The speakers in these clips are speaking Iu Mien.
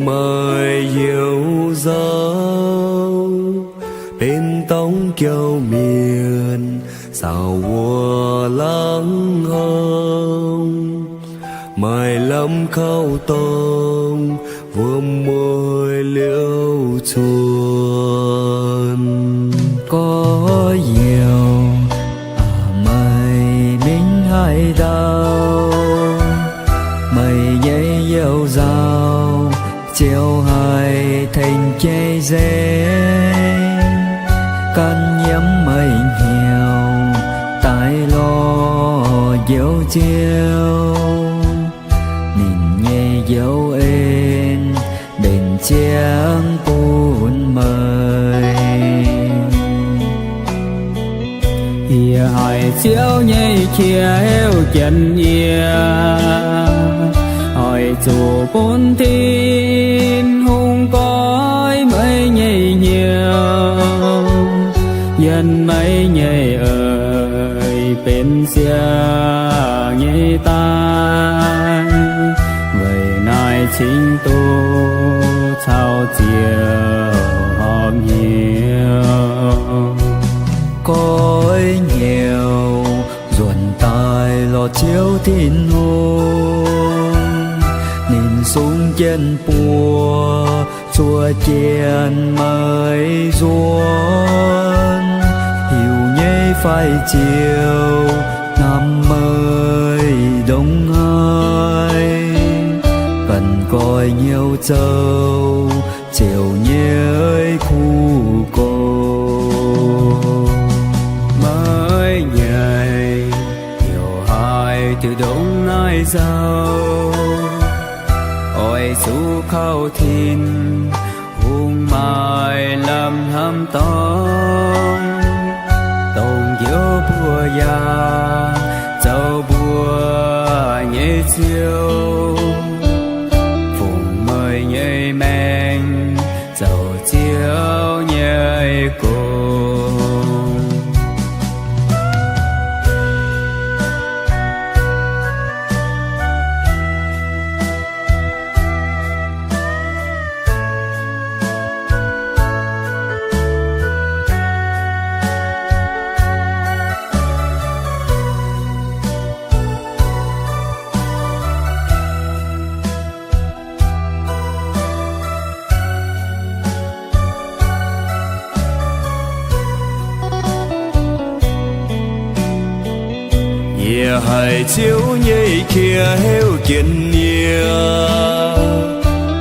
Meih heuc nzauh benx dorngx jouh mienh, saauc wuov laangz horngh, maaih lamh kauv dorngh wuom mueiz liouh cuonx. Gorx-youz, meih mingh haaix ndau? Meih nyei youh nzauh ziouc haih tengx jai nzengc, gan nyiemv meih hnyouv daaih lorz njoux Ziouv. Ninh nyei njoux en mbenc ziangx bun meih. Yie haiz Ziouv nyei qiex heuc jienv yie, oix zuqc bun Tin-Hungh goiv meih nyei hnyouv, yiem meih nyei eix benx siang nyei daaih. Weic naaiv cingx duqv caux Ziouv horpc hnyouv. Goiv hnyouv nzuonx daaih lorz Ziouv Tin-Hungh, ninh sung jienv buo zuov jienv meih nzuonx. Hiuv nyei faix-ziouv hnamv meih ndongc haaix, ganh goiv hnyouv zoux Ziouv nyei kuv gox. Meih nyei heuc haaix diuc ndongc naaiv nzauh, oix zuqc kaux Tin-Hungh maaih lamh hnamv dorngx, dongh njoux mbuo yaac zoux mbuo nyei Ziouv, fungx meih nyei maengc zoux Ziouv nyei gong. Yie haiz Ziouv nyei qiex heuc jienv yie,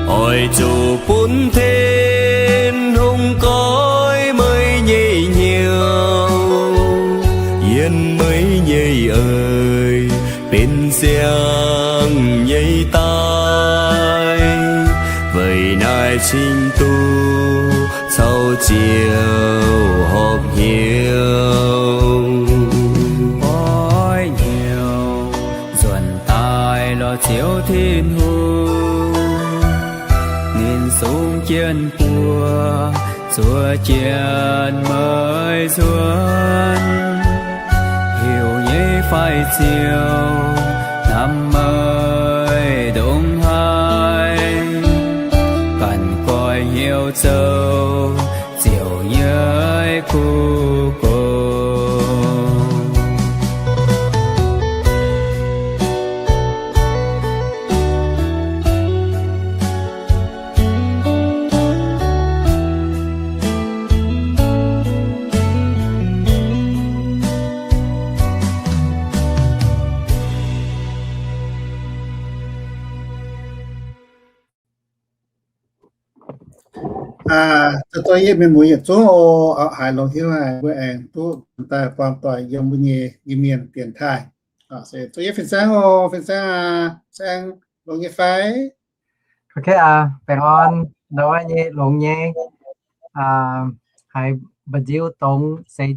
oix zuqc bun Tin-Hungh goiv meih nyei hnyouv, yiem meih nyei eix benx siang nyei daaih. Weic naaiv cingx duqv caux Ziouv horpc hnyouv. Goiv hnyouv nzuonx daaih lorz Ziouv Tin-Hungh, ninh sung jienv buo zuov jienv meih nzuonx. Hiuv nyei faix-ziouv hnamv meih ndongc haaix, ganh goiv hnyouv zoux Ziouv nyei kuv gox. Aa, zoux yietc mienh muoz yietc zungv oc. Haiz longx hnyouv haic, mbuo aengx duqv daaih buangh doic yiem mbuo nyei Iu-Mienh dienx taaih. Zoux yietc fin-saeng oc, fin-saeng aa, fin-saeng longx nyei fai? Ok aa, baengh orn, nduov nyei longx nyei. Haiz mba'nziu dongz seix,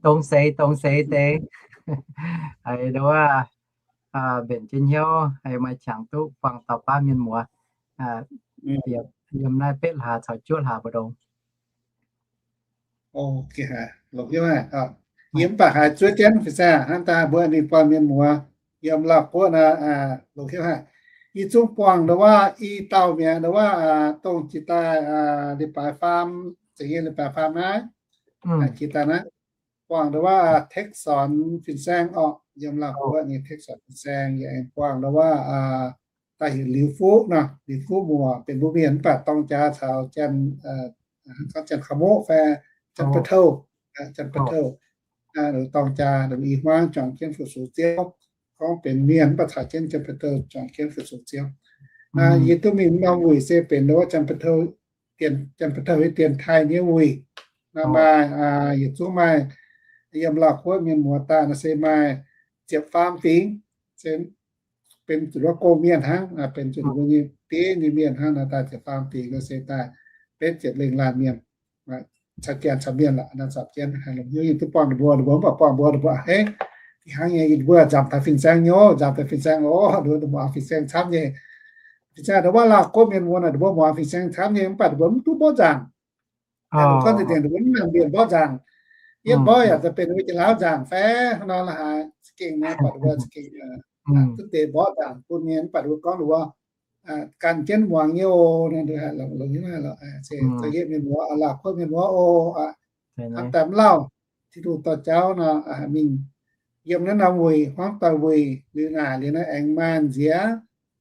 dongz seix, dongz seix deix. Haiz nduov, mbenc jienv hnyouv, haiz maaih qangx duqv buangh dauh baav mienh muoz yiem naaiv betv hlaax caux juov hlaax mbu'ndongx. Yie mv baac haiz zuov jienv fin-saeng hnangv daaih mbuo ninh buangh mienh muoz yiem Lauv Guoqv naaiv, longx hnyouv haic. Yie zungv buangh ndau wuov i dauh mi'aqv, ndau wuov dongh jiex daaih leiz-baaix faam, za'gengh leiz-baaix faam naaiv, jiex daaih naaiv, buangh ndau wuov เทคสอน fin-saeng orqc, yiem Laauh Guoqv nyei เทคสอน fin-saeng, yie aengx buangh ndau wuov daaih heuc Liuz Fuqv nor, Liuz Fuqv Muoc, benx mbuo mienh mv baac dorng jaax caux Janx, gorngv Janx-Ka'moqv fai Janx-Ba'touv, Janx-Ba'touv, dorng jaax, i hmuangv juangc jienv fu-sux Ziouv, gorngv benx mienh mv baac caux jienv Janx-Ba'touv juangc jienv fu-sux Ziouv. Yie duqv mingh norm wuic se benx ndau wuov Janx-Ba'touv, Janx-Ba'touv nyei dienx taaih nyei wuic. Naaiv maaih, yietc zungv maaih, yiem Laauh Guoqv mienh muoz daaih naaiv se maaih ziepc faam fingx, se benx zuqc wuov gong-mienh hnangv, benx zuqc mbuo nyei diev nyei mienh hnangv naaiv, daaih ziepc faam fingx naaiv se daaih betv ziepc lengh laanh mienh, caux Janx caux mienh lorqc, naaiv zapc jienv haih longc hnyouv yie duqv buangh ninh mbuo, ninh mbuo mv baac buangh mbuo, ninh mbuo, a'hneiv, ih hnangv nyei, yie mbuo nzamc taux fin-saeng nyei, nzamc taux fin-saeng oc, ninh mbuo muangx fin-saeng camv nyei. Fin-saeng ndau wuov Laauh Guoqv mienh muoz naaic, ninh mbuo muangx fin-saeng camv nyei, mv baac ninh mbuo mv duqv mborqv nzaangc. Gorngv deix ninh mbuo mv nangc mienh mborqv nzaangc. Yie mborqv yaac daaih benx wuov Janx-Laauv nzaangc fai hnangv nor la'haaix, za'gengh naaiv baac ninh mbuo za'gengh duqv deix mborqv nzaangc bun nyei, mv baac ninh mbuo gorngv ninh mbuo ganh jienv muangx nyei oc, longx, longx, se yietv mienh muoz, Laauh Guoqv mienh muoz oc, hnamv daaih mv lauh, Tin-Hungh dorh jauv nor, mingh yiem naaiv norm wuic, hmuangv doic wuic, liuz naaic, liuz naaiv aengx maaih nziex,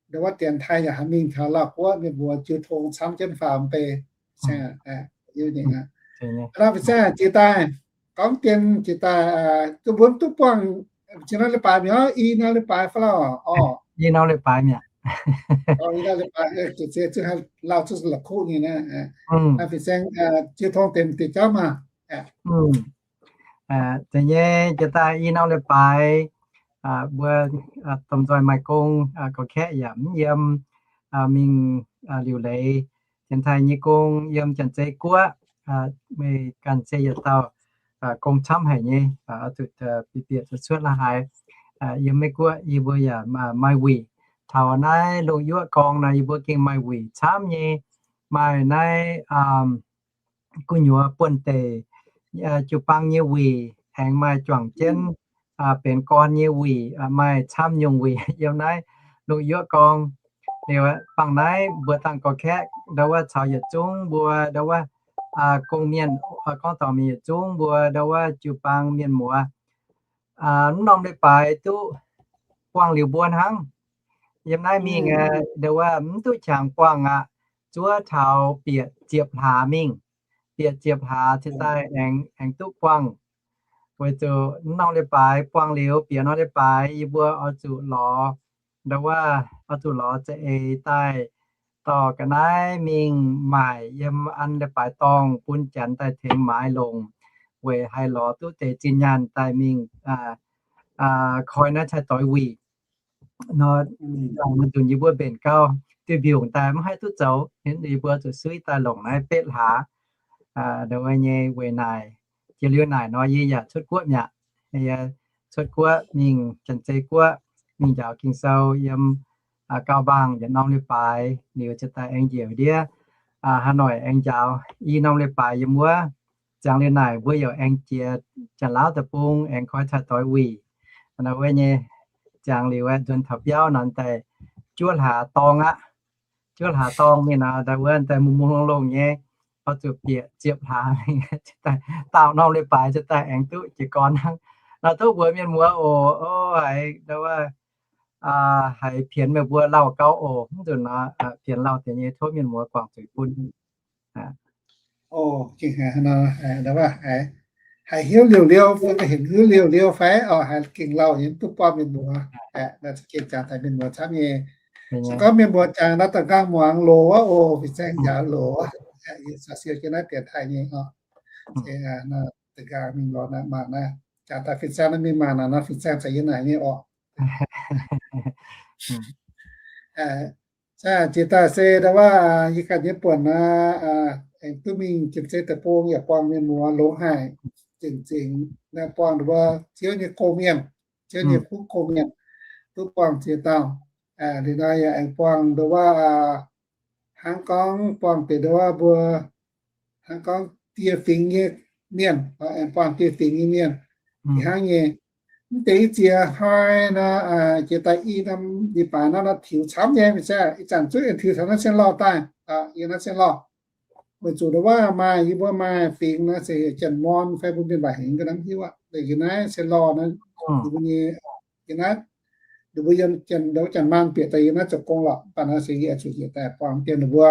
ndau wuov dienx taaih yaac haih mingh taux Laauh Guoqv mienh muoz jiu tong camv jienv faaux mv bei. Hnangv naaiv fin-saeng jiex daaih, gorngv dien jiex daaih, duqv mbuo mv duqv buangh, jiex norm leiz-baaix mi'aqv, i norm leiz-baaix fai lauh orqc? I norm leiz-baaix mi'aqv. Lauh zuqc la'kuqv nyei naaiv. Naaiv fin-saeng jiu tong deix deix jauv maah. Deix nyei jiex daaih i norm leiz-baaix, mbuo domh nzoih maaih gong, gorx-kaeqv yaac mv yiem, mingh liuc leiz dienx taaih nyei gong yiem Janx-Zei Guoqv, meih ganh se yietc dauh gong camv haic nyei, oix zuqc bieqc bieqc cuotv cuotv la'haaix. Yiem Meiv Guoqv yie mbuo yaac maaih wuic. Taux naaiv Lungh Yuoqv Gorng nor yie mbuo gengh maaih wuic camv nyei. Maaih naaiv gu'nyuoz buonv-deic jiu-baang nyei wuic, aengx maaih juangc jienv benx gorn nyei wuic, maaih camv nyungc wuic yiem naaiv Lungh Yuoqv Gorng. Liuz bangc naaiv mbuo dangh gorx-kaeqv ndau wuov caux yietc zungv mbuo ndau wuov gong-mienh, gorngv dorngc mingh yietc zungv mbuo ndau wuov jiu-baang mienh muoz, mv norm leiz-baaix duqv buangh liuz mbuo hnangv. Yiem naaiv mingh ndau wuov mv duqv qangx buangh aqv. Zuov taux bieqc ziepc hlaax mingh, bieqc ziepc hlaax cingx daaih aengx, aengx duqv buangh. Weic zuqc mv norm leiz-baaix buangh liuz, bieqc norm leiz-baaix yie mbuo oix zuqc lorz, ndau wuov oix zuqc lorz za'eix daaih dorh ga'naaiv mingh maaic yiem an leiz-baaix dorngh bun Janx daaih tengx maaiz longc, weic haih lorz duqv deix zinh nyaanh daaih mingh koi naaiv cai-doix wuic. Nor, nzunc yie mbuo mbenc gau, duih mbiungc daaih mv haih duqv zoux, yie mbuo zuqc suiv daaih longc naaiv betv hlaax. Ndau wuov nyei weic naaic, jiex liuz naaic nor yie yaac cuotv guoqv mi'aqv. Yie cuotv guoqv mingh Janx-Zei Guoqv, mingh njaaux Ging-Sou yiem Gauh Mbaangh yietc norm leiz-baaix, liuz ziouc daaih aengx njiec ndiev Hà Nội aengx njaaux i norm leiz-baaix yiem wuov. Ziangx liuz naaic mbuo yaac aengx jiex Janx-Laauv deic-bung aengx koi cai-doix wuic. Ndau wuov nyei ziangx liuz nzuonx taux biauv nor daaih juov hlaax dorng aqv. Juov hlaax dorng mingh nor, ndau wuov daaih mungh mungh longh longh nyei, oix zuqc bieqc ziepc hlaax mingh, daauh norm leiz-baaix ziouc daaih aengx duqv jiez gorn hnangv. Nor tov mbuox mienh muoz oc, o, haiz ndau wuov haiz pienx meih mbuo lauh gau oc. Mv nzunc nor pienx lauh deix nyei tov mienh muoz guangc zuiz bun. Haiz hnyouv liouh liouh, haiz hnyouv liouh liouh fai oc, haiz gengh lauh nyei mv duqv buangh mienh muoz. Gengh jangx taux mienh muoz camv nyei. Se gorngv mienh muoz jangx naaiv da'nqaang muangx loz wuov oc, fin-saeng njaaux loz wuov. Yie caux siou jienv naaiv dienx taaih nyei oc. Da'nqaang mingh lorz naaiv mangc naaiv, jangx daaih fin-saeng naaiv mingh mangc naaic nor, fin-saeng caux yie naaic nyei oc. Jiex daaih se ndau wuov yie ganh nyei buonc naaiv, aengx duqv mingh Janx-Zei Deic-Bung yaac buangh mienh muoz longx haic, zingc zingc naaiv buangh ndau wuov Ziouv nyei gong-mienh, Ziouv nyei kuv gong-mienh, duqv buangh ziex dauh. Liuz nor yaac aengx buangh ndau wuov hnangv gorngv buangh deix ndau wuov mbuo hnangv gorngv dieh fingx nyei mienh, aengx buangh dieh fingx nyei mienh, ih hnangv nyei. Mv deix i ziex hnoi nor, jiex daaih i norm leiz-baaix nor, nor tiux camv nyei, mv zeiz? Ih zanc zungv aengx tiux taux naaiv Sien Lorh daaih, yiem naaiv Sien Lorh. Weic zuqc ndau wuov maaih, yie mbuo maaih fingx nor se Janx-Muon fai mbuo mienh waac hengx ga'naaiv hiuv aqv. Yiem naaiv Sien Lorh naaiv, ninh mbuo nyei, yiem naaiv, ninh mbuo yiem Janx, ndau Janx-Maanh bieqc daaih yiem naaiv zoux gong lorqc. Mv baac naaiv se yie zuqc yietc daaih buangh dien ninh mbuo,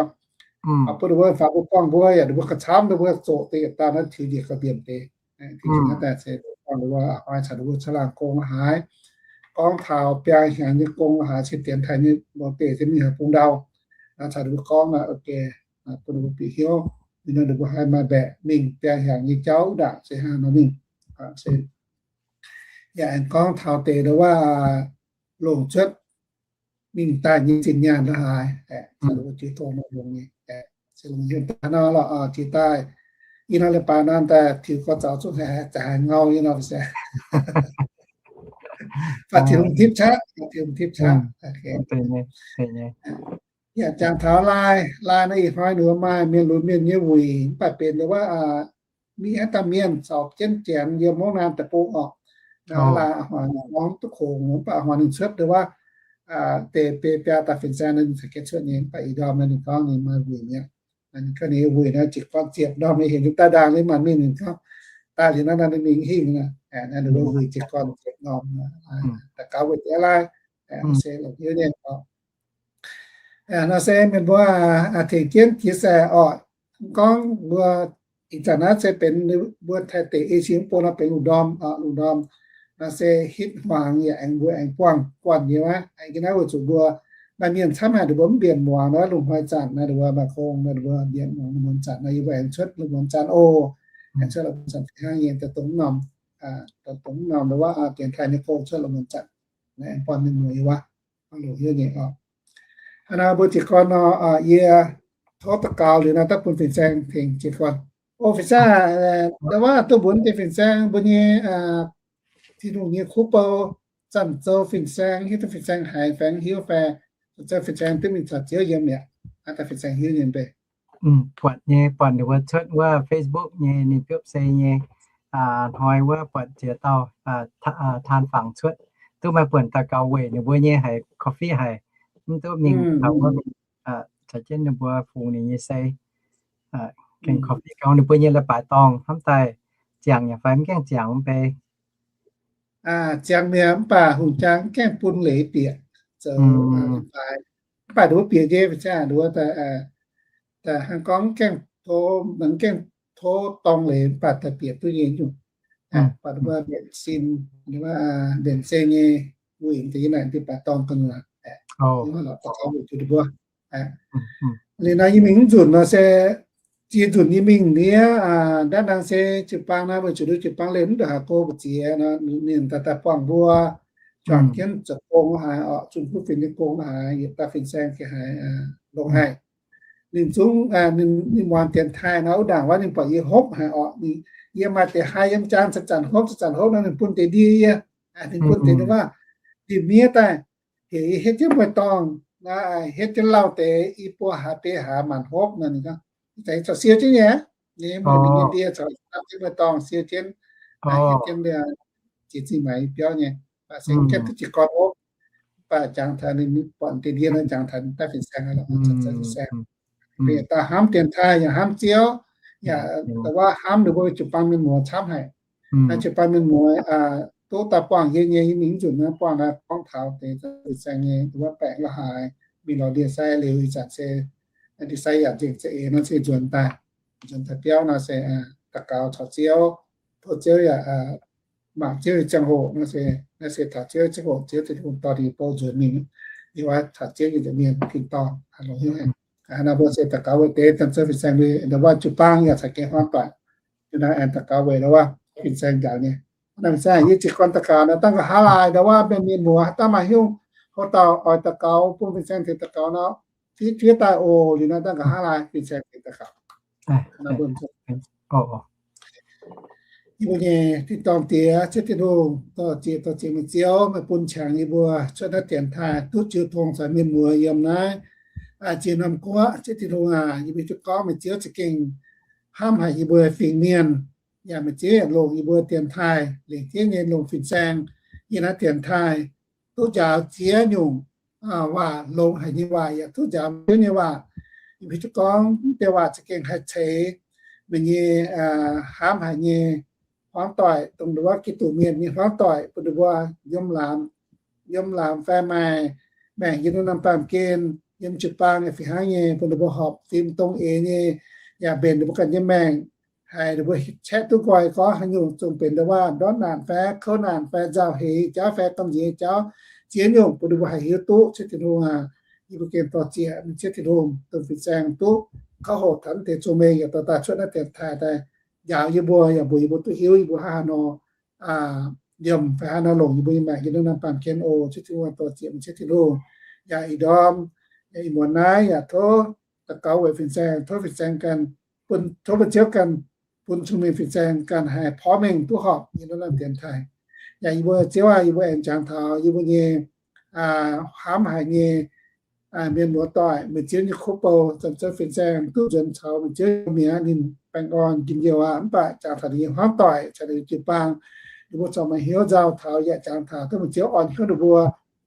bun ninh mbuo faaux mbuo buangh mbuo yaac ninh mbuo ga'camv ninh mbuo zoqc deix yietc dauh naaiv tiux njiec ga'mbienc deix. Tengx jienv naaiv daaih se buangh ninh mbuo hnoi caux ninh mbuo caangh laangh gong haaix, gorngv taux biaa hnyangx nyei gong haaix, cien dienx taaih nyei mbuo beic se mingh haaix bung ndau, caux ninh mbuo gorngv naaic, bun ninh mbuo bieqc hnyouv. Ninh nor ninh mbuo haih maaih mbaeqc mingh biaa hnyangx nyei jauv ndaangc se hnangv nor mingh. Se yaac aengx gorngv taux deix ndau wuov longc cuotv mingh daaih nyei zinh nyaanh la'haaix, caux ninh mbuo jiu tong nor longx nyei. Se longx hnyouv daaih nor lorqc, jiex daaih i nor leiz-baaix nor daaih tiux gorx zaux zungv haiz za'haaix ngau nyei nor se Baac tiux hnangv tipv qaqv, tiux hnangv tipv qaqv. Yaac jangx taux Line, Line naaiv ih hnoi ninh mbuo maaih mienh lunx mienh nyei wuic, mv baac benx ndau wuov mingh haaix dauh mienh caux jienv Janx yiem mungv naaiv deic-bung orqc. Line a'hnoi gorngv duqv kungx, mv baac a'hnoi ninh cuotv ndau wuov deix biaa dauh fin-saeng naaiv ninh caux jienv cuotv nyei, mv baac ih ndorm naaiv ninh gorngv ninh maaih wuic mi'aqv. Ninh gorngv ninh nyei wuic naaiv jiez gorn ziepc ndorm, maiv heuc ninh daaih ndaangc, ninh maanc mingh ninh gorngv daaih liuz naaiv, naaiv ninh mingh hingh naaiv, ninh mbuo wuic jiez gorn ziepc ndorm. Daux gaux weic deix Line, se longc hnyouv nyei oc. Nor se mienh mbuo tengx jienv jiex se orqc, gorngv mbuo ih zanc naaiv se benx mbuo Taiv deic-bung nor benx lungh ndorm, lungh ndorm. Nor se hitv hmuangx yaac aengx mbuo aengx buangh guanh nyei wuov. Aengx naaiv weic zuqc mbuo maaih mienh camv haic, ninh mbuo mv mbienc muangx naaiv lungh hnoi zanc naaiv, ninh mbuo maaih gong naaiv, ninh mbuo mbienc muangx lungh muonz zanc naaiv, yie mbuo aengx cuotv lungh muonz zanc oc. Aengx cuotv lungh muonz zanc fih hnangv nyei, daaih dongh mv norm, dongh mv norm wuov dienx taaih nyei gong cuotv lungh muonz zanc, aengx buangh mienh muoz nyei wuov, longc hnyouv nyei oc. Hnangv naaiv mbuo jiez gorn nor, yie tov daux gaux liuz naaiv daaih bun fin-saeng tengx jiez gorn. O fin-saeng, ndau wuov duqv mbuox deix fin-saeng mbuo nyei Tin-Hungh nyei kuv bou, Zanc Zoux fin-saeng, hiuv duqv fin-saeng haiz faengx hiuv fai, Zanc Zoux fin-saeng duqv mingh caux Ziouv yiem mi'aqv. Aa, daaih fin-saeng hiuv nyei mv bei. Buatc nyei, buatc ninh mbuo cuotv wuov Facebook nyei, ninh biopv se nyei, hnoi wuov buatc ziex dauh taan fangx cuotv, duqv maaih buonc daux gaux weic ninh mbuo nyei haiz coffee haic, mv duqv mingh taux wuov, caux jienv ninh mbuo fungx ninh nyei sei, gengh coffee gau ninh mbuo nyei leiz-baaix dorngh hnamv daaih ziangx yaac fai mv gaengh ziangx mv bei. Ziangx mi'aqv, mv baac hungh jang mv gaengh bun leiz bieqc zoux leiz-baaix. Mv baac nduov bieqc nyei, daaih hnangv gorngv mv gaengh tov, mv gaengh tov dorng leiz, mv baac daaih bieqc duqv nyei nyungc. Mv baac mbuo mbienc sin, mbienc se nyei wuic deix naaic, mv baac dorng gu'nyuoz. Liuz nor yie mingh mv nzunc nor se, ziex nzunc yie mingh ndiev, ndaangc se jiu-baang naaiv, weic zuqc jiu-baang leih mv ndongc haaix go mbu'ziex nor, ninh daaih daaih buangh mbuo, juangc jienv zoux gong haaix orqc, zunh kuv fienx nyei gong haaix, yietc dauh fin-saeng gengh haiz longx haic. Ninh zungv, ninh muangx dienx taaih nor, wuov ndaangc wuov ninh buatc yie hopv haic orqc, yie maaih deix haaix yiem jaan zanc-zanc hopv, zanc-zanc hopv nor, ninh bun deix ndie yie, ninh bun deix wuov ndie-miev daaih, heuc yie hietv jienv mueiz-dorngh, hietv jienv lauh deix i buo hlaax biei hlaax maanc hopv nor, ninh gorngv, ih zanc yie corc siou jienv nyei, ninh mbuo ninh nyei ndie corc dapv jienv mueiz-dorngh siou jienv, hietv jienv jiex zingh maaiz biauv nyei, baac se mv gaengh duqv jiez gorn hopv. Mv baac jangx taux ninh buatc deix ndie nor, jangx taux daaih fin-saeng, fin-saeng, mv baac daaih hnamv dienx taaih yaac hnamv Ziouv, yaac da'wuov hnamv ninh mbuo jiu-baang mienh muoz camv haic. Naaiv jiu-baang mienh muoz duqv daaih buangh yie nyei, yie mingh mv nzunc naaiv buangh naaiv gorngv taux deix fin-saeng nyei wuov baengc la'haaix, mingh lorz ndie-sai liuz ih zanc se ndie-sai yaac nzengc za'eix nor se nzuonx daaih, nzuonx daaih biauv nor se daux gaux caux Ziouv, tov Ziouv yaac mangc Ziouv nyei ziangh hoc nor se, naaiv se taux Ziouv ziangh hoc, Ziouv Tin-Hungh dorh ninh bou nzuonx mingh, ninh oix taux Ziouv nyei nza'hmien mingh tin-dorngh, longx hnyouv haic. Naaiv mbuo se daux gaux weic deix Zanc Zoux fin-saeng, ndau wuov jiu-baang yaac caux gengh huaang doic. Yie naaiv aengx daux gaux weic ndau wuov fin-saeng njaaux nyei. Naaiv fin-saeng, yie jiez gorn daux gaux nor, dangh nqa'haav laai ndau wuov mienh, mienh muoz haaix dauh maaih hnyouv, haaix dauh oix daux gaux bun fin-saeng tengx daux gaux nor, fiev fiev daaih oc. Liuz naaiv dangh nqa'haav laai fin-saeng tengx daux gaux. Yie mbuo nyei tin-dorngh Diex, Ziouv Tin-Hungh, dorh ziex, dorh ziex meih Ziouv, meih bun qangx yie mbuo cuotv naaiv dienx taaih duqv jiu tong caux mienh muoz yiem naaiv ziex norm guoqv. Ziouv Tin-Hungh aac, yie mbuo duqv gorngv meih Ziouv za'gengh hnamv haic yie mbuo fingx mienh, yaac meih Ziouv yaac longc yie mbuo dienx taaih lengc jeiv nyei longc fin-saeng yiem naaiv dienx taaih duqv njaaux ziex nyungc waac, longx haic nyei waac, yaac duqv njaaux meih Ziouv nyei waac. Yie mbuo hiuv duqv gorngv deix waac za'gengh haih ceix meih nyei hnamv haic nyei hmuangv doic, dongh wuov Giduc mienh nyei hmuangv doic, bun ninh mbuo yiem laamz, yiem laamz fai maaih maengc yiem norm-norm baamh gen, yiem jiu-baang yaac fih hnangv nyei, bun ninh mbuo horpc fim dongh eix nyei, yaac mbenc ninh mbuo ganh nyei maengc, haiz ninh mbuo caeqv duqv nqoi gorngv haaix nyungc zungv benx ndau wuov ndortv naanc fai kouv naanc fai nzauh heix jauv fai gamh nziex jauv, ziex nyungc bun ninh mbuo haih hiuv duqv. Ziouv Tin-Hungh aac, yie mbuo gengh dor-ziec meih Ziouv Tin-Hungh dongh fin-saeng duqv kouv hoqc taux naaiv deix zong mengh yaac dorh daaih cuotv naaiv dienx taaih daaih njaaux yie mbuo, yaac mbuox yie mbuo duqv hiuv yie mbuo hnangv haaix nor liemh fai hnangv haaix nor longc yie mbuo nyei maengc yiem naaiv norm baamh gen oc. Ziouv Tin-Hungh, dor-ziec meih Ziouv Tin-Hungh, yaac ih ndorm, yaac ih muonz naaiv yaac tov daux gaux weic fin-saeng, tov fin-saeng ganh, bun, tov meih Ziouv ganh bun cong-mengh fin-saeng ganh haih porv mengh duqv horpc yiem naaiv norm dienx taaih. Yaac yie mbuo Ziouv aac, yie mbuo aengx jangx taux yie mbuo nyei hnamv haic nyei mienh muoz-doic, meih Ziouv nyei kuv bou, zanc-zanc fin-saeng duqv nzuonx caux meih Ziouv mi'aqv, ninh baengh orn njien-youh aqv. Mv baac jangx taux ninh nyei hmuangv doic caux ninh nyei jiu-baang, ninh mbuo corc maaih hnyouv nzauh taux, yaac jangx taux tov meih Ziouv orn hnyouv ninh mbuo,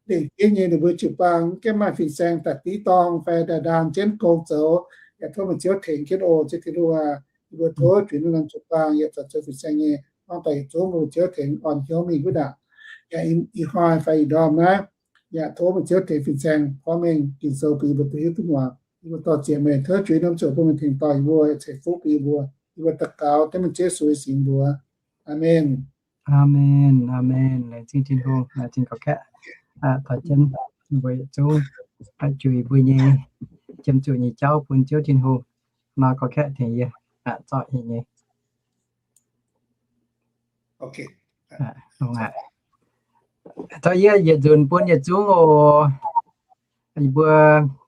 lengc jeiv nyei ninh mbuo jiu-baang mv gaengh maaih fin-saeng daaih div dorng fai daaih ndaam jienv gong zoux, yaac tov meih Ziouv tengx jienv oc. Ziouv Tin-Hungh aac, yie mbuo tov juix norm-norm jiu-baang yaac zanc-zanc fin-saeng nyei hmuangv doic yietc zungv bun meih Ziouv tengx orn hnyouv mingh wuov ndaangc. Yaac ih hnoi fai ih ndorm naaiv, yaac tov meih Ziouv tengx fin-saeng porv mengh Ging-Sou bun yie mbuo duqv hiuv duqv muangx. Yie mbuo dor-ziec meih, tov juix norm ziouc bun meih tengx dorh yie mbuo, ceix fuqv bun yie mbuo. Yie mbuo daux gaux dengv meih Ziouv Yesu nyei singx mbuox. Aamen. Aamen. Aamen. Laengz zingh Tin-Hungh, laengz zingh gorqv-kaeqv. Taux jienv mbuo yietc zungv juix mbuo nyei jiem zuqc nyei jauv bun Ziouv Tin-Hungh. Nor gorqv-kaeqv tengx yie zorqv nyei. Tov yie yietc nzunc bun yietc zungv oc. Yie mbuo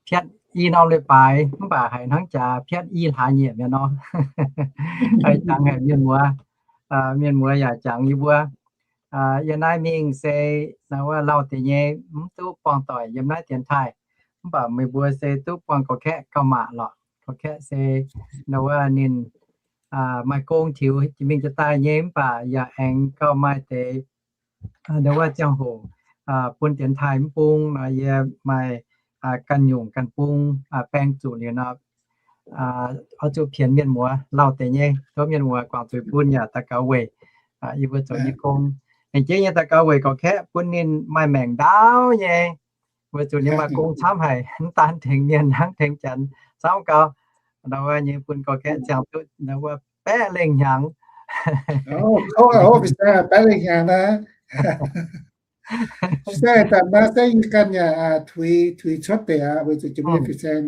piatv i norm leiz-baaix mv baac haiz hnangv jaax piatv i hlaax nyieqc mienh nor. Haiz jangx haic mienh muoz, mienh muoz yaac jangx yie mbuo. Yiem naaiv mingh se wuov lauh deix nyei mv duqv buangh doic yiem naaiv dienx taaih. Mv baac meih mbuo se duqv buangh gorqv-kaeqv gauh maac lorqc. Gorqv-kaeqv se wuov ninh maaih gong tiux jiex mingh jiex daaih nyei mv baac yaac aengx gauh maaih deix wuov ziangh hoc bun dienx taaih mv bung nor, yie maaih ganh nyungc ganh bung baeng zuqc liuz nor, oix zuqc pienx mienh muoz lauh deix nyei. Tov mienh muoz guangc zuiz bun yaac daux gaux weic yie mbuo zoux nyei gong. Lengc jeiv nyei daux gaux weic gorqv-kaeqv bun ninh maaih maengc ndaauv nyei, weic zuqc ninh maaih gong camv haic, mv daan tengx mienh hnangv tengx janx camv gau. Ndau wuov nyei bun gorqv-kaeqv ziangh duqv ndau wuov baeqv lengh hnyangx. Baeqv lengh hnyangx naaiv. Daaih naaiv se yie ganh yaac tuix, tuix cuotv deix aqv, weic zuqc jiex mingh fin-saeng,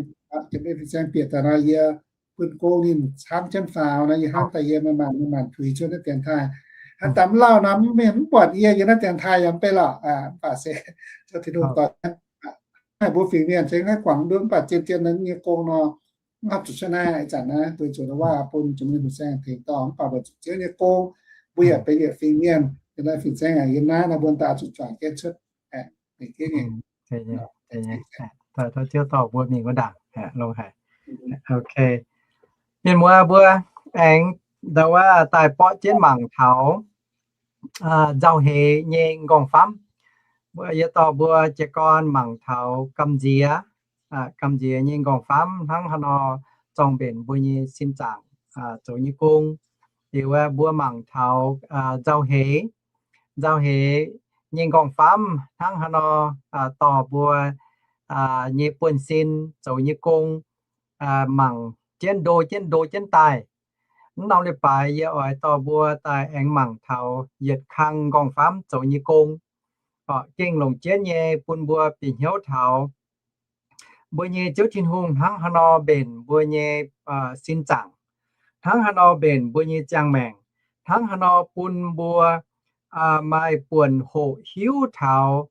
jiex mingh fin-saeng bieqc daaih nor yie bun gong ninh camv jienv faaux nor, yie hnamv daaih yie maaih maanc, maaih maanc tuix cuotv naaiv dienx taaih. Hnangv daaih mv lauh nor, mv mienh mv buatc yie yiem naaiv dienx taaih yaac mv bei lorqc. Mv baac se Ziouv Tin-Hungh dorh mv baac mbuo fingx mienh se maiv guangc nduov, mv baac zien-zien nyei gong nor, mv haih zuqc cuotv naaiv ih zanc naaiv, weic zuqc waac bun jiex mingh fin-saeng tengx dorh, mv baac weic zuqc Ziouv nyei gong, mbuo yaac benx yietc fingx mienh. Yiem naaiv fin-saeng yiem naaiv nor, mbuo daaih zuqc juangc jienv cuotv. Tov Ziouv dorh mbuo mingh wuov ndaangc. Mienh muoz mbuo aengx ndau wuov daaih borqv jienv mangc taux nzauh heix nyei nqorngv-famv. Mbuo, yie dorh mbuo jiez gorn mangc taux gamh nziex, gamh nziex nyei nqorngv-famv hnangv haaix nor zorng mbenc mbuo nyei sin zaangc zoux nyei gong. Liuz aeqv, mbuo mangc taux nzauh heix, nzauh heix nyei nqorngv-famv hnangv haaix nor dorh mbuo nyei buonv-sin zoux nyei gong mangc jienv ndo jienv ndo jienv daaih. Mv norm leiz-baaix yie oix dorh mbuo daaih aengx mangc taux yietc kang nqorngv-famv zoux nyei gong. Gengh longc jienv nyei bun mbuo bieqc hnyouv taux mbuo nyei Ziouv Tin-Hungh hnangv haaix nor mbenc mbuo nyei sin zaangc, hnangv haaix nor mbenc mbuo nyei ziangh maengc, hnangv haaix nor bun mbuo maaih buonc hoqc hiuv taux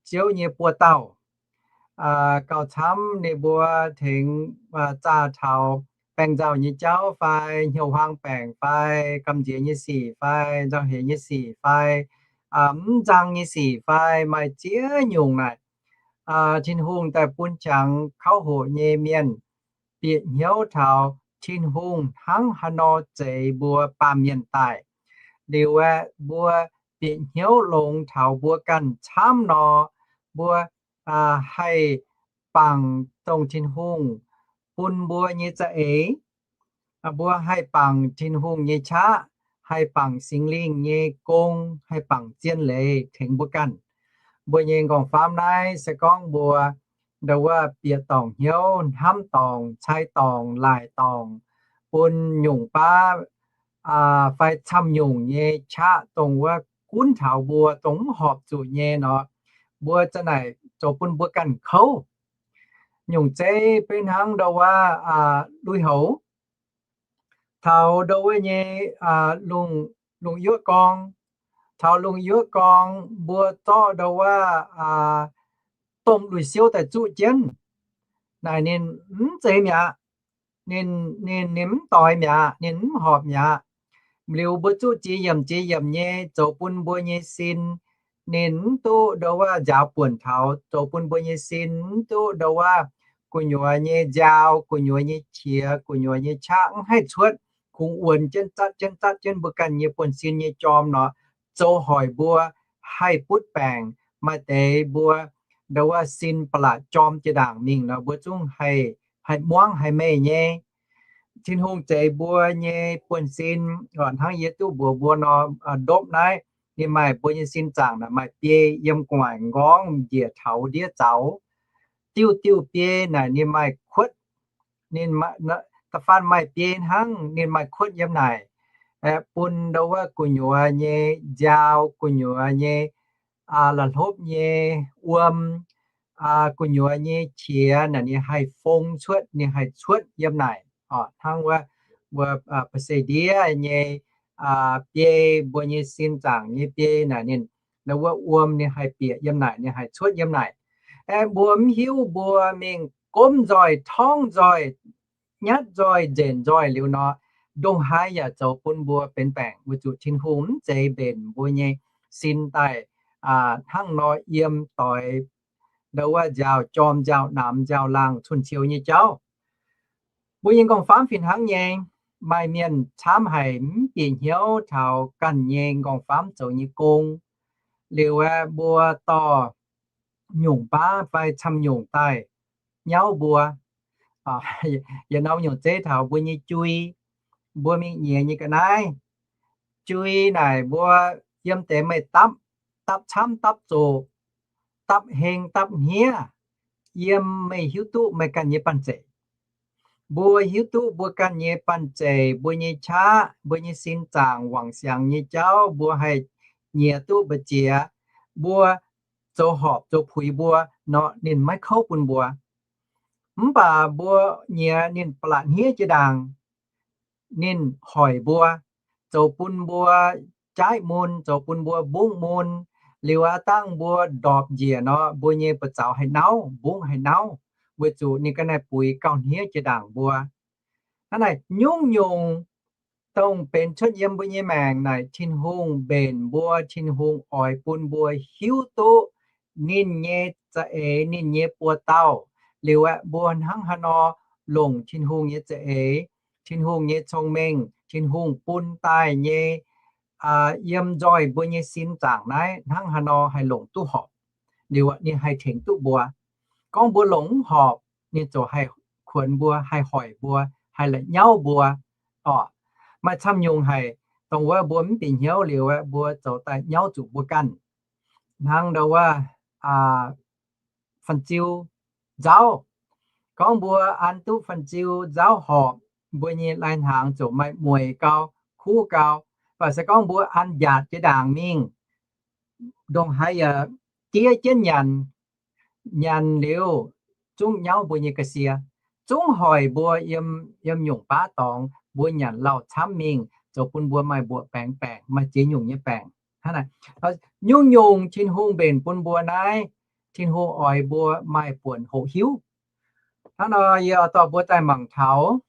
Ziouv nyei buoz-dauh. Gauh camv ninh mbuo tengx zaah taux baengh nzauh nyei jauv fai hnyouv huaang baengc fai gamh nziex nyei sic fai nzauh heix nyei sic fai mv nzang nyei sic fai maaih ziex nyungc naaic, Tin-Hungh daaih bun jangx kauv hoqc nyei mienh bieqc hnyouv taux Tin-Hungh hnangv haaix nor zeix mbuo baamh mienh daaih. Liuz aeqv, mbuo bieqc hnyouv longx taux mbuo ganh camv nor, mbuo haih bangc dongh Tin-Hungh bun mbuo nyei za'eix. Mbuo haih bangc Tin-Hungh nyei qaqv, haih bangc Singx Lingh nyei gong, haih bangc zien leiz tengx mbuo ganh. Mbuo nyei nqorngv-famv naaiv se gorngv mbuo ndau wuov bieqc dorngc hnyouv, hnamv dorngc, cai dorngc, laaic dorngc, bun nyungc baav fai camv nyungc nyei qaqv dongh wuov gunv taux mbuo, dongh mv horpc zuqc nyei nor, mbuo za'naaic zoux bun mbuo ganh kouv. Nyungc zeiv beiv hnangv ndau wuov lui-houx, taux ndau wuov nyei lungh yuoqv gorng, taux lungh yuoqv gorng mbuo zorqv ndau wuov domh lui-siouv daaih zuqv jienv, naaic ninh mv zeiz mi'aqv. Ninh, ninh, ninh mv doix mi'aqv, ninh mv horpc mi'aqv. Liuz mbuo zuqv jiex yiemc jiex yiemc nyei zoux bun mbuo nyei sin, ninh mv duqv ndau wuov nziaaux buonc taux, zoux bun mbuo nyei sin mv duqv ndau wuov gu'nyuoz nyei nziaaux, gu'nyuoz nyei qiex, gu'nyuoz nyei qaqv mv haih cuotv, kungx wuonx jienv zatv jienv zatv jienv mbuo ganh nyei buonv-sin nyei jorm nor, zoux hoic mbuo haih butv baengc. Maaih deix mbuo ndau wuov sin ba'laqc jorm jiex ndaangc mingh nor, mbuo zungv haih, haih muangv haih meih nyei. Tin-Hungh zeix mbuo nyei buonv-sin, hnangv yie duqv mbuox mbuo nor, ndopv naaiv, ninh maaih mbuo nyei sin zaangc naaic maaih biei yiem gu'nguaaic nqorngv njiec taux ndiev zaux. Diuv diuv biei naaic ninh maaih kuotv, ninh da'faanh maaih biei hnangv, ninh maaih kuotv yiem naaic, aeqv, bun ndau wuov gu'nyuoz nyei nziaaux, gu'nyuoz nyei la'hlopv nyei wuom, gu'nyuoz nyei qiex naaic ninh haih fong cuotv, ninh haih cuotv yiem naaic. Hnangv wuov, wuov ba'seiv-ndiev nyei biei, mbuo nyei sin zaangc nyei biei naaic ninh, ndau wuov wuom ninh haih bieqc yiem naaic, ninh haih cuotv yiem naaic. Aeqv, mbuo mv hiuv, mbuo mingh gomv nzoih, torngv nzoih, nyatv nzoih, nzenc nzoih liuz nor, ndongc haaix yaac zoux bun mbuo benx baengc, weic zuqc Tin-Hungh mv zeiz mbenc mbuo nyei sin daaih hnangv nor yiem doix ndau wuov nziaaux jorm, nziaaux namx, nziaaux laangh, cun-ciou nyei jauv. Mbuo nyei nqorngv-famv fih hnangv nyei. Maaih mienh camv haic mv bieqc hnyouv taux ganh nyei nqorngv-famv zoux nyei gong. Liuz aeqv, mbuo dorh nyungc baav fai camv nyungc daaih nyauv mbuo. Yietc norm nyungc zeiv taux mbuo nyei jui, mbuo mingh nyiex nyei ga'naaiv. Jui naaic mbuo yiem deix meih dapv, dapv camv dapv zoqc, dapv heng dapv hniev, yiem meih hiuv duqv meih ganh nyei banh zeic. Mbuo hiuv duqv mbuo ganh nyei banh zeic, mbuo nyei qaqv, mbuo nyei sin zaangc, wangc siangx nyei jauv, mbuo haih nyiex duqv mbu'ziex, mbuo zoux horpc zoux puix mbuo nor, ninh maiv kouv bun mbuo. Mv baac mbuo nyiex ninh ba'laqc hniev jiex ndaangc, ninh hoic mbuo, zoux bun mbuo jaaiv mun, zoux bun mbuo mbungv mun. Liuz aqv, dangh mbuo ndorpc njiec nor, mbuo nyei buoz-zaux haih nauv, mbungv haih nauv, weic zuqc ninh ga'naaiv buix gauh hniev jiex ndaangc mbuo. Hnangv naaic nyungc-nyungc dongh benx cuotv yiem mbuo nyei maengc naaic, Tin-Hungh mbenc mbuo, Tin-Hungh oix bun mbuo hiuv duqv ninh nyei za'eix, ninh nyei buoz-dauh. Liuz aeqv, mbuo hnangv haaix nor longc Tin-Hungh nyei za'eix, Tin-Hungh nyei cong-mengh, Tin-Hungh bun daaih nyei yiem nzoih mbuo nyei sin zaangc naaiv hnangv haaix nor haih longc duqv horpc. Liuz ninh haih tengx duqv mbuo. Gorngv mbuo longc mv horpc, ninh ziouc haih kuonx mbuo, haih hoic mbuo, haih la'nyauv mbuo. Orqc, maaih camv nyungc haic, dongh wuov mbuo mv bieqc hnyouv liuz aeqv, mbuo zoux daaih nyauv zuqc mbuo ganh. Hnangv ndau wuov fan-ziu nzauv. Gorngv mbuo an duqv fan-ziu nzauv horpc, mbuo nyei lai-hnaangx ziouc maaih mueic gau, kuv gau. Mv baac se gorngv mbuo an njaatc jiex ndaangc mingh, ndongc haaix yaac diev jienv nyanc, nyanc liuz zungv nyauv mbuo nyei ga'sie, zungv hoic mbuo yiem, yiem nyungc baav dorngx, mbuo nyanc lauh camv mingh, zoux bun mbuo maaih mbuoqc baengx baengc, maaih ziex nyungc nyei baengc. Hnangv naaic, nyungc-nyungc Tin-Hungh mbenc bun mbuo naaiv, Tin-Hungh oix mbuo maaih buonc hoqc hiuv. Hnangv nor yie oix dorh mbuo daaih mangc taux,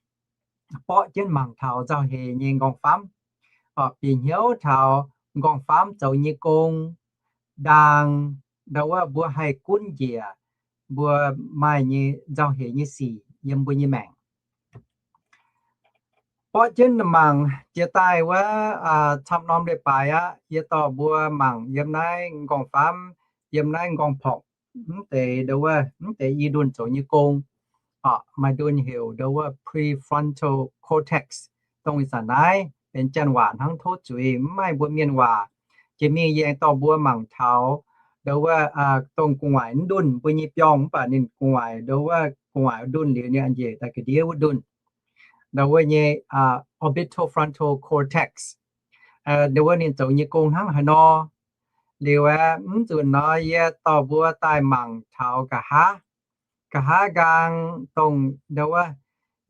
borqv jienv mangc taux nzauh heix nyei nqorngv-famv, bieqc hnyouv taux nqorngv-famv zoux nyei gong, ndaang, ndau wuov mbuo haih gunv njiec mbuo maaih nyei nzauh heix nyei sic yiem mbuo nyei maengc. Mborqv jienv mangc jiex daaih wuov, camv norm leiz-baaix aqv, yie dorh mbuo mangc yiem naaiv m'nqorngv-famv, yiem naaiv m'nqorngv-porc, mv deix ndo wuov, mv deix i ndunh zoux nyei gong. Maaih ndunh heuc ndo wuov prefrontal cortex, dongh ih zanc naaiv benx janx waac hnangv, tov zuiz, mv maaih mbuo mienh waac. Jiex mingh yie aengx dorh mbuo mangc taux ndo wuov, dongh gu'nguaaic mv ndunh mbuo nyei biorngh, mv baac ninh gu'nguaaic ndo wuov gu'nguaaic ndunh liuz ninh a'njec daaih ga'ndiev wuov ndunh, ndo wuov nyei orbital frontal cortex. Ndo wuov ninh zoux nyei gong hnangv haaix nor. Liuz aeqv, mv nzunc nor yie dorh mbuo daaih mangc taux nqa'haav, nqa'haav nqaang dongh ndo wuov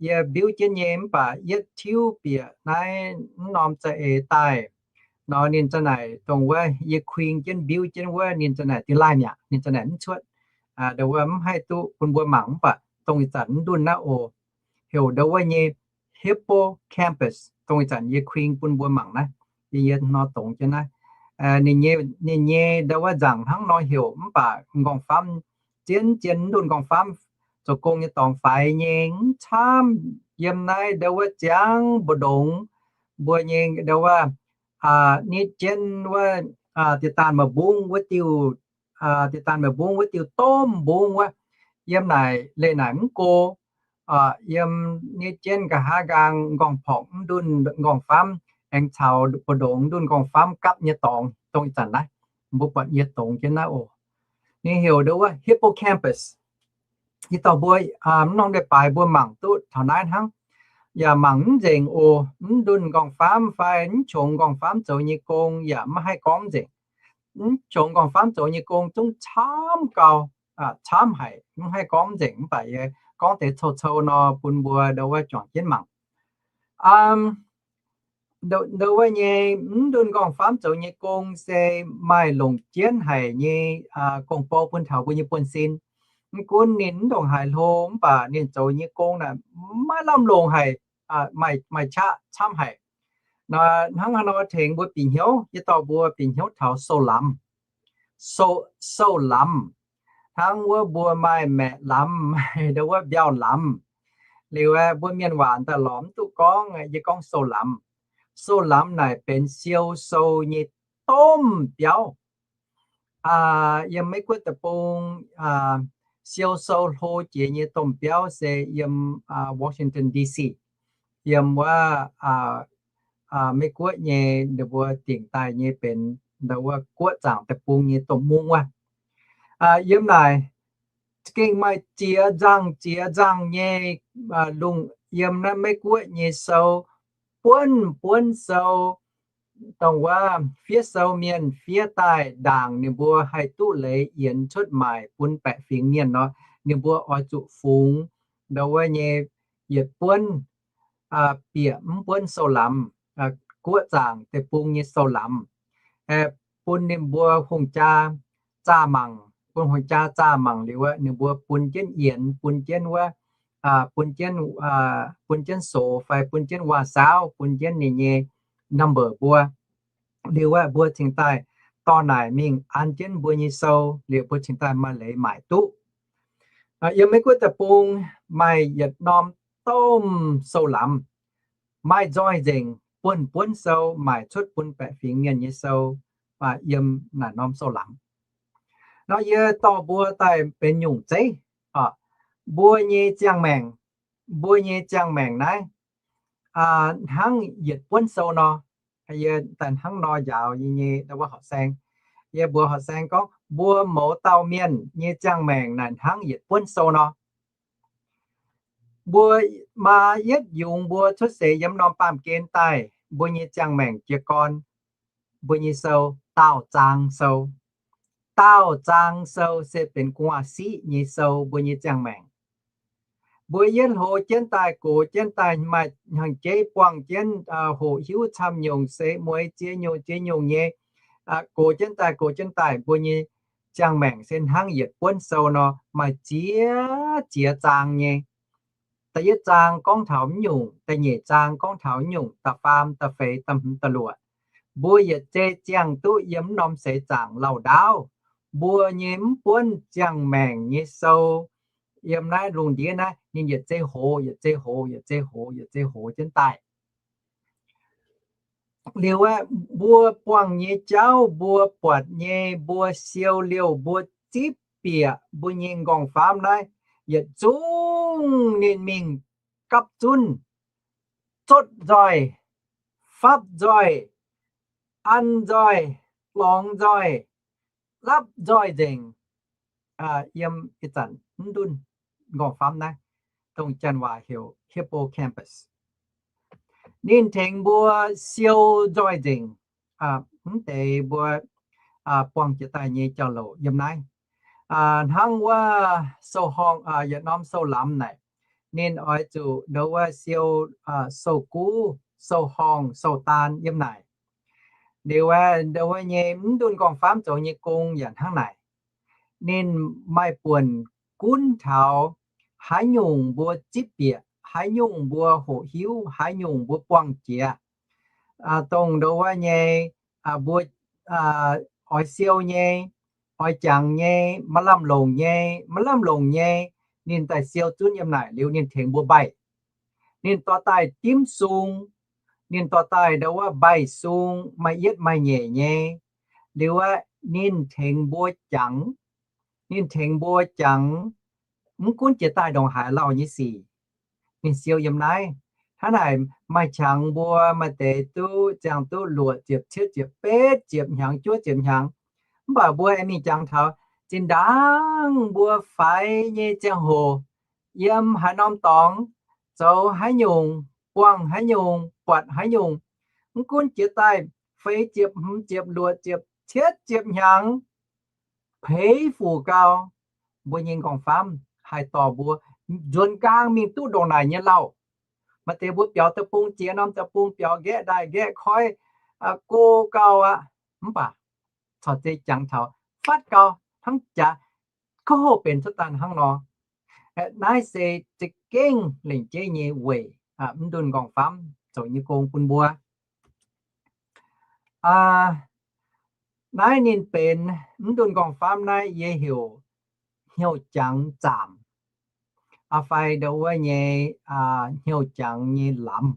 yie mbiuv jienv nyei, mv baac yietv tiuv bieqc naaiv mv norm za'eix daaih nor, ninh za'naaic dongh wuov yie kuing jienv mbiuv jienv wuov, ninh za'naaic dingh laaih mi'aqv, ninh za'naaic mv cuotv. Ndo wuov mv haih duqv bun mbuo mangc, mv baac dongh ih zanc mv ndunh naaiv oc, heuc ndo wuov nyei hippocampus, dongh ih zanc yie kuing bun mbuo mangc naaiv, yie nor dongz jienv naaiv. Ninh nyei ndo wuov nzaangc hnangv nor heuc, mv baac m'nqorngv-famv, zien, zien mv ndunh m'nqorngv-famv zoux gong nyei dorngx faix nyei, mv camv, yiem naaiv ndo wuov ziangx mbu'ndongx mbuo nyei ndo wuov, nitv jienv wuov, diex daanh maaih mbungv wuov diuh, diex daanh maaih mbungv wuov diuh domh mbungv wuov, yiem naaic leih naaic mv go, yiem nitv jienv nqa'haav nqaang, m'nqorngv-porc mv ndunh m'nqorngv-famv aengx caux mbu'ndongx mv ndunh m'nqorngv-famv gapv nyei dorngx, dongh ih zanc naaiv mbuo buatc yie dongz jienv naaiv oc. Ninh heuc ndo wuov hippocampus. Yie dorh mbuo mv norm leiz-baaix mbuo mangc duqv taux naaiv hnangv, yaac mangc mv nzengc oc. Mv ndunh m'nqorngv-famv fai mv qongx m'nqorngv-famv zoux nyei gong yaac maiv haih gorngv nzengc. Mv qongx m'nqorngv-famv zoux nyei gong zungv camv gau, camv haic, mv haih gorngv nzengc, mv baac yie gorngv deix cou-cou nor bun mbuo ndo wuov juangc jienv mangc. Ndo wuov nyei mv ndunh m'nqorngv-famv zoux nyei gong se maaih longc jienv haic nyei gong-bou bun taux mbuo nyei buonv-sin. Mv gunv ninh mv ndongc haaix hlo, mv baac ninh zoux nyei gong naaic maiv lamh longc haic, maaih qaqv camv haic. Hnangv haaix nor tengx mbuo bieqc hnyouv? Yie dorh mbuo bieqc hnyouv taux sou-lamz. Sou-lamz, hnangv wuov mbuo maaih maeqc lamz, ndo wuov mbiauh lamz. Liuz aeqv, mbuo mienh waac daaih lorz mv duqv gorngv, yie gorngv sou-lamz. Sou-lamz naaic benx siou sou nyei domh biauv. Yiem Meiv-Guoqv deic-bung, siou sou hlo jiex nyei domh biauv se yiem Washington D C, yiem wuov Meiv-Guoqv nyei, ninh mbuo dingc daaih nyei benx ndo wuov guoqv zaangc deic-bung nyei domh mungv wuov. Yiem naaic za'gengh maaih ziex nzangh ziex nzangh nyei lungh yiem naaiv Meiv-Guoqv nyei sou, buonv buonv sou, dongh wuov fiev sou mienh fiev daaih ndaangc ninh mbuo haih duqv leiz yienx cuotv maaic bun baeqc fingx mienh nor, ninh mbuo oix zuqc fungx ndo wuov nyei yietc buonv bieqc mv buonv sou-lamz, guoqv zaangc deic-bung nyei sou-lamz, bun ninh mbuo hungh jaa zaah mangc, bun hungh jaa zaah mangc liuz wuov, ninh mbuo bun jienv yienx, bun jienv wuov, bun jienv, bun jienv sox fai bun jienv waac-saauv, bun jienv ninh nyei number mbuo. Liuz wuov, mbuo cingx daaih dorh naaic mingh an jienv mbuo nyei sou, liuz mbuo cingx daaih maaih leiz maaic duqv. Yiem Meiv-Guoqv deic-bung maaih yietc norm domh sou-lamz, maaih nzoih nzengc, buonv buonv sou, maaic cuotv bun baeqc fingx mienh nyei sou, yiem naaic norm sou-lamz. Nor yie dorh mbuo daaih benx nyungc zeiv, mbuo nyei ziangh maengc, mbuo nyei ziangh maengc naaiv hnangv yietc buonv sou nor. Yie daaih hnangv nor njaaux yie nyei wuov horqc saeng. Yie mbuox horqc saeng gorngv, mbuo mouz dauh mienh nyei ziangh maengc naaic hnangv yietc buonv sou nor. Mbuo maa yietv yungz mbuo cuotv seix yiem norm baamh gen daaih, mbuo nyei ziangh maengc jiez gorn, mbuo nyei sou daauh zaang sou. Daauh zaang sou se benx gu'nguaaz-siqv nyei sou mbuo nyei ziangh maengc. Mbuo yietv hlo jienv daaih, gox jienv daaih, maaih hnyangx-jeiv buangh jienv, hoqc hiuv camv nyungc, seix mueiz ziex nyungc ziex nyungc nyei, gox jienv daaih, gox jienv daaih, mbuo nyei ziangh maengc se hnangv yietc buonv sou nor, maaih ziex, ziex zaang nyei. Da'yietv zaang gorngv taux mv nyungc, da'nyeic zaang gorngv taux mv nyungc, da'faam, da'feix, da'hmz, da'luoqc. Mbuo yietc zei ziangh duqv yiem mv norm seix zaangc lauh ndaauv, mbuo nyei mv buonv ziangh maengc nyei sou yiem naaiv lungh ndiev naaiv, ninh yietc zei hoz, yietc zei hoz, yietc zei hoz, yietc zei hoz jienv daaih. Liuz aeqv, mbuo buangh nyei jauv, mbuo buatc nyei, mbuo siou liouh, mbuo zipv bieqc mbuo nyei nqorngv-famv naaiv, yietc zungv ninh mingh gapv zunv, zotv nzoih, fapv nzoih, an nzoih, lorngx nzoih, lapv nzoih nzengc. Yiem ih zanc mv ndunh nqorngv-famv naaiv, dongh janx waac heuc hippocampus. Ninh tengx mbuo siou nzoih nzengc mv deix mbuo buangh jiex daaih nyei jauv-louc yiem naaiv. Hnangv wuov sou-horngh, yietc norm sou-lamz naaic, ninh oix zuqc ndo wuov siou sou-guv, sou-horngh, sou-daan yiem naaic. Liuz aeqv, ndo wuov nyei mv ndunh nqorngv-famv zoux nyei gong yaac hnangv naaic. Ninh maaih buonc gunv taux haaix nyungc mbuo zipv bieqc, haaix nyungc mbuo hoqc hiuv, haaix nyungc mbuo buangh jiex, dongh ndo wuov nyei mbuo oix siou nyei, oix jangx nyei, maaih lamh longc nyei, maaih lamh longc nyei, ninh daaih siou zunv yiem naaic liuz ninh tengx mbuo mbaih. Ninh dorh daaih dimv sung, ninh dorh daaih ndo wuov mbaih sung, maaih yietv maaih nyeic nyei. Liuz aeqv, ninh tengx mbuo jangx, ninh tengx mbuo jangx mv gunv jiex daaih ndongc haaix lauh nyei sic. Ninh siou yiem naaiv. Hnangv naaic maaih qangx mbuo maaih deix duqv ziangh duqv luoqc ziepc, cietv ziepc, betv ziepc hnyangx, juov ziepc hnyangx. Mv baac mbuo aengx mingh jangx taux zinh ndaangc mbuo faix nyei ziangh hoc, yiem haaix norm dorngx, zoux haaix nyungc, buangh haaix nyungc, buatc haaix nyungc, mv gunv jiex daaih feix ziepc, hmz ziepc, luoqc ziepc, cietv ziepc hnyangx, peix fuc gau, mbuo nyei nqorngv-famv haih dorh mbuo nzuonx nqaang mingh duqv ndongc naaic nyei lauh. Maaih deix mbuo biaux deic-bung, jiex norm deic-bung biaux nqaeqv ndaaih nqaeqv koiv, go gau aqv. Mv baac corc zeiz jangx taux fatv gau hnangv jaax, kouv houh benx cuotv daaih hnangv nor. Naaiv se za'gengh lengc jeiv nyei weic mv ndunh nqorngv-famv zoux nyei gong bun mbuo. Naaiv ninh benx mv ndunh nqorngv-famv naaiv yie heuc hnyouv jangx zaamc, fai ndo wuov nyei hnyouv jangx nyei lamz,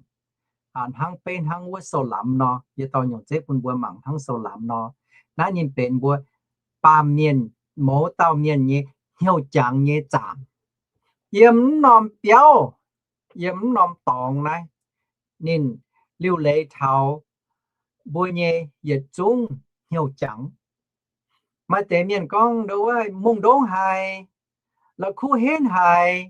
hnangv beiv hnangv wuov sou-lamz nor. Yie dorh nyungc zeiv bun mbuo mangc hnangv sou-lamz nor. Naaiv ninh benx mbuo baamh mienh, mouz dauh mienh nyei hnyouv jangx nyei zaamc. Yiem mv norm biauv, yiem mv norm dorngx naaiv, ninh liuc leiz taux mbuo nyei yietc zungv hnyouv jangx. Maaih deix mienh gorngv ndo wuov mungh ndongv haic, la'kuqv henv haic,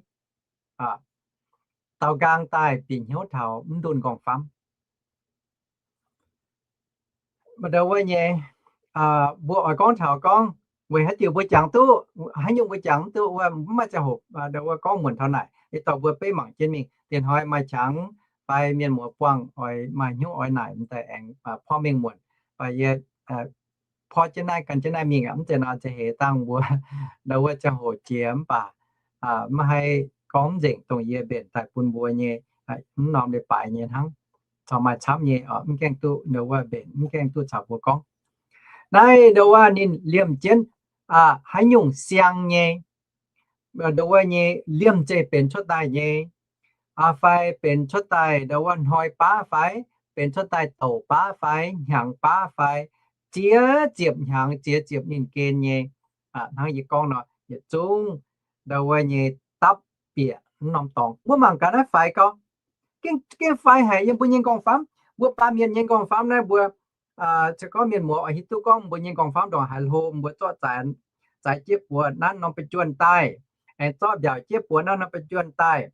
daaux nqaang daaih bieqc hnyouv taux mv ndunh nqorngv-famv. Ndo wuov nyei, mbuo oix gorngv taux gorngv weic haaix diuc mbuo jangx duqv, haaix nyungc mbuo jangx mv duqv wuov, mv maaih ziangh hoc ndo wuov gorngv muonc taux naaic. Yie dorh mbuo beiv mangc jienv mingh. Diex hnoi maaih qangx fai mienh muoz buangh oix maaih hnyouv oix naaic, m'daaih aengx porv mengh muonc. Fai yie porv jienv naaiv gan jienv naaiv mingh aqv. Mv zeiz nor nziex heix dangh mbuo ndo wuov ziangh hoc jiex mv baac maiv haih gorngv mv nzengc, dongh yie mbenc daaih bun mbuo nyei mv norm leiz-baaix nyei hnangv. Corc maaih camv nyei, mv gaengh duqv ndo wuov mbenc, mv gaengh duqv caux mbuo gorngv. Naaiv ndo wuov ninh liemh jienv haaix nyungc siang nyei, ndo wuov nyei liemh zeih benx cuotv daaih nyei, fai benx cuotv daaih ndo wuov hnoi baav fai, benx cuotv daaih douc baav fai, hnyangx baav fai, ziex ziepc hnyangx ziex ziepc ninh gen nyei. Hnangv yie gorngv nor, yietc zungv ndo wuov nyei dapv bieqc mv norm dorngx. Mbuo mangc gaax naaiv faix gau. Gengh faix haic yiem mbuo nyei nqorngv-famv. Mbuo baamh mienh nyei nqorngv-famv naaiv mbuo, se gorngv mienh muoz oix hiuv duqv gorngv mbuo nyei nqorngv-famv ndongc haaix hlo, mbuo zorqv zaaix jieqv buoz nanv norm ba'juonh daaih, aengx zorqv mbiaauc jieqv buoz nanv norm ba'juonh daaih,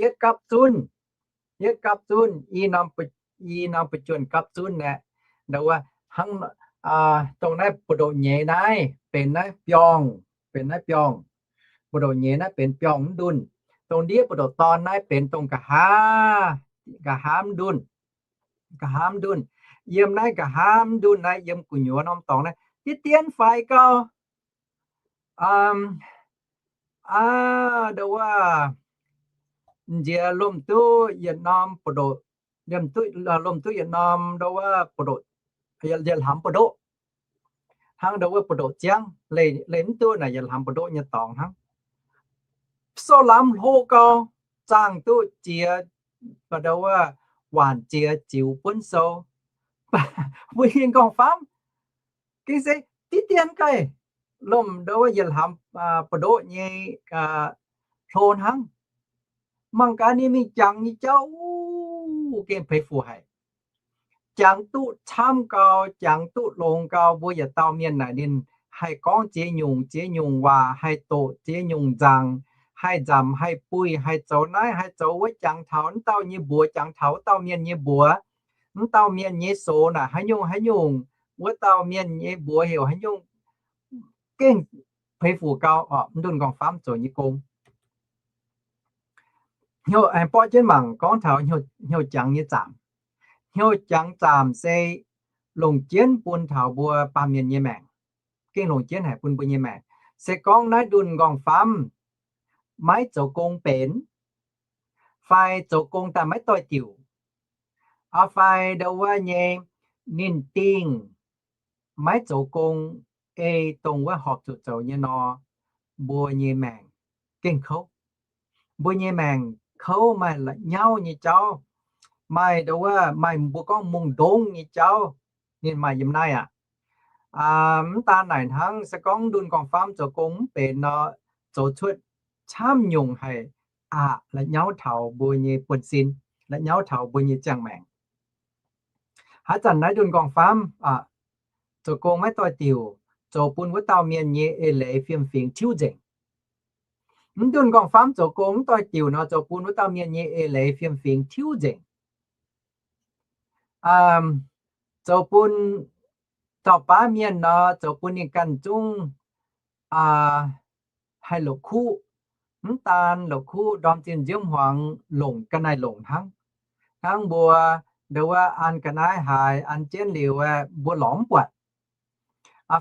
yietv gapv zunv, yietv gapv zunv, i norm ba'juonh gapv zunv aeqv, ndo wuov hnangv dongh naaiv buoz-ndoqv nyeiz naaiv benx naaiv biorngh, benx naaiv biorngh. Buoz-ndoqv nyeiz naaiv benx biorngh mv ndunh. Dongh ndiev buoz-ndoqv dorn naaiv benx dongh nqa'haav, nqa'haav mv ndunh, nqa'haav mv ndunh. Yiem naaiv nqa'haav mv ndunh naaiv, yiem gu'nyuoz norm dorngx naaiv, diev dien faix gau. Aa, ndo wuov, nziex lomh duqv yietc norm buoz-ndoqv, lomh duqv yietc norm ndo wuov buoz-ndoqv, yietc hlamx buoz-ndoqv, hnangv ndo wuov buoz-ndoqv ziangv, leih mv duqv naaic yietc hlamx buoz-ndoqv nyei dorngx hnangv. Sou-lamz hlo gau, zaangh duqv ziex, ndo wuov, waanc ziex ziux buonv sou. Mbuo nyei nqorngv-famv gengh se diqv dien gaiv, lomh ndau wuov yietc hlaax buoz-ndoqv nyei hlo hnangv. Mangc gaax ninh mingh jangx nyei jauv, gengh peix fuc haic. Jangx duqv camv gau, jangx duqv longx gau, mbuo yietc dauh mienh naaic ninh haih gorngv ziex nyungc ziex nyungc waac, haih doqc ziex nyungc nzaangc, haih nzamc haih buih, haih zoux naaiv haih zoux wuov, jangx taux wuov dauh nyei mbuox, jangx taux wuov dauh mienh nyei mbuox, wuov dauh mienh nyei soux naaic haaix nyungc haaix nyungc, wuov dauh mienh nyei mbuox heuc haaix nyungc, gengh peix fuc gau oc. Mv ndunh nqorngv-famv zoux nyei gong. Hnyouv, aengx borqv jienv mangc gorngv taux hnyouv jangx nyei zaamc. Hnyouv jangx zaamc se longc jienv bun taux mbuo baamh mienh nyei maengc. Gengh longc jienv haic bun mbuo nyei maengc. Se gorngv naaiv ndunh nqorngv-famv maiv zoux gong benx, fai zoux gong daaih maiv doix-diuc, fai ndau wuov nyei ninh dingh maiv zoux gong, ei dongh wuov horpc zuqc zoux nyei nor, mbuo nyei maengc gengh kouv. Mbuo nyei maengc kouv, maaih la'nyauv nyei jauv, maaih ndau wuov maaih mbuo gorngv mungh ndongv nyei jauv, ninh maaih yiem naaiv aqv. Mv daan naaic hnangv, se gorngv ndunh nqorngv-famv zoux gong mv benx nor, zoux cuotv camv nyungc haic aqv, la'nyauv taux mbuo nyei buonv-sin, la'nyauv taux mbuo nyei ziangh maengc. Haaix zanc naaiv ndunh nqorngv-famv zoux gong maiv doix-diuc, zoux bun wuov dauh mienh nyei eix leiz fiem-fingx tiuv nzengc. Mv ndunh nqorngv-famv zoux gong mv doix-diuc nor, zoux bun wuov dauh mienh nyei eix leiz fiem-fingx tiuv nzengc. Zoux bun dauh baav mienh nor, zoux bun ninh ganh zungv haih la'kuqv. Mv daan la'kuqv, ndorm zinh nziouv hmuangx longc ga'naaiv longc hnangv. Hnangv mbuo ndau wuov an ga'naaiv haaix, an jienv liuz aeqv, mbuo lorz mv buatc.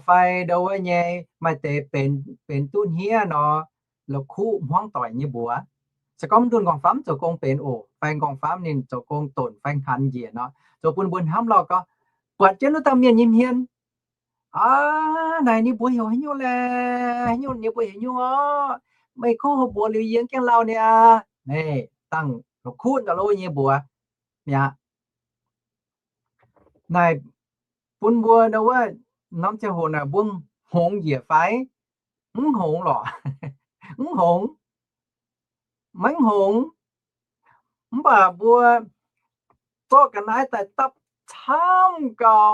Fai ndau wuov nyei maaih deix benx duqv hniev nor, la'kuqv hmuangv doic nyei mbuox. Se gorngv ndunh nqorngv-famv zoux gong benx oc, fai nqorngv-famv ninh zoux gong donc fai hngangx njiec nor, zoux bun mbuo hnamv lauh gorngv, buatc jienv wuov dauh mienh nyei hmien, aav, naaic ninh mbuox heuc haaix nyungc laeh, haaix nyungc ninh mbuox heuc nyungc orqc, meih kov houh mbuox liuz yie gaengh lauh niaa. Naaic dangh la'kuqv ndau-lov nyei mbuox mi'aqv. Naaic bun mbuo ndau wuov norm ziangh hoc naaic mbuo hngongx njiec fai? Mv hngongx lorqc. Mv hngongx. Maiv hngongx. Mv baac mbuo zorqv ga'naaiv daaih dapv camv gau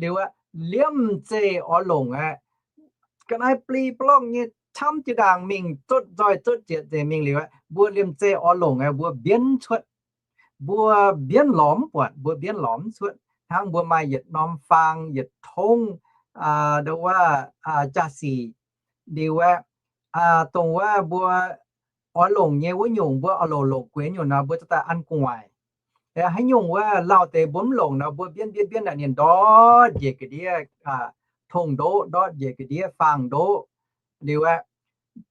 liuz aeqv, liemh zeih oix longc aeqv, ga'naaiv bli blorngv nyei camv jiex ndaangc mingh zotv nzoih zotv zietc nzengc mingh liuz aeqv, mbuo liemh zeih oix longc aeqv, mbuo mbienv cuotv. Mbuo mbienv lorz mv buatc, mbuo mbienv lorz mv cuotv. Hnangv mbuo maaih yietc norm faang, yietc tongv, ndau wuov, jaa-sic liuz aeqv, dongh wuov mbuo oix longc nyei wuov nyungc mbuo oix longc longc guenx nyungc nor, mbuo zuqc daaih an gu'nguaaic. Haaix nyungc wuov lauh deix mbuo mv longc nor, mbuo mbienv mbienv mbienv naaic ninh ndortv njiec ga'ndiev, tongv ndoqv ndortv njiec ga'ndiev, faang ndoqv. Liuz aeqv,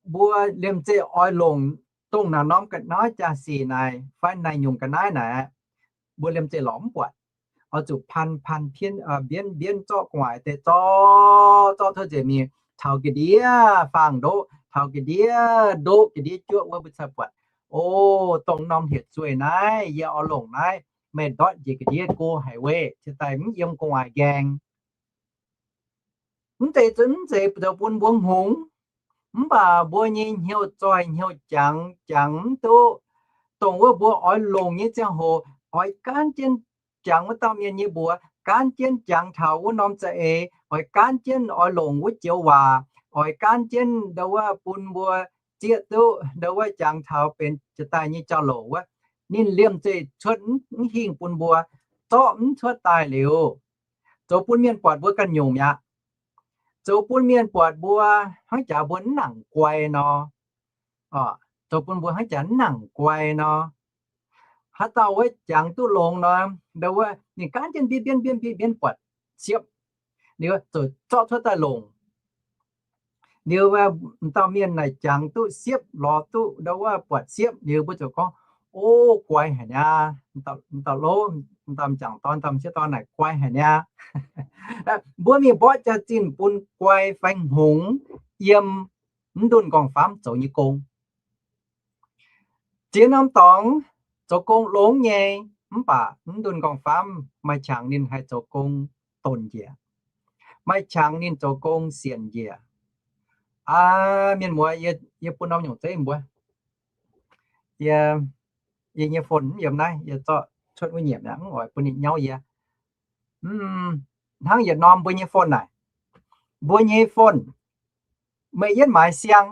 mbuo liemh zeih oix longc dongh naaiv norm ga'naaiv jaa-sic naaic fai naaiv nyungc ga'naaiv naaic, mbuo liemh zeih lorz mv buatc. Oix zuqc pan pan pienv, mbienv mbienv zorqv gu'nguaaic deix zorqv zorqv tov nzengc mingh, taux ga'ndiev faang ndoqv, taux ga'ndiev ndoqv, ga'ndiev juoqv wuov mbuo cai buatc. O, dongh norm hiec zueih naaiv yie oix longc naaiv, meih ndortv njiec ga'ndiev go haic weic cingx daaih mv yiem gu'nguaaic nqaeng. Mv zeiz, mv zeiz zoux bun mbuo hngongx, mv baac mbuo nyei hnyouv zoih hnyouv jangx, jangx mv duqv. Dongh wuov mbuo oix longc nyei ziangh hoc, oix gaanv jienv jangx wuov dauh mienh nyei mbuox, gaanv jienv jangx taux wuov norm za'eix, oix gaanv jienv oix longc wuov joux waac, oix gaanv jienv ndau wuov bun mbuo zieqv duqv ndau wuov jangx taux benx jiex daaih nyei jauv-louc wuov. Ninh liemh zeih cuotv mv hingh bun mbuo, zorqv mv cuotv daaih liuz, zoux bun mienh buatc mbuo ganh nyungc mi'aqv. Zoux bun mienh buatc mbuo hnangv jaax mbuo mv nangc guai nor. Zoux bun mbuo hnangv jaax mv nangc guai nor. Haaix dauh wuov jangx duqv longx nor, ndau wuov ninh gaanv jienv mbienv mbienv mbienv mbienv buatc siepv, liuz zuqc zorqv cuotv daaih longc. Liuz wuov dauh mienh naaic jangx duqv siepv, lorz duqv ndau wuov buatc siepv, liuz mbuo ziouc gorngv, o, guai haic niaa, dauh lov, dauh m'jangc dorn, dauh m'sieqv dorn naaic guai haic niaa. Mbuo mingh mborqv jaax-zinh bun guai fai hngongx yiem mv ndunh nqorngv-famv zoux nyei gong. Ziex norm dorngx zoux gong longx nyei, Mv baac mv ndunh nqorngv-famv maaih qangx ninh haih zoux gong donc njiec, maaih qangx ninh zoux gong sienc njiec. Aa, mienh muoz, yie bun norm nyungc zeiv mbuo. Yie, yie nyei phone mv yiem naaiv, yie zorqv cuotv wuov nyiemc aqv, mv oix bun ninh nyauv yie. Hnangv yietc norm mbuo nyei phone naaic, mbuo nyei phone, meih yietv maaiz siang,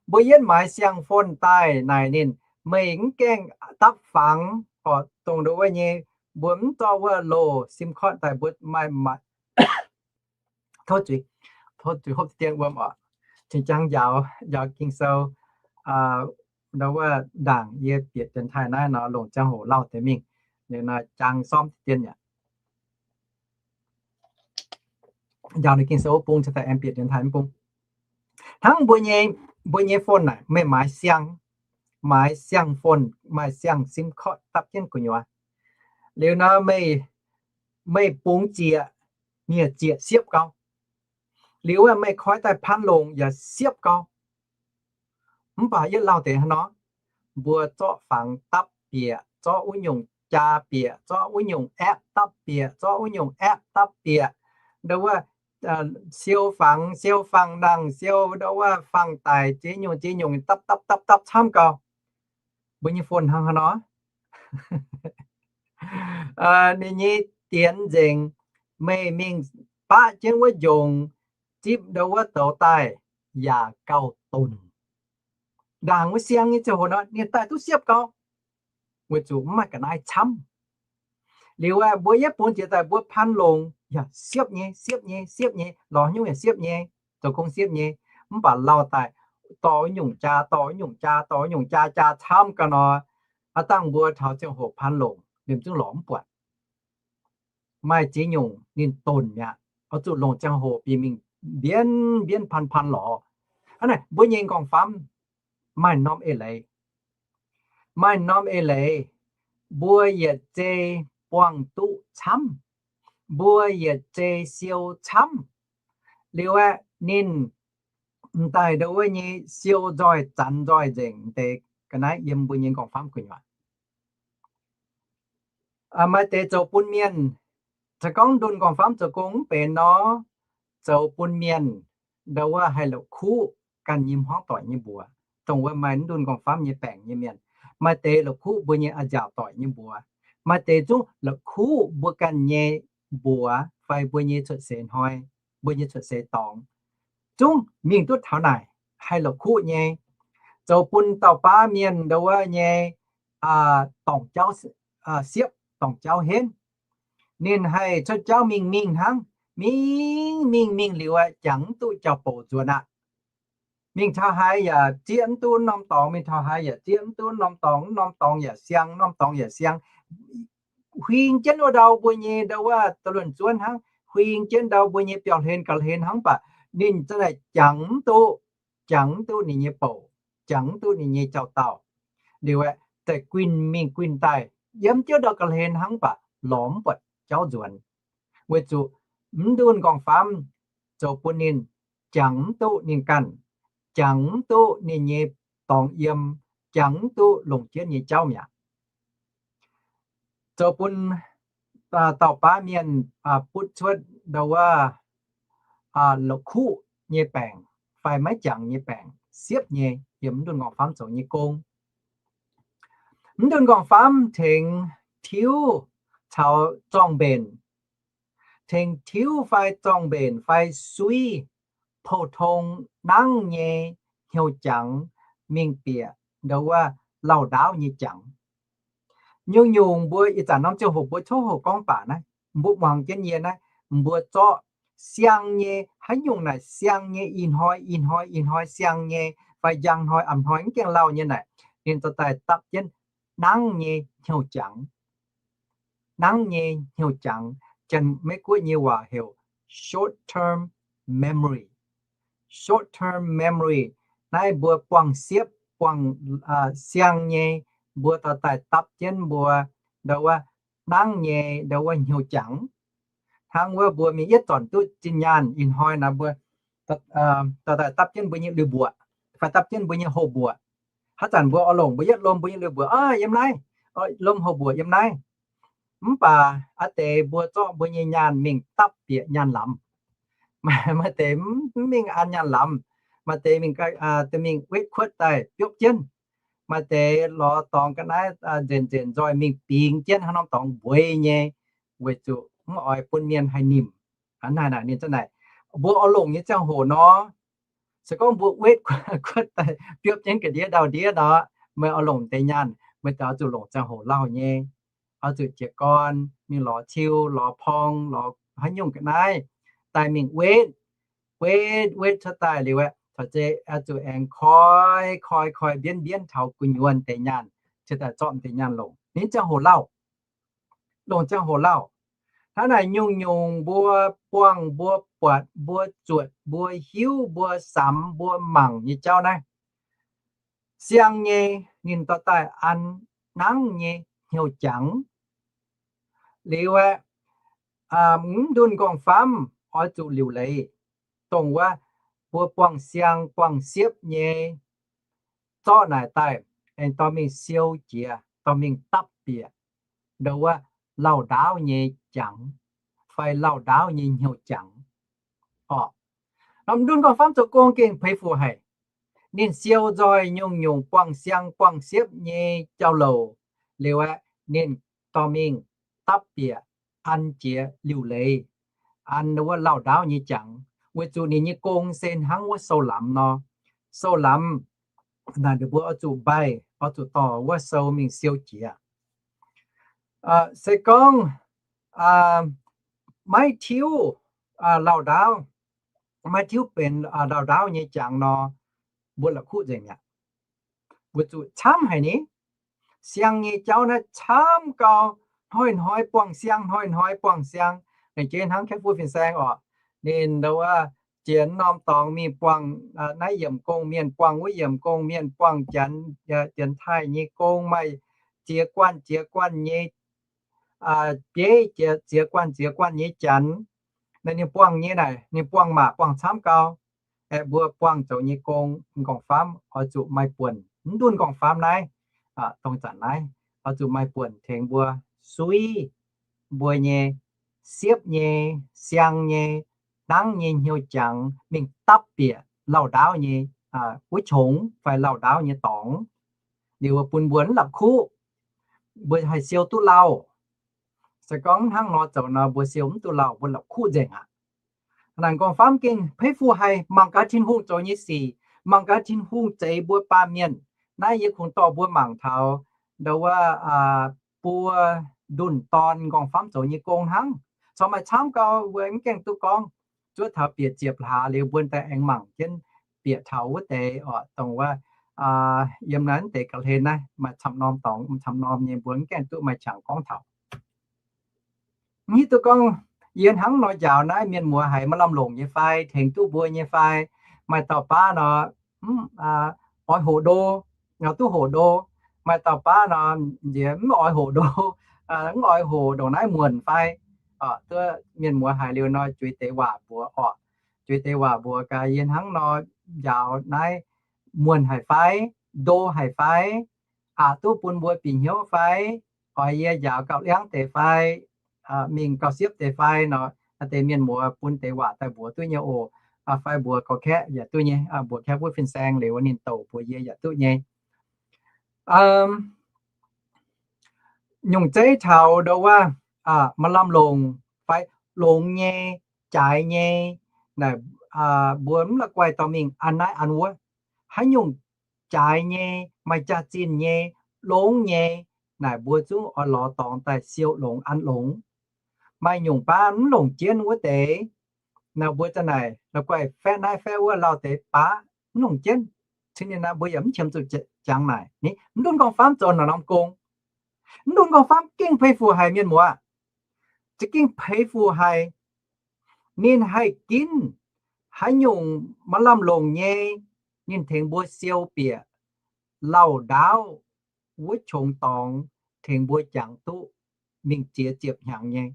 mbuo yietv maaiz siang phone daaih naaic ninh, meih mv gaengh dapv fangx oc, dongh ndau wuov nyei, mbuo mv zorqv wuov loz sim kotv daaih mbuo maaih, maaih, tov zuiz, tov zuiz hopv dien wuom oc. Cing-jang njaaux, njaaux Ging-Sou, ndau wuov ndaangc yie bieqc dienx taaih naaiv nor, longc ziangh hoc lauh deix mingh, ninh jang sormv dien yaac njaaux ninh Ging-Sou wuov bung, cingx daaih aengx bieqc dienx taaih mv bung. Hnangv mbuo nyei, mbuo nyei phone naaic, meih maaiz siang, maaiz siang phone, maaih siang sim kotv dapv jienv gu'nyuoz. Liuz nor meih, meih bungx zieqc, nyiec zieqc siepv gau. Liuz meih koi daaih paan longc yaac siepv gau. Mv baac yietv lauh deix hnangv nor, mbuo zorqv fangx dapv bieqc, zorqv wuov nyungc jaa bieqc, zorqv wuov nyungc app dapv bieqc, zorqv wuov nyungc app dapv bieqc. Ndau wuov, siou fangx, siou fangx nangh, siou ndau wuov fangx daic, ziex nyungc ziex nyungc dapv dapv dapv dapv camv gau. Mbuo nyei phone hnangv haaix nor? Ninh nyei dienx nzengc, meih mingh baqv jienv wuov njongc, zipv ndau wuov douz daaih yaac gauh donc. Ndaangc wuov siang nyei ziangh hoc nor, ninh daaih duqv siepv gau, weic zuqc mv maaih ga'naaiv camv. Liuz aeqv, mbuo yietv bungx jiex daaih mbuo paan longc yaac siepv nyei, siepv nyei, siepv nyei, lorz nyungc yaac siepv nyei, zoux gong siepv nyei. Mv baac lauh daaih dorh wuov nyungc jaa, dorh wuov nyungc jaa, dorh wuov nyungc jaa, jaa camv gau nor, aav dangh mbuo taux ziangh hoc paan longc liemh zungv lorz mv buatc. Maaih ziex nyungc ninh donc mi'aqv, oix zuqc longc ziangh hoc bieqc mingh mbienv mbienv paan paan lorz. Hnangv naaic mbuo nyei nqorngv-famv maaih norm eix leiz, maaih norm eix leiz, mbuo yietc zei buangh duqv camv, mbuo yietc zei siou camv. Liuz aeqv, ninh m'daaih ndau wuov nyei siou nzoih zanx nzoih nzengc deix ga'naaiv yiem mbuo nyei nqorngv-famv gu'nyuoz. Maaih deix zoux bun mienh, se gorngv ndunh nqorngv-famv zoux gong mv benx nor, zoux bun mienh ndau wuov haih la'kuqv ganh nyei hmuangv doic nyei mbuox, dongh wuov maaih ndunh nqorngv-famv nyei baengc nyei mienh. Maaih deix la'kuqv mbuo nyei a'nziaauc doic nyei mbuox, maaih deix zungv la'kuqv mbuo ganh nyei mbuox fai mbuo nyei cuotv seix hnoi, mbuo nyei cuotv seix dorngx, zungv mingh duqv taux naaic haih la'kuqv nyei, zoux bun dauh baav mienh ndau wuov nyei dorngc jauv, siepv dorngc jauv henv. Ninh haih cuotv jauv mingh mingh hnangv, mingh mingh mingh liuz aeqv, jangx mv duqv jauv-bouc nzuonx aqv. Mingh taux haaix yaac zieqv mv duqv norm dorngx, mingh taux haaix yaac zieqv mv duqv norm dorngx, norm dorngx yaac siang, norm dorngx yaac siang. Huing jienv wuov ndau mbuo nyei ndau wuov da'luonx zuonv hnangv, huing jienv ndau mbuo nyei biauv-hlen ga'hlen hnangv, mv baac ninh za'naaic jangx mv duqv, jangx mv duqv ninh nyei bouc, jangx mv duqv ninh nyei jauv-dauh. Liuz aeqv, daaih guinh mingh guinh daaih, yiem jienv ndau ga'hlen hnangv, mv baac lorz mv buatc jauv nzuonx, weic zuqc mv ndunh nqorngv-famv zoux bun ninh jangx mv duqv ninh ganh, jangx mv duqv ninh nyei dorngx yiem, jangx mv duqv longc jienv nyei jauv mi'aqv. Zoux bun dauh baav mienh butv cuotv ndau wuov la'kuqv nyei baengc fai maiv jangx nyei baengc siepv nyei yiem mv ndunh nqorngv-famv zoux nyei gong. Mv ndunh nqorngv-famv tengx tiuv caux zorng-mbenc, tengx tiuv fai zorng-mbenc fai suiv pou-tong nangv nyei hnyouv jangx mingh bieqc ndau wuov lauh ndaauv nyei jangx. Nyungc-nyungc mbuo ih zanc norm ziangh hoc mbuo tov hoqc gorngv baac naaiv, mbuo muangx jienv yie naaiv, mbuo zorqv siang nyei, haaix nyungc naaic siang nyei, ih hnoi ih hnoi ih hnoi siang nyei, fai njang hnoi a'hnoi mv gaengh lauh nyei naaic, ninh dorh daaih dapv jienv nangv nyei hnyouv jangx. Nangv nyei hnyouv jangx, Janx-Meiv-Guoqv nyei waac heuc short-term memory. Short-term memory, naaiv mbuo buangh siepv, buangh siang nyei, mbuo dorh daaih dapv jienv mbuo ndau wuov nangv nyei ndau wuov hnyouv jangx. Hnangv wuov mbuo mingh yietv zornc duqv zinh nyaanh ih hnoi naaic mbuo dorh daaih dapv jienv mbuo nyei lui-mbuoqc, fai dapv jienv mbuo nyei houx-mbuoqc. Haaix zanc mbuo oix longc mbuo yietv lom mbuo nyei lui-mbuoqc, aa, yiem naaiv, lomh houh mbuoqc yiem naaiv. Mv baac aa deix mbuo zorqv mbuo nyei nyaanh mingh dapv bieqc nyaanh lamz. Maaih deix mv mingh an nyaanh lamz, maaih deix mingh, mingh wetv kuotv daaih biopv jienv. Maaih deix lorz dorngx ga'naaiv nzenc nzenc nzoih mingh bingx jienv haaix norm dorngx mbueiz nyei, weic zuqc mv oix bun mienh haih nimc. Hnangv naaic ninh za'naaic, mbuo oix longc nyei ziangh hoc nor, se gorngv mbuo wetv kuotv daaih biopv jienv ga'ndiev ndau-ndiev nor, meih oix longc deix nyaanh, meih daaih oix zuqc longc ziangh hoc lauh nyei, oix zuqc jiez gorn mingh lorz ciu, lorz porng, lorz haaix nyungc ga'naaiv daaih mingh wetv, wetv, wetv cuotv daaih liuz aeqv, taux zei oix zuqc aengx koi, koi, koi mbienv mbienv taux gu'nyuoz deix nyaanh, ciex daaih zorqv deix nyaanh longc. Ninh ziangh hoc lauh, longc ziangh hoc lauh. Hnangv naaic nyungc-nyungc mbuo buangh, mbuo buatc, mbuo zuotc, mbuo hiuv, mbuo samx, mbuo mangc nyei jauv naaiv, siang nyei ninh dorh daaih an nangv nyei hnyouv jangx. Liuz aeqv, mv ndunh nqorngv-famv oix zuqc liuc leiz, dongh wuov mbuo buangh siang buangh siepv nyei zorqv naaic daaih, aengx dorh mingh siou jiex, dorh mingh dapv bieqc ndo wuov lauh ndaauv nyei jangx fai lauh ndaauv nyei hnyouv jangx. Orqc, norm ndunh nqorngv-famv zoux gong gengh peix fu haic. Ninh siou nzoih nyungc-nyungc buangh siang buangh siepv nyei jauv-louc liuz aeqv, ninh dorh mingh dapv bieqc, an jiex liuc leiz, an wuov lauh ndaauv nyei jangx, weic zuqc ninh nyei gong se hnangv wuov sou lamz nor. Sou lamz naaic ninh mbuo oix zuqc mbaih, oix zuqc dorh wuov sou mingh siou jiex. Se gorngv maiv tiuv lauh ndaauv, maiv tiuv benx lauh ndaauv nyei jangx nor, mbuo la'kuqv nzengc mi'aqv. Weic zuqc camv haic ni. Siang nyei jauv naaiv camv gau, hnoi-hnoi buangh siang, hnoi-hnoi buangh siang. Laengz jeiv hnangv Kaeqv Fuqv fin-saeng orqc, ninh ndo wuov jiex norm dorngx mingh buangh naaiv yiemc gong mienh, buangh wuov yiemc gong mienh, buangh Janx, Janx-Taiv nyei gong, maaih ziex guanh ziex guanh nyei bieiv, ziex guanh ziex guanh nyei Janx. Naaiv ninh buangh nyei naaic, ninh buangh maac buangh camv gau. Aeqv, mbuo buangh zoux nyei gong, nqorngv-famv oix zuqc maaih buonc. Mv ndunh nqorngv-famv naaiv, dongh zanc naaiv, oix zuqc maaih buonc tengx mbuo suiv mbuo nyei siepv nyei, siang nyei, nangv nyei hnyouv jangx mingh dapv bieqc lauh ndaauv nyei wuov qongx fai lauh ndaauv nyei dorngx. Liuz bun mbuo mv la'kuqv, mbuo haih siou duqv lauh. Se gorngv hnangv nor zoux nor, mbuo siou mv duqv lauh, mbuo la'kuqv nzengc aqv. Naaic nqorngv-famv gengh peix fu haic, mangc gaax Tin-Hungh zoux nyei sic, mangc gaax Tin-Hungh zeix mbuo baamh mienh. Naaiv yie kungx dorh mbuo mangc taux ndo wuov buo ndunh dorn nqorngv-famv zoux nyei gong hnangv. Corc maaih camv gau, mbuo mv gaengh duqv gorngv. Zuov taux bieqc ziepc hlaax liuz mbuo daaih aengx mangc jienv bieqc taux wuov deix orqc, dongh wuov yiem naaiv deix ga'hlen naaiv maaih camv norm dorngx, camv norm nyei mbuo mv gaengh duqv maaih qangx gorngv taux. Hiuv duqv gorngv yie hnangv nor njaaux naaiv mienh muoz haiz maaih lamh longc nyei fai, tengx duqv mbuo nyei fai. Maaih dauh baav nor, mv, oix hoqc ndo, duqv hoqc ndo. Maaih dauh baav nor, nziex mv oix hoqc ndo, mv oix hoqc ndongc naaiv muonc fai. Duqv mienh muoz haiz liuz nor, juix deix waac mbuox orqc. Juix deix waac mbuox gaax yie hnangv nor njaaux naaiv muonc haic fai, ndo haic fai, aqc duqv bun mbuo bieqc hnyouv fai, oix yie njaaux gauh liangv deix fai, mingh gauh siepv deix fai nor, naaiv deix mienh muoz bun deix waac daaih mbuox duqv nyei oc. Fai mbuox gorx-kaeqv yaac duqv nyei, mbuox kaeqv wuov fin-saeng liuz ninh douc mbuox yie yaac duqv nyei. Nyungc zeiv taux ndo wuov maaih lamh longc fai longx nyei, jaaix nyei, naaic mbuo mv la'guaih dorh mingh an naaiv an wuov. Haaix nyungc jaaix nyei, maaih jaax-zinh nyei, longx nyei, naaic mbuo zungv oix lorz dorngx daaih siou longx an longx. Maaih nyungc baav mv longc jienv wuov deix, naaic mbuo za'naaic la'guaih faeqv naaiv faeqv wuov lauh deix baav mv longc jienv. Cingx ninh naaic mbuo yaac mv qiemx zuqc jangx naaic. Ni mv ndunh nqorngv-famv zoux naaic norm gong. Mv ndunh nqorngv-famv gengh peix fu haic mienh muoz. Za'gengh peix fu haic. Ninh haih ginv haaix nyungc maaih lamh longc nyei, ninh tengx mbuo siou bieqc lauh ndaauv wuov qongx dorngx, tengx mbuo jangx duqv mingh ziex ziepc hnyangx nyei.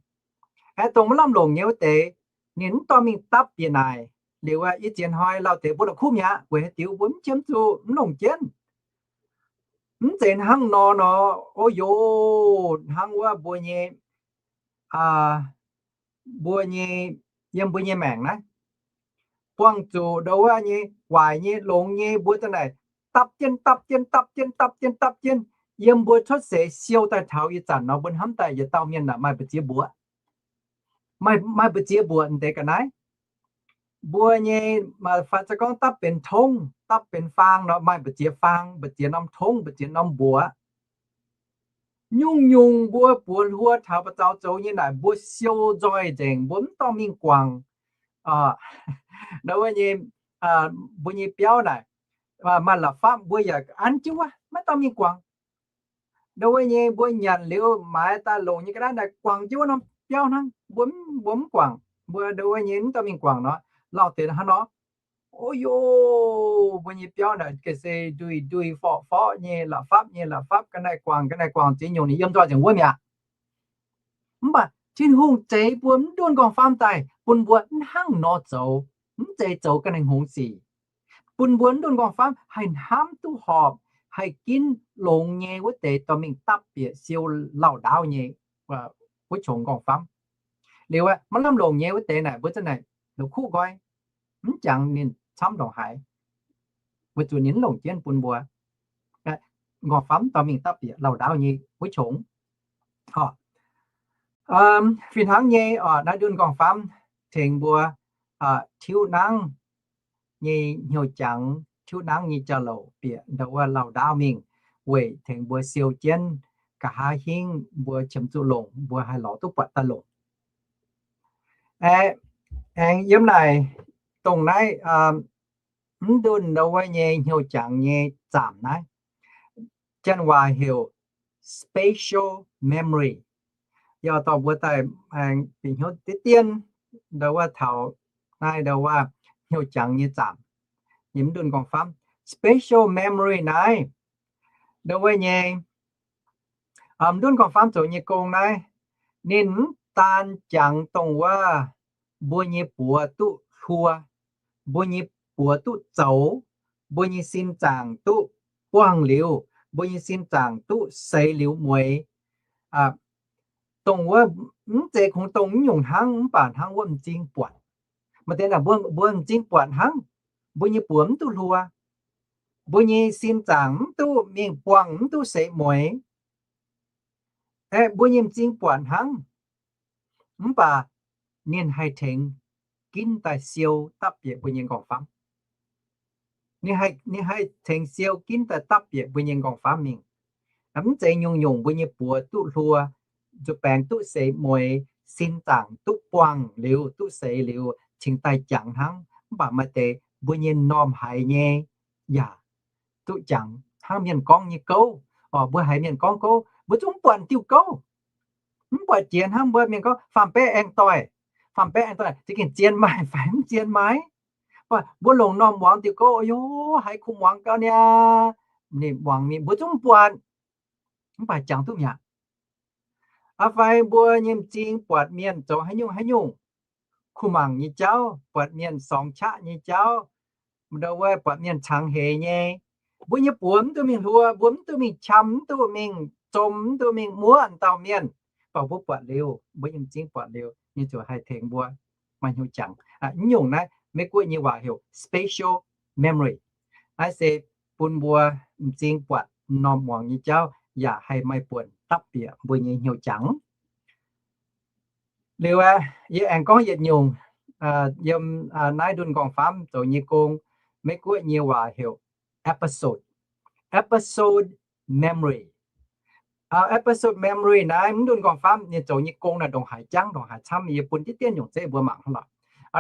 Aeqv, dongh maiv lamh longc nyei wuov deix, ninh mv dorh mingh dapv bieqc naaic. Liuz aqv, i ziex hnoi lauh deix mbuo la'kuqv mi'aqv. Weic haaix diuc? Mbuo mv qiemx zuqc, mv longc jienv. Mv zeiz hnangv nor nor, o yoc, hnangv wuov mbuo nyei, mbuo nyei, yiem mbuo nyei maengc naaiv, buangh zuqc ndau wuov nyei, waaic nyei, longx nyei, mbuo za'naaic dapv jienv, dapv jienv, dapv jienv, dapv jienv, dapv jienv. Yiem mbuo cuotv seix siou daaih taux ih zanc nor, mbuo hnamv daaih yietc dauh mienh naaic maaih mbu'ziex mbuoqc, maaih mbu'ziex mbuoqc deix ga'naaiv. Mbuo nyei, fai se gorngv dapv benx tongv, dapv benx faang nor, maaih mbu'ziex faang, mbu'ziex norm tongv, mbu'ziex norm mbuoqc. Nyungc-nyungc mbuo buoz hluo taux ba'zaux zoux nyei naaic, mbuo siou nzoih nzengc, mbuo mv dorh mingh guangc. Ndau wuov nyei, mbuo nyei biauv naaic, maaih la'fapv mbuo yaac an jienv wuov, maiv dorh mingh guangc. Ndau wuov nyei mbuo nyanc liuz maaiz daaih longc nyei ga'naaiv naaic guangc jienv wuov norm biauv hnangv, mbuo mv guangc, mbuo ndau wuov nyei mv dorh mingh guangc nor, lauh deix hnangv nor. O yoc, mbuo nyei biauv naaic ga'se nduih nduih forqv forqv nyei, la'fapv nyei la'fapv, ga'naaiv guangc ga'naaiv guangc, ziex nyungc ninh yiem nzoih nzengc wuov mi'aqv. Mv baac Tin-Hungh zeix mbuo mv ndunh nqorngv-famv daaih bun mbuo hnangv nor zoux, mv zeiz zoux ga'naaiv hngongx sic. Bun mbuo mv ndunh nqorngv-famv haih hnamv duqv horpc, haih ginv longx nyei wuov deix dorh mingh dapv bieqc siou lauh ndaauv nyei wuov qongx nqorngv-famv. Liuz maiv lamh longc nyei wuov deix naaic mbuo za'naaic la'kuqv nqoi, mv jangx ninh camv ndongc haaix, weic zuqc ninh mv longc jienv bun mbuo nqorngv-famv dorh mingh dapv bieqc lauh ndaauv nyei wuov qongx. Fih hnangv nyei, naaiv ndunh nqorngv-famv tengx mbuo tiuv nangv nyei hnyouv jangx, tiuv nangv nyei jauv-louc bieqc ndau wuov lauh ndaauv mingh, weic tengx mbuo siou jienv, nqa'haav hingv mbuo qiemx zuqc longc, mbuo haih lorz duqv buatc daaih longc. Aengx yiem naaic dongh naaiv mv ndunh ndau wuov nyei hnyouv jangx nyei zaamc naaiv, janx waac heuc spatial memory. Yie dorh mbuo daaih bieqc hnyouv diqv dien ndau wuov taux naaiv ndau wuov hnyouv jangx nyei zaamc, nyei mv ndunh nqorngv-famv. Spatial memory naaiv ndau wuov nyei mv ndunh nqorngv-famv zoux nyei gong naaiv, ninh mv daan jangx dongh wuov mbuo nyei buoz duqv hluo, mbuo nyei buoz duqv zoux, mbuo nyei sin zaangc duqv buangh liuz, mbuo nyei sin zaangc duqv seix liuz mueix. Dongh wuov mv zeiz kungx dongh mv nyungc hnangv, mv baac hnangv wuov m'zing buatc. Maaih deix naaic mbuo, mbuo m'zing buatc hnangv, mbuo nyei buoz mv duqv hluo, mbuo nyei sin zaangc mv duqv mingh buangh, mv duqv seix mueix. Aeqv, mbuo nyei m'zing buatc hnangv, mv baac ninh haih tengx ginv daaih siou dapv bieqc mbuo nyei nqorngv-famv. Ninh haih tengx siou ginv daaih dapv bieqc mbuo nyei nqorngv-famv mingh. Mv zeiz nyungc-nyungc mbuo nyei buoz duqv hluo, nzuih baengx duqv seix mueix, sin zaangc duqv buangh liuz, duqv seix liuz, cingx daaih jangx hnangv. Mv baac maaih deix mbuo nyei m'normh haiz nyei yaac duqv jangx hnangv mienh gorngv nyei gouv. Mbuo haiz mienh gorngv gouv, mbuo zungv mv buatc diuh gouv. Mv buatc jiex hnangv mbuo mienh gorngv faam-baeqv aengx doic, faam-baeqv aengx doic za'gengh zien maaih fai mv zien maaih. Mv baac mbuo longc m'normh muangx diuh gouv, o yo, haiz kuh muangx gau niaa, ninh muangx mingh mbuo zungv mv buatc, mv baac jangx duqv mi'aqv. Aa fai mbuo nyei m'zing buatc mienh zoux haaix nyungc haaix nyungc kuh mangc nyei jauv, buatc mienh sorngx qaqv nyei jauv, ndau wuov buatc mienh cangx heix nyei, mbuo nyei buoz mv duqv mingh hluo, mbuo mv duqv mingh qam, mv duqv mingh zom, mv duqv mingh muoqv dauh mienh. Mv baac mbuo buatc liuz, mbuo nyei m'zing buatc liuz, ninh ziouc haih tengx mbuo maaih hnyouv jangx. Mv nyungc naaiv Meiv-Guoqv nyei waac heuc spatial memory. Naaiv se bun mbuo m'zing buatc, m'normh muangx nyei jauv yaac haih maaih buonc dapv bieqc mbuo nyei hnyouv jangx. Liuz aeqv, yie aengx gorngv yietc nyungc yiem naaiv ndunh nqorngv-famv zoux nyei gong, Meiv-Guoqv nyei waac heuc episode, episode memory. Episode memory naaiv mv ndunh nqorngv-famv ninh zoux nyei gong naaic ndongc haaix jangv ndongc haaix camv, yie bun diqv dien nyungc zeiv mbuo mangc hnangv lorqc.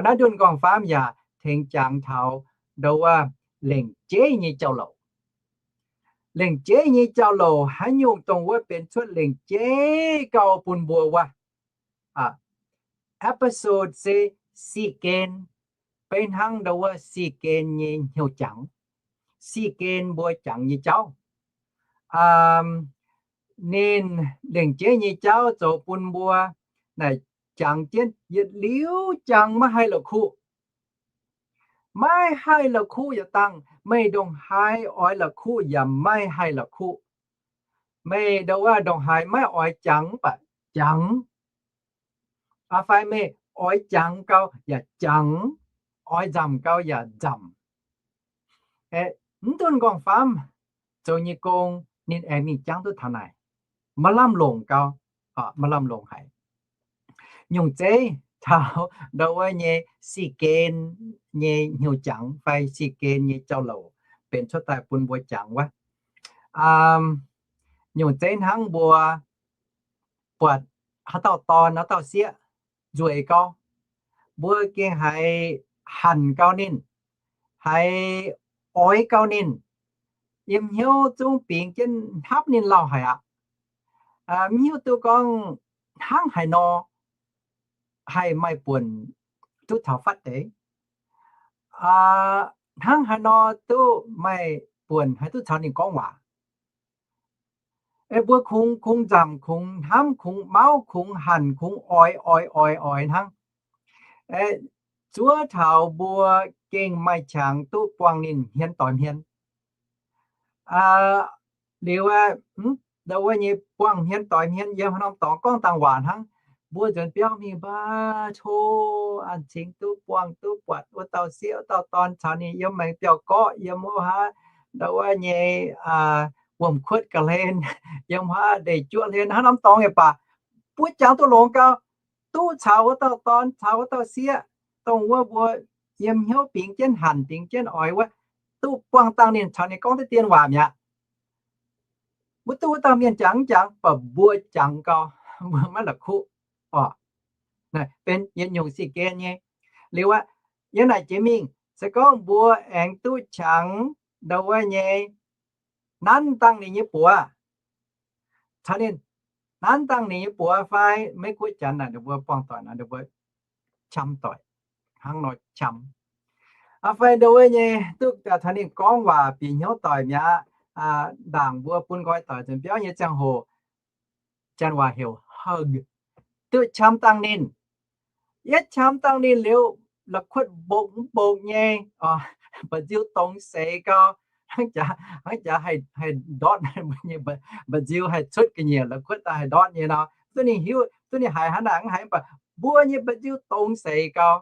Naaiv ndunh nqorngv-famv yaac tengx jangx taux ndau wuov lengc jeiv nyei jauv-louc. Lengc jeiv nyei jauv-louc haaix nyungc dongh wuov benx cuotv lengc jeiv gau bun mbuo wuov. Episode se si gen, beiv hnangv ndau wuov si gen nyei hnyouv jangx, si gen mbuo jangx nyei jauv. Ninh lengc jeiv nyei jauv zoux bun mbuo naaic jangx jienv yietc liuz jangx maiv haih la'kuqv. Maiv haih la'kuqv yaac dangh, meih ndongc haaix oix la'kuqv yaac maiv haih la'kuqv. Meih ndongc wuov ndongc haaix maiv oix jangx mv baac jangx, fai meih oix jangx gau yaac jangx, oix nzamc gau yaac nzamc. Mv duqv nqorngv-famv zoux nyei gong, ninh aengx mingh jangx duqv taux naaic, maaih lamh longc gau, maaih lamh longc haic. Nyungc zeiv taux ndau wuov nyei si gen nyei hnyouv jangx fai si gen nyei jauv-louc benx cuotv daaih bun mbuo jangx wuov. Nyungc zeiv hnangv mbuo buatc haaix dauh dorn haaix dauh sieqv nzueic gau, mbuo gengh haiz hanc gau ninh, haiz oix gau ninh, yiem hnyouv zungv bingx jienv hnamv ninh lauh haic aqv. Mv hiuv duqv gorngv hnangv haaix nor haih maaih buonc duqv caux fatv deix, hnangv haaix nor duqv maaih buonc haih duqv caux ninh gorngv waac. Mbuo kungx, kungx nzamc, kungx hnamv, kungx mauv, kungx hanc, kungx oix, oix, oix, oix hnangv. Zuov taux mbuo gengh maaih qangx duqv buangh ninh hmien doix hmien. Liuz, ndau wuov nyei buangh hmien doix hmien yiem haaix norm dorngx gorngv dangh waac hnangv. Mbuo nzuonx biauv mingh mbaah, tov an cingx duqv buangh duqv buatc wuov dauh sieqv wuov dauh dorn caux ninh yiem maengx biauv-gorqv, yiem wuov haaix, ndau wuov nyei wuom-kuotv ga'hlen, yiem haaix ndeic-juoqv hlen, haaix norm dorngx yaac baac, mbuo jangx duqv longx gau, duqv caux wuov dauh dorn caux wuov dauh sieqv, dongh wuov mbuo yiem hnyouv bingx jienv hanc bingx jienv oix wuov, duqv buangh dangh ninh caux ninh gorngv deix dien waac mi'aqv. Mbuo duqv wuov dauh mienh jangx mv jangx, mv baac mbuo jangx gau, mbuo maiv la'kuqv oc. Benx yietc nyungc si gen nyei. Liuz aqv, yiem naaic jiex mingh se gorngv mbuo aengx duqv qangx ndau wuov nyei nanv dangh ninh nyei buoz. Caux ninh nanv dangh ninh nyei buoz fai Meiv Guoqv Janx naaic, ninh mbuo buangh doic naaic, ninh mbuo qam doic, hnangv nor qam. Fai ndau wuov nyei duqv caux ninh gorngv waac bieqc hnyouv doic mi'aqv. Ndaangc mbuo bun nqoi doic nzuonx biauv nyei ziangh hoc, Janx waac heuc hug, duqv qam dangh ninh. Yietv qam dangh ninh liuz, la'kuotv mbong mbong nyei, mba'nziu dongz seix gau, hnangv jaax haih ndortv, mba'nziu haih cuotv ga'nyiec, la'kuotv daaih haih ndortv nyei nor. Duqv ninh hiuv, duqv ninh haiz hnangv naaic mv haiz, mv baac mbuo nyei mba'nziu dongz seix gau.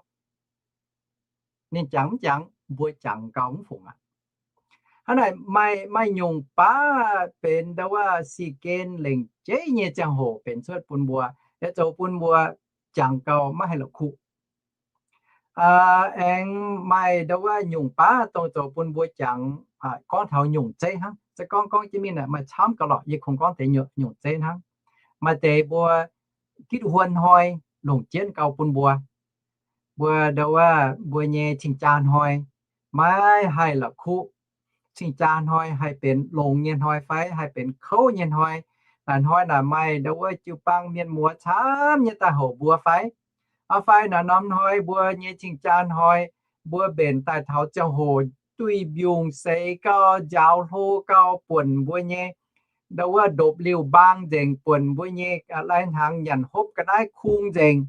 Ninh jangx mv jangx, mbuo jangx gau mv fungc aqv. Hnangv naaic maaih, maaih nyungc baav benx ndau wuov si gen lengc jeiv nyei ziangh hoc benx cuotv bun mbuo, yaac zoux bun mbuo jangx gau maiv haih la'kuqv. Aengx maaih ndau wuov nyungc baav dongh zoux bun mbuo jangx, gorngv taux nyungc zeiv hnangv. Se gorngv gorngv jienv mingh naaic maaih camv gauh lorqc, yie kungx gorngv deix nyungc zeiv hnangv. Maaih deix mbuo gitv huon hnoi longc jienv gau bun mbuo. Mbuo ndau wuov mbuo nyei cing-jaa hnoi maiv haih la'kuqv. Cing-jaa hnoi haih benx longx nyei hnoi fai haih benx kouv nyei hnoi. Naaic hnoi naaic maaih ndau wuov jiu-baang mienh muoz camv nyei daaih houc mbuo fai? Fai naaic norm hnoi mbuo nyei cing-jaa hnoi, mbuo mbenc daaih taux ziangh hoc duih mbiungc seix gau, njaaux hlo gau, buonc mbuo nyei ndau wuov ndopv-liuh mbaang nzengc, buonc mbuo nyei lai-hnaangx nyanc hopv ga'naaiv kung nzengc.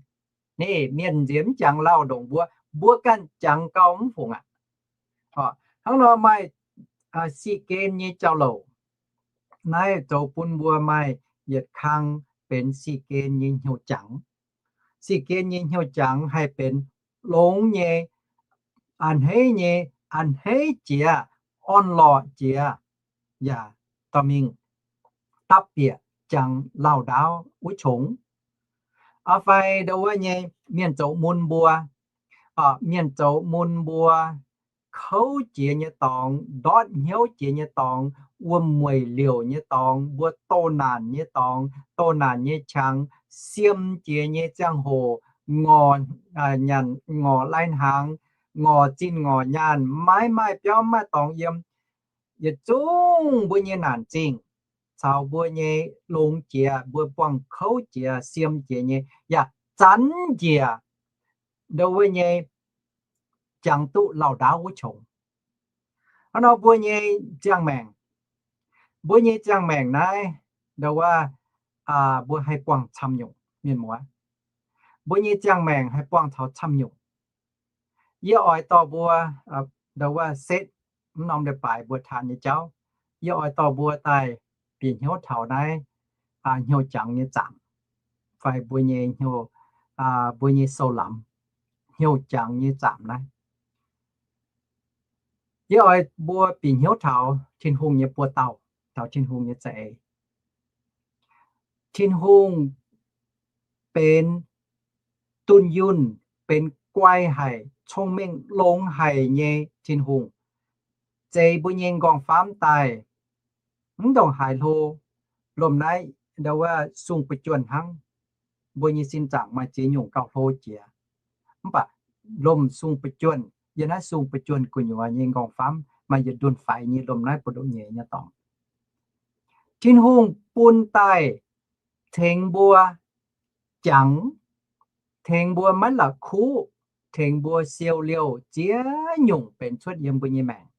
Naaiv mienh nziex mv jangx lauh ndongc mbuo, mbuo ganh jangx gau mv fungc aqv. Hnangv nor maaih si gen nyei jauv-louc, naaiv zoux bun mbuo maaih yietc kang benx si gen nyei hnyouv jangx. Si gen nyei hnyouv jangx haih benx longx nyei, a'hneiv nyei, a'hneiv jiex, orn-lorqc jiex, yaac dorh mingh dapv bieqc jangx lauh ndaauv wuov qongx. Fai ndau wuov nyei mienh zoux mun mbuo, mienh zoux mun mbuo, kouv jiex nyei dorngx, ndortv hnyouv jiex nyei dorngx, wuom-mueic liouc nyei dorngx, mbuo doh naanc nyei dorngx, doh naanc nyei qangx, siem jiex nyei ziangh hoc, ngorc nyanc ngorc lai-hnaangx, ngorc zinh ngorc nyaanh, maiv maaih biauv maaih dorngx yiem. Yietc zungv mbuo nyei naanc zingh caux mbuo nyei longx jiex, mbuo buangh kouv jiex, siem jiex nyei, yaac zanc njiec ndau wuov nyei jangx duqv lauh ndaauv wuov qongx. Hnangv nor mbuo nyei ziangh maengc, mbuo nyei ziangh maengc naaiv, ndau wuov, mbuo haih buangh camv nyungc, mienh muoz. Mbuo nyei ziangh maengc haih buangh taux camv nyungc. Yie oix dorh mbuo, ndau wuov setv mv norm leiz-baaix mbuo taan nyei jauv, yie oix dorh mbuo daaih bieqc hnyouv taux naaiv hnyouv jangx nyei zaamc, fai mbuo nyei hnyouv, mbuo nyei sou-lamz, hnyouv jangx nyei zaamc naaiv. Yie oix mbuo bieqc hnyouv taux Tin-Hungh nyei buoz-dauh, taux Tin-Hungh nyei za'eix. Tin-Hungh benx dunh yunh, benx guai haic, cong-mengh longx haic nyei Tin-Hungh. Zeix mbuo nyei nqorngv-famv daaih, mv ndongc haaix hlo, lomh naaiv ndau wuov sung buo juonh hnangv. Mbuo nyei sin zaangc maaih ziex nyungc gauh hlo jiex, mv baac lomh sung buo juonh, yiem naaiv sung buo juonh gu'nyuoz nyei nqorngv-famv maaih yietc ndunh faix nyei lomh naaiv buoz-ndoqv nyeiz nyei dorngx. Tin-Hungh bun daaih tengx mbuo jangx, tengx mbuo maiv la'kuqv, tengx mbuo siou liouh ziex nyungc benx cuotv yiem mbuo nyei maengc.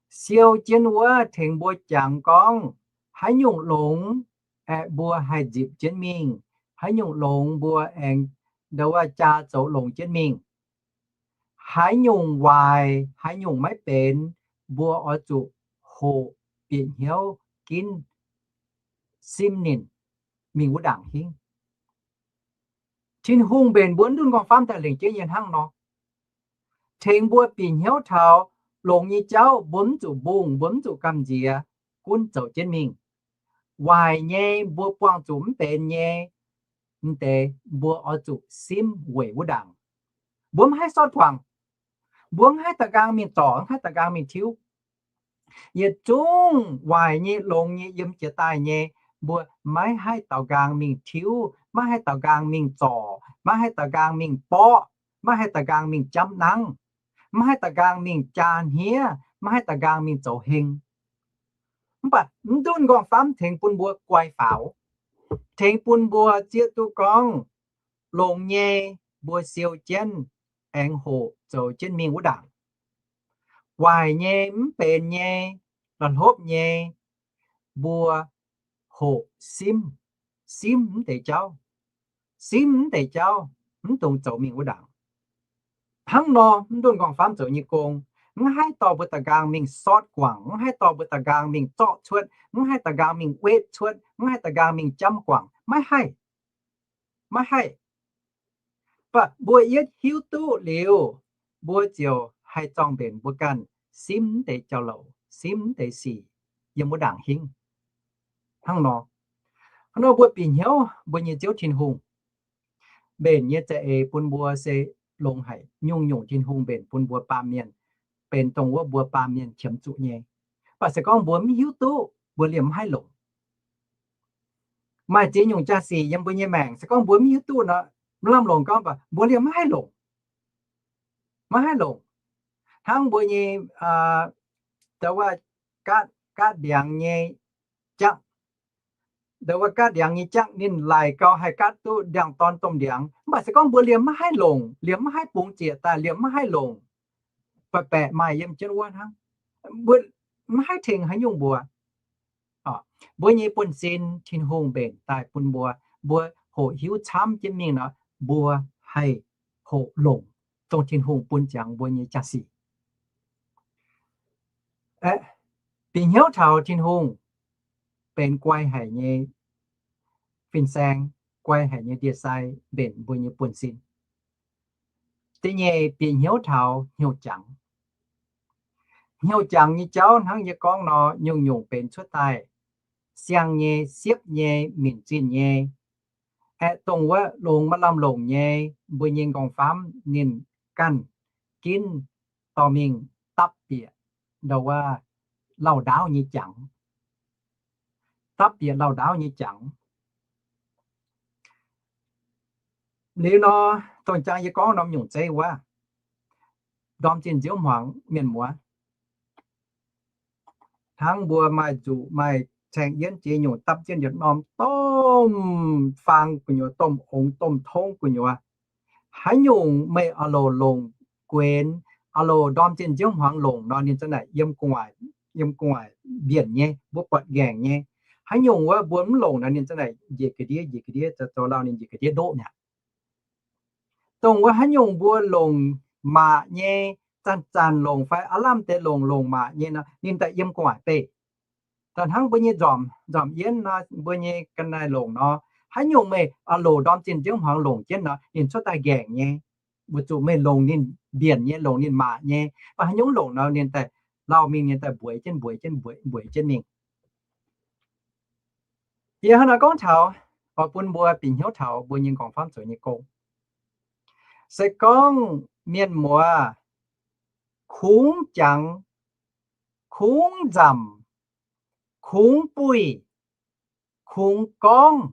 Siou jienv wuov tengx mbuo jangx gorngv haaix nyungc longx aeqv, mbuo haih nzipc jienv mingh, haaix nyungc longx mbuo aengx ndau wuov jaa zoux longx jienv mingh. Haaix nyungc waaic, haaix nyungc maiv benx, mbuo oix zuqc hoqc bieqc hnyouv ginv simv ninh mingh wuov ndaangc hingv. Tin-Hungh mbenc mbuo mv ndunh nqorngv-famv daaih lengc jeiv nyei hnangv nor, tengx mbuo bieqc hnyouv taux longx nyei jauv mbuo mv zuqc mbungh, mbuo mv zuqc gamh nziex, gunv zoux jienv mingh. Waaic nyei mbuo buangh zuqc mv benx nyei, m'deix mbuo oix zuqc simv weic wuov ndaangc. Mbuo mv haih sortv guangc. Mbuo mv haih da'nqaang mingh zorc, mv haih da'nqaang mingh tiuv. Yietc zungv waaic nyei, longx nyei, yiem jiex daaih nyei, mbuo maiv haih da'nqaang mingh tiuv, maiv haih da'nqaang mingh zorc, maiv haih da'nqaang mingh borqv, maiv haih da'nqaang mingh jamv nangv, maiv haih da'nqaang mingh jaa hniev, maiv haih da'nqaang mingh zoux heng. Mv baac mv ndunh nqorngv-famv tengx bun mbuo guai faaux, tengx bun mbuo zieqv duqv gorngv longx nyei mbuo siou jienv aengx hoqc zoux jienv mingh wuov ndaangc. Waaic nyei, mv benx nyei, la'hlopv nyei, mbuo hoqc simv, simv mv deix jauv, simv mv deix jauv, mv dungx zoux mingh wuov ndaangc. Hnangv nor, mv ndunh nqorngv-famv zoux nyei gong, mv haih dorh mbuo da'nqaang mingh sortv guangc, mv haih dorh mbuo da'nqaang mingh zorqv cuotv, mv haih da'nqaang mingh wetv cuotv, mv haih da'nqaang mingh jamv guangc, maiv haih, maiv haih. Mv baac mbuo yietv hiuv duqv liuz, mbuo ziouc haih zorng-mbenc mbuo ganh simv mv deix jauv-louc, simv mv deix sic yiem wuov ndaangc hingv. Hnangv nor, hnangv nor mbuo bieqc hnyouv mbuo nyei Ziouv Tin-Hungh mbenc nyei za'eix bun mbuo se longx haic. Nyungc-nyungc Tin-Hungh mbenc bun mbuo baamh mienh benx dongh wuov mbuo baamh mienh qiemx zuqc nyei. Mv baac se gorngv mbuo mv hiuv duqv, mbuo liemh mv haih longc. Maaih ziex nyungc jaa-sic yiem mbuo nyei maengc, se gorngv mbuo mv hiuv duqv nor, mv lamh longc gorngv mbuo liemh mv haih longc, maiv haih longc. Hnangv mbuo nyei, ndau wuov, gaatv ndiangx nyei jangv, ndau wuov gaatv ndiangx nyei jangv ninh laic gau haih gaatv duqv ndiangx-dorn domh ndiangx. Mv baac se gorngv mbuo liemh maiv haih longc, liemh maiv haih bungx ziec daaih, liemh maiv haih longc, baeqc baeqc maaih yiem jienv wuov hnangv. Mbuo maiv haih tengx haaix nyungc mbuox. Mbuo nyei buonv-sin Tin-Hungh mbenc daaih bun mbuo, mbuo hoqc hiuv camv jienv mingh nor, mbuo haih hoqc longc dongh Tin-Hungh bun ziangx mbuo nyei jaa-sic. Aeqv, bieqc hnyouv taux Tin-Hungh benx guai haic nyei fin-saeng, guai haic nyei ndie-sai mbenc mbuo nyei buonv-sin. Da'nyeic, bieqc hnyouv taux hnyouv jangx. Hnyouv jangx nyei jauv hnangv yie gorngv nor, nyungc-nyungc benx cuotv daaih, siang nyei, siepv nyei, minc zinh nyei, aeqv, dongh wuov longx maaih lamh longc nyei, mbuo nyei nqorngv-famv ninh ganh ginv dorh mingh dapv bieqc ndau wuov lauh ndaauv nyei jangx. Dapv bieqc lauh ndaauv nyei jangx. Liuz nor, dongh jangx yie gorngv norm nyungc zeiv wuov, ndorm zinh nziouv hmuangx mienh muoz, hnangv mbuo maaih nzuqc maaih caeng yienv jiex nyungc dapv jienv yietc norm domh faang gu'nyuoz, domh ongx domh tongv gu'nyuoz. Haaix nyungc meih oix loc longc guenx, oix loc ndorm zinh nziouv hmuangx longc nor, ninh za'naaic yiem gu'nguaaic, yiem gu'nguaaic mbienc nyei, mbuo buatc nqaengc nyei. Haaix nyungc wuov mbuo mv longc nor, ninh za'naaic njiec ga'ndiev, njiec ga'ndiev, zoux, zoux lauh ninh njiec ga'ndiev ndoqv mi'aqv. Dongh wuov haaix nyungc mbuo longc maac nyei, zanc-zanc longc fai aav lamh deix longc, longc maac nyei nor, ninh daaih yiem gu'nguaaic beih. Da'hnangv mbuo nyei nzormc, nzormc yienv nor, mbuo nyei ga'naaiv longc nor, haaix nyungc meih oix loc ndorm zinh nziouv hmuangx longc jienv nor, ninh cuotv daaih nqaengc nyei. Weic zuqc meih longc ninh mbienc nyei, longc ninh maac nyei, mv baac haaix nyungc longc nor ninh daaih lauh mingh, ninh daaih mbueiz jienv, mbueiz jienv, mbueiz, mbueiz jienv mingh. Yie hnangv naaiv gorngv taux, oix bun mbuo bieqc hnyouv taux mbuo nyei nqorngv-famv zoux nyei gong. Se gorngv mienh muoz kungx jangx, kungx nzamc, kungx buih, kungx gorngv,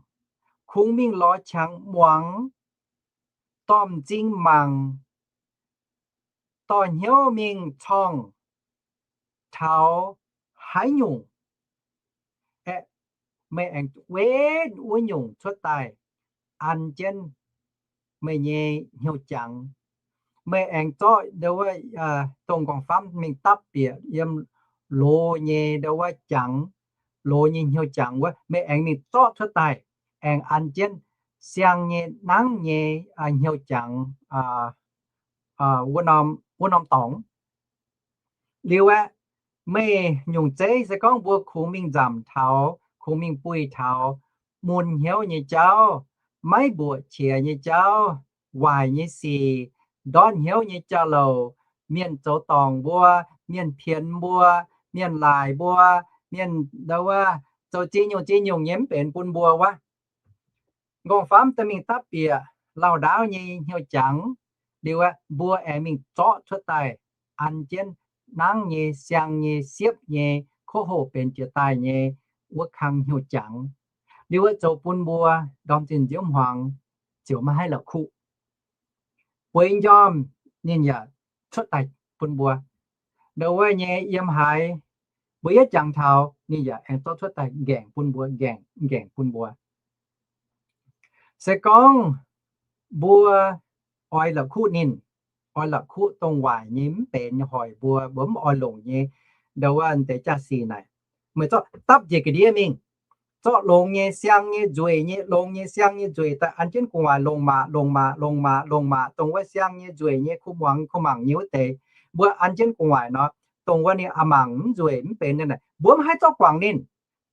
kungx mingh lorz qangx muangx, dorh m'zing mangc, dorh hnyouv mingh corngh taux haaix nyungc, aeqv, meih aengx wetv wuov nyungc cuotv daaih an jienv meih nyei hnyouv jangx. Meih aengx zorqv ndo wuov, dongh nqorngv-famv mingh dapv bieqc yiem loz nyei ndo wuov jangx, loz nyei hnyouv jangx wuov, meih aengx mingh zorqv cuotv daaih, aengx an jienv siang nyei nangv nyei hnyouv jangx wuov norm dorngx. Liuz aeqv, meih nyungc zeiv se gorngv mbuo kungx mingh nzamc taux, kungx mingh buih taux mun hnyouv nyei jauv, maiv mbuoqc qiex nyei jauv, waaic nyei sic, ndortv hnyouv nyei jauv-louc, mienh zoux dorngc mbuo, mienh pienx mbuo, mienh laaic mbuo, mienh ndo wuov zoux ziex nyungc ziex nyungc nyei mv benx bun mbuo wuov. Nqorngv-famv daaih mingh dapv bieqc lauh ndaauv nyei hnyouv jangx, liuz aeqv, mbuo aengx mingh zorqv cuotv daaih an jienv nangv nyei, siang nyei, siepv nyei, kov hoh benx jiex daaih nyei wuov kang hnyouv jangx. Liuz aeqv, zoux bun mbuo ndorm zinh nziouv hmuangx ziouc maiv haih la'kuqv. Bueix njormh ninh yaac cuotv daaih bun mbuo. Ndo wuov nyei yiem haaix, mbuo yietv jangx taux, ninh yaac aengx zorqv cuotv daaih nqaengc bun mbuo, nqaengc, nqaengc bun mbuo. Se gorngv mbuo oix la'kuqv ninh, oix la'kuqv dongh waaic nyei mv benx nyei hoic mbuo, mbuo mv oix longc nyei, ndo wuov deix jaa-sic naaic, meih zorqv dapv njiec ga'ndiev mingh, zorqv longx nyei siang nyei nzueic nyei, longx nyei siang nyei nzueic daaih an jienv gu'nguaaic longc maac, longc maac, longc maac, longc maac, dongh wuov siang nyei nzueic nyei kuv muangx kuv mangc nyei wuov deix, mbuo an jienv gu'nguaaic nor, dongh wuov ninh a'mangc mv nzueic mv benx naaic, mbuo mv haih zorqv guangc ninh.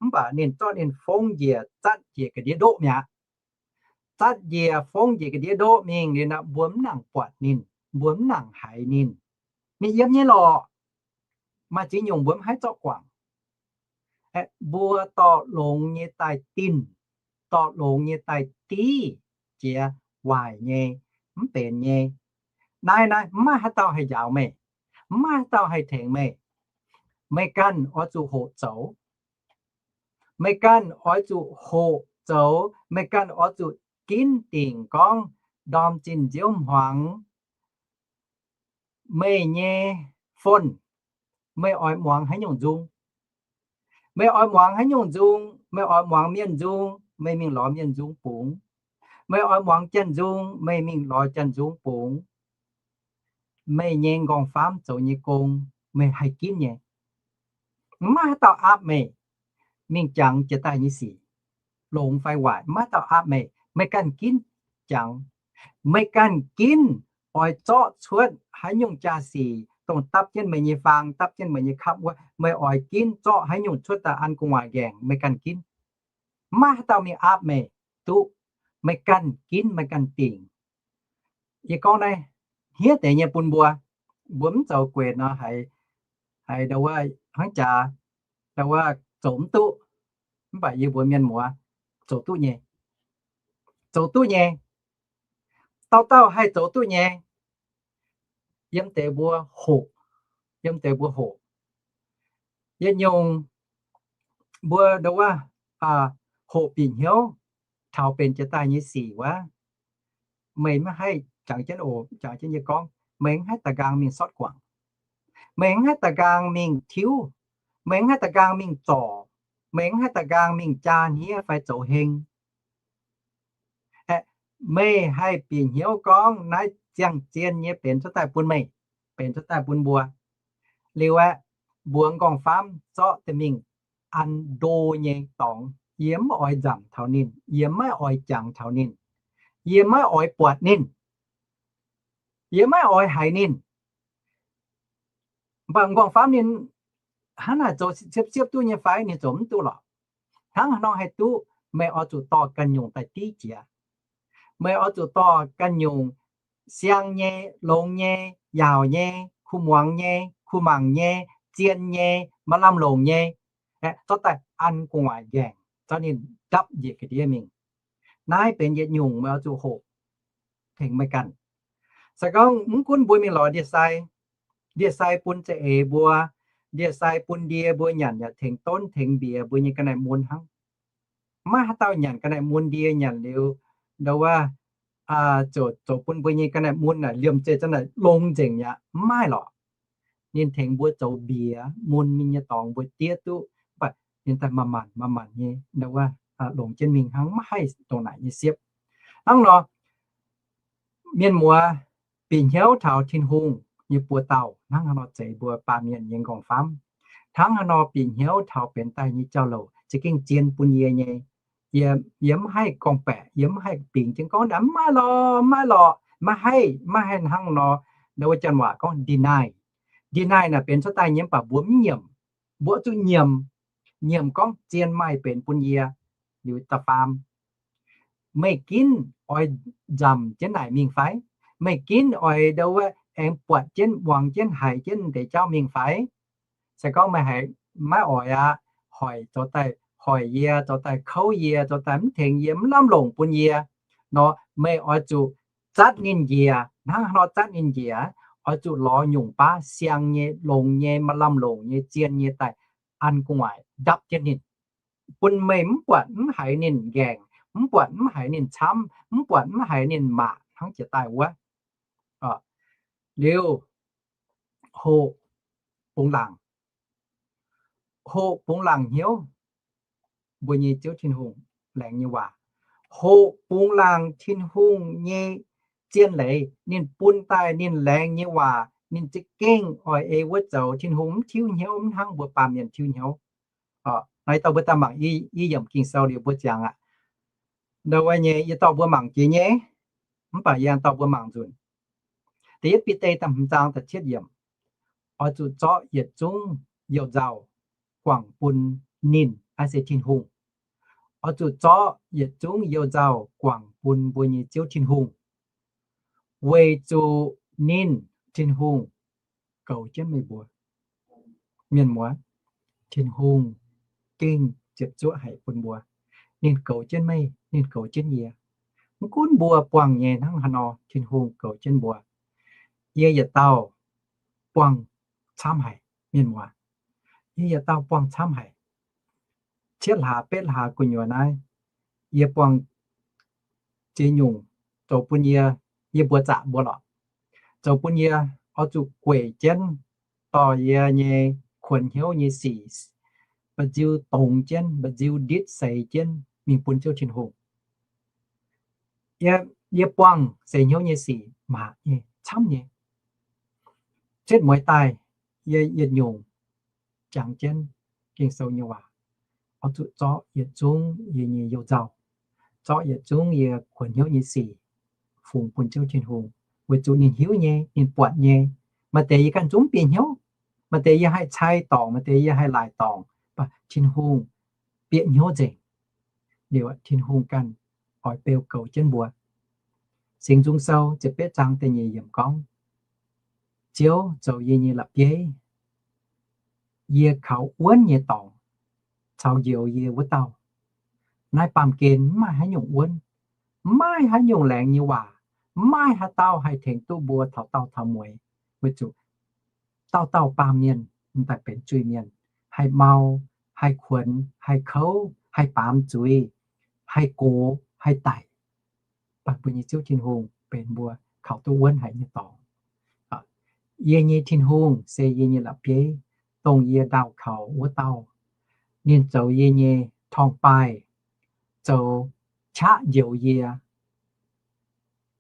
Mv baac ninh zorqv ninh fongv njiec zatv njiec ga'ndiev ndoqv mi'aqv. Zatv njiec fongv njiec ga'ndiev ndoqv mingh liuz nor, mbuo mv nangc buatc ninh, mbuo mv nangc haiz ninh. Ninh yiem nyei lorqc. Maaih ziex nyungc mbuo mv haih zorqv guangc. Mbuo dorh longx nyei daaih dinh, dorh longx nyei daaih div jiex waaic nyei, mv benx nyei. Naaiv naaiv mv maaih haaix dauh haih njaaux meih, mv maaih haaix dauh haih tengx meih. Meih ganh oix zuqc hoqc zoux. Meih ganh oix zuqc hoqc zoux, meih ganh oix zuqc ginv dingc gorngv ndorm zinh nziouv hmuangx meih nyei phone, meih oix muangx haaix nyungc nzung. Meih oix muangx haaix nyungc nzung, meih oix muangx mienh nzung, meih mingh lorz mienh nzung bungx. Meih oix muangx janx nzung, meih mingh lorz janx nzung bungx. Meih nyei nqorngv-famv zoux nyei gong, meih haih ginv nyei. Mv maaih haaix dauh aapv meih mingh jangx jiex daaih nyei sic, longx fai waaic, mv maaih haaix dauh aapv meih. Meih ganh ginv jangx. Meih ganh ginv oix zorqv cuotv haaix nyungc jaa-sic dongh dapv jienv meih nyei faang, dapv jienv meih nyei kapv wuov, meih oix ginv zorqv haaix nyungc cuotv daaih an gu'nguaaic nqaengc, meih ganh ginv. Mv maaih haaix dauh mingh aapv meih duqv. Meih ganh ginv, meih ganh dingc. Yie gorngv naaiv hniev deix nyei bun mbuo. Mbuo mv zoux gueic nor, haiz, haiz ndo wuov hnangv jaax, ndo wuov zoux mv duqv. Mv baac yie mbuox mienh muoz, zoux duqv nyei. Zoux duqv nyei. Dauh dauh haih zoux duqv nyei. Yiem deix mbuo hoqc, yiem deix mbuo hoqc. Yietc nyungc mbuo ndo wuov hoqc bieqc hnyouv taux benx jiex daaih nyei sic wuov, meih mv haih jangx jienv oc, jangx jienv yie gorngv, meih mv haih da'nqaang mingh sortv guangc. Meih mv haih da'nqaang mingh tiuv. Meih mv haih da'nqaang mingh zorc. Meih mv haih da'nqaang mingh jaa hniev fai zoux heng. Meih haih bieqc hnyouv gorngv naaiv ziangh zien nyei benx cuotv daaih bun meih, benx cuotv daaih bun mbuo. Liuz aeqv, mbuox m'nqorngv-famv zorqv deix mingh an ndo nyei dorngx. Yie mv oix nzamc taux ninh, yie maiv oix jangx taux ninh, yie maiv oix buatc ninh, yie maiv oix haiz ninh. Mv baac m'nqorngv-famv ninh hnangv naaic zoux siepv-siepv duqv nyei fai? Ninh zoux mv duqv lorqc. Hnangv haaix nor haih duqv? Meih oix zuqc dorh ganh nyungc daaih div jiex. Meih oix zuqc dorh ganh nyungc siang nyei, longx nyei, yaauc nyei, kuh muangx nyei, kuh mangc nyei, zien nyei, maaih lamh longc nyei, zorqv daaih an gu'nguaaic nqaengc, zorqv ninh ndapv njiec ga'ndiev mingh. Naaiv benx yietc nyungc meih oix zuqc hoqc tengx meih ganh. Se gorngv mv gunv mbuo mingh lorz ndie-sai, ndie-sai bun za'eix mbuo, ndie-sai bun ndie mbuo nyanc yaac tengx donv tengx mbiex mbuo nyei ga'naaiv mun hnangv. Maiv haaix dauh nyanc ga'naaiv mun ndie nyanc liuz, ndau wuov, zoux, zoux bun mbuo nyei ga'naaiv mun naaic liemh zeih zanc naaic longx nzengc mi'aqv. Mv maaih lorqc. Ninh tengx mbuo zoux mbiex mun mingh nyei dorngx mbuo diev duqv, mv baac ninh daaih manc-manc manc-manc nyei, ndau wuov, longx jienv mingh hnangv, maiv haih ndongc naaic nyei siepv. Hnangv nor, mienh muoz bieqc hnyouv taux Tin-Hungh nyei buoz dauh hnangv haaix nor zeiz mbuo baamh mienh nyei nqorngv-famv. Hnangv haaix nor bieqc hnyouv taux benx daaih nyei jauv-louc za'gengh zien bun yie nyei. Yie, yie mv haih gorngv-baeqc, yie mv haih bingx jienv gorngv, mv maaih lorqc, mv maaih lorqc, maiv haih, maiv haih hnangv nor. Ndau wuov janx waac gorngv deny. Deny naaic benx cuotv daaih nyei mv baac mbuo mv nyiemc. Mbuo zuqc nyiemc, nyiemc gorngv zien maaih benx bun yie. Liuz da'faam, meih ginv oix nzamc jienv naaic mingh fai? Meih ginv oix ndau wuov aengx buatc jienv, muangx jienv, haiz jienv deix jauv mingh fai? Se gorngv meih haiz maiv oix aqv, hoic, zoux daaih hoic yie, zoux daaih kouv yie, zoux daaih mv tengx yie, mv lamh longc bun yie nor, meih oix zuqc zatv ninh njiec. Hnangv haaix nor zatv ninh njiec? Oix zuqc lorz nyungc baav siang nyei, longx nyei, maaih lamh longc nyei, zien nyei daaih an gu'nguaaic ndapv jienv ninh, bun meih mv buatc mv haiz ninh nqaengc, mv buatc mv haiz ninh camv, mv buatc mv haiz ninh maac hnangv jiex daaih wuov. Liuz, hoqc bungx laangc. Hoqc bungx laangc hnyouv mbuo nyei Ziouv Tin-Hungh laengz nyei waac. Hoqc bungx laangc Tin-Hungh nyei zien leiz, ninh bun daaih ninh laengz nyei waac, ninh za'gengh oix ei wuov zoux. Tin-Hungh mv tiuv hnyouv, mv hnangv mbuo baamh mienh tiuv hnyouv. Naaiv dauh mbuo daaih mangc i yiemc Ging-Sou liuz mbuo ziangx aqv. Ndau wuov nyei, yie dorh mbuo mangc jiex nyei, mv baac yie dorh mbuo mangc nzunc. Da'yietv Bide da'hmz zaang da'cietv yiemc, oix zuqc zorqv yietc zungv you-nzauh guangc bun ninh, naaiv se Tin-Hungh. Oix zuqc zorqv yietc zungv you-nzauh guangc bun mbuo nyei Ziouv Tin-Hungh, weic zuqc ninh, Tin-Hungh, goux jienv meih mbuo. Mienh muoz, Tin-Hungh gengh ziepc zuoqv haic bun mbuo. Ninh goux jienv meih, ninh goux jienv yie. Mv gunv mbuo buangh nyei hnangv haaix nor, Tin-Hungh goux jienv mbuo. Yie yietc dauh buangh camv haic, mienh muoz. Yie yietc dauh buangh camv haic. Cietv hlaax betv hlaax gu'nyuoz naaiv, yie buangh ziex nyungc zoux bun yie, yie mbuox zaqc mbuo lorqc, zoux bun yie oix zuqc gueic jienv dorh yie nyei kuonx hnyouv nyei sic, mba'nziu dongz jienv, mba'nziu nditv seix jienv mingh bun Ziouv Tin-Hungh. Yie, yie buangh seix hnyouv nyei sic maac nyei, camv nyei. Cietv mueiz daaih, yie yietc nyungc jangx jienv Ging-Sou nyei waac, oix zuqc zorqv yietc zungv yie nyei you-nzauh, zorqv yietc zungv yie kuonx hnyouv nyei sic fungx bun Ziouv Tin-Hungh, weic zuqc ninh hiuv nyei, ninh buatc nyei. Maaih deix yie ganh zungv bieqc hnyouv, maaih deix yie haih cai dorngc, maaih deix yie haih laaic dorngc, mv baac Tin-Hungh bieqc hnyouv nzengc. Liuz Tin-Hungh ganh oix beu goux jienv mbuo. Singx Nzung Sou ziepc betv zaang da'nyeic yiemc gorngv, Ziouv zoux yie nyei la'bieiv, yie kaux wuonv nyei dorngx, caux njoux yie wuov dauh. Naaiv baamh gen mv maaih haaix nyungc wuonv, mv maaih haaix nyungc laengz nyei waac, mv maaih haaix dauh haih tengx duqv mbuo taux daauh taux mueiz, weic zuqc dauh dauh baamh mienh m'daaih benx zuiz-mienh, haih mau, haih kuonx, haih kouv, haih baamz zuiz, haih gox, haih daic. Mv baac mbuo nyei Ziouv Tin-Hungh benx mbuo kaux duqv wuonv haic nyei dorngx. Yie nyei Tin-Hungh se yie nyei la'bieiv, dongh yie ndaauh kaux wuov dauh. Ninh zoux yie nyei torngv-baaih, zoux qaqv njoux yie,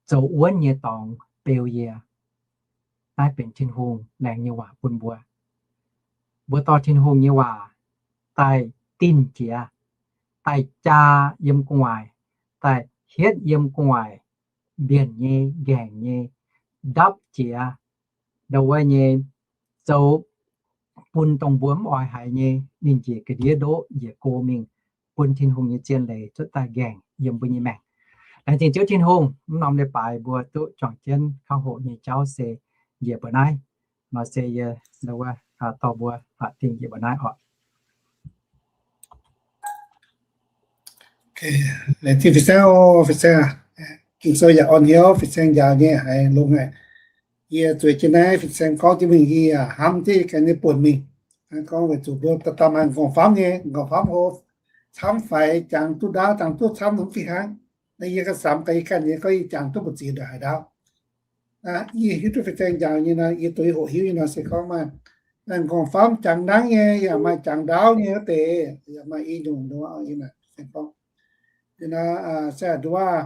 zoux wuonv nyei dorngx beu yie. Naaiv benx Tin-Hungh laengz nyei waac bun mbuo. Mbuo dorh Tin-Hungh nyei waac daaih dinh jiex, daaih jaa yiem gu'nguaaic, daaih hietv yiem gu'nguaaic mbienc nyei, nqaengc nyei, ndapv jiex, ndau wuov nyei, zoux bun dongh mbuo mv oix haiz nyei, ninh njiec ga'ndiev ndoqv njiec go mingh bun Tin-Hungh nyei zien leiz cuotv daaih nqaengc yiem mbuo nyei maengc. Laengz zingh Ziouv Tin-Hungh, mv norm leiz-baaix mbuo duqv juangc jienv kangv hoc nyei jauv se njiec mbuo naaiv. Nor se yie, wuov, dorh mbuo dingh njiec mbuo naaiv oc. Laengz zingh fin-saeng oc, fin-saeng. Ging-Sou yaac orn hnyouv fin-saeng njaaux nyei haiz longx haic. Yie zueiz jienv naaiv fin-saeng gorngv jienv mingh, yie yaac hnamv jienv yie ganh nyei buonc mingh. Hnangv gorngv weic zuqc mbuo dauh dauh maaih m'nqorngv-famv nyei, m'nqorngv-famv hlo camv faix, jangx duqv ndaauv, jangx duqv camv nor mv fih hnangv. Naaiv yie ganh samx gaax yie ganh nyei gorngv yie jangx duqv mbu'ziex ndongc haaix ndaauv. Yie hiuv duqv fin-saeng njaaux nyei nor, yie duqv hoqc hiuv nyei nor se gorngv maaih m'nqorngv-famv jangx nangv nyei, yaac maaih jangx ndaauv nyei wuov deix, yaac maaih i nyungc nor, yie naaic gorngv, se nduov,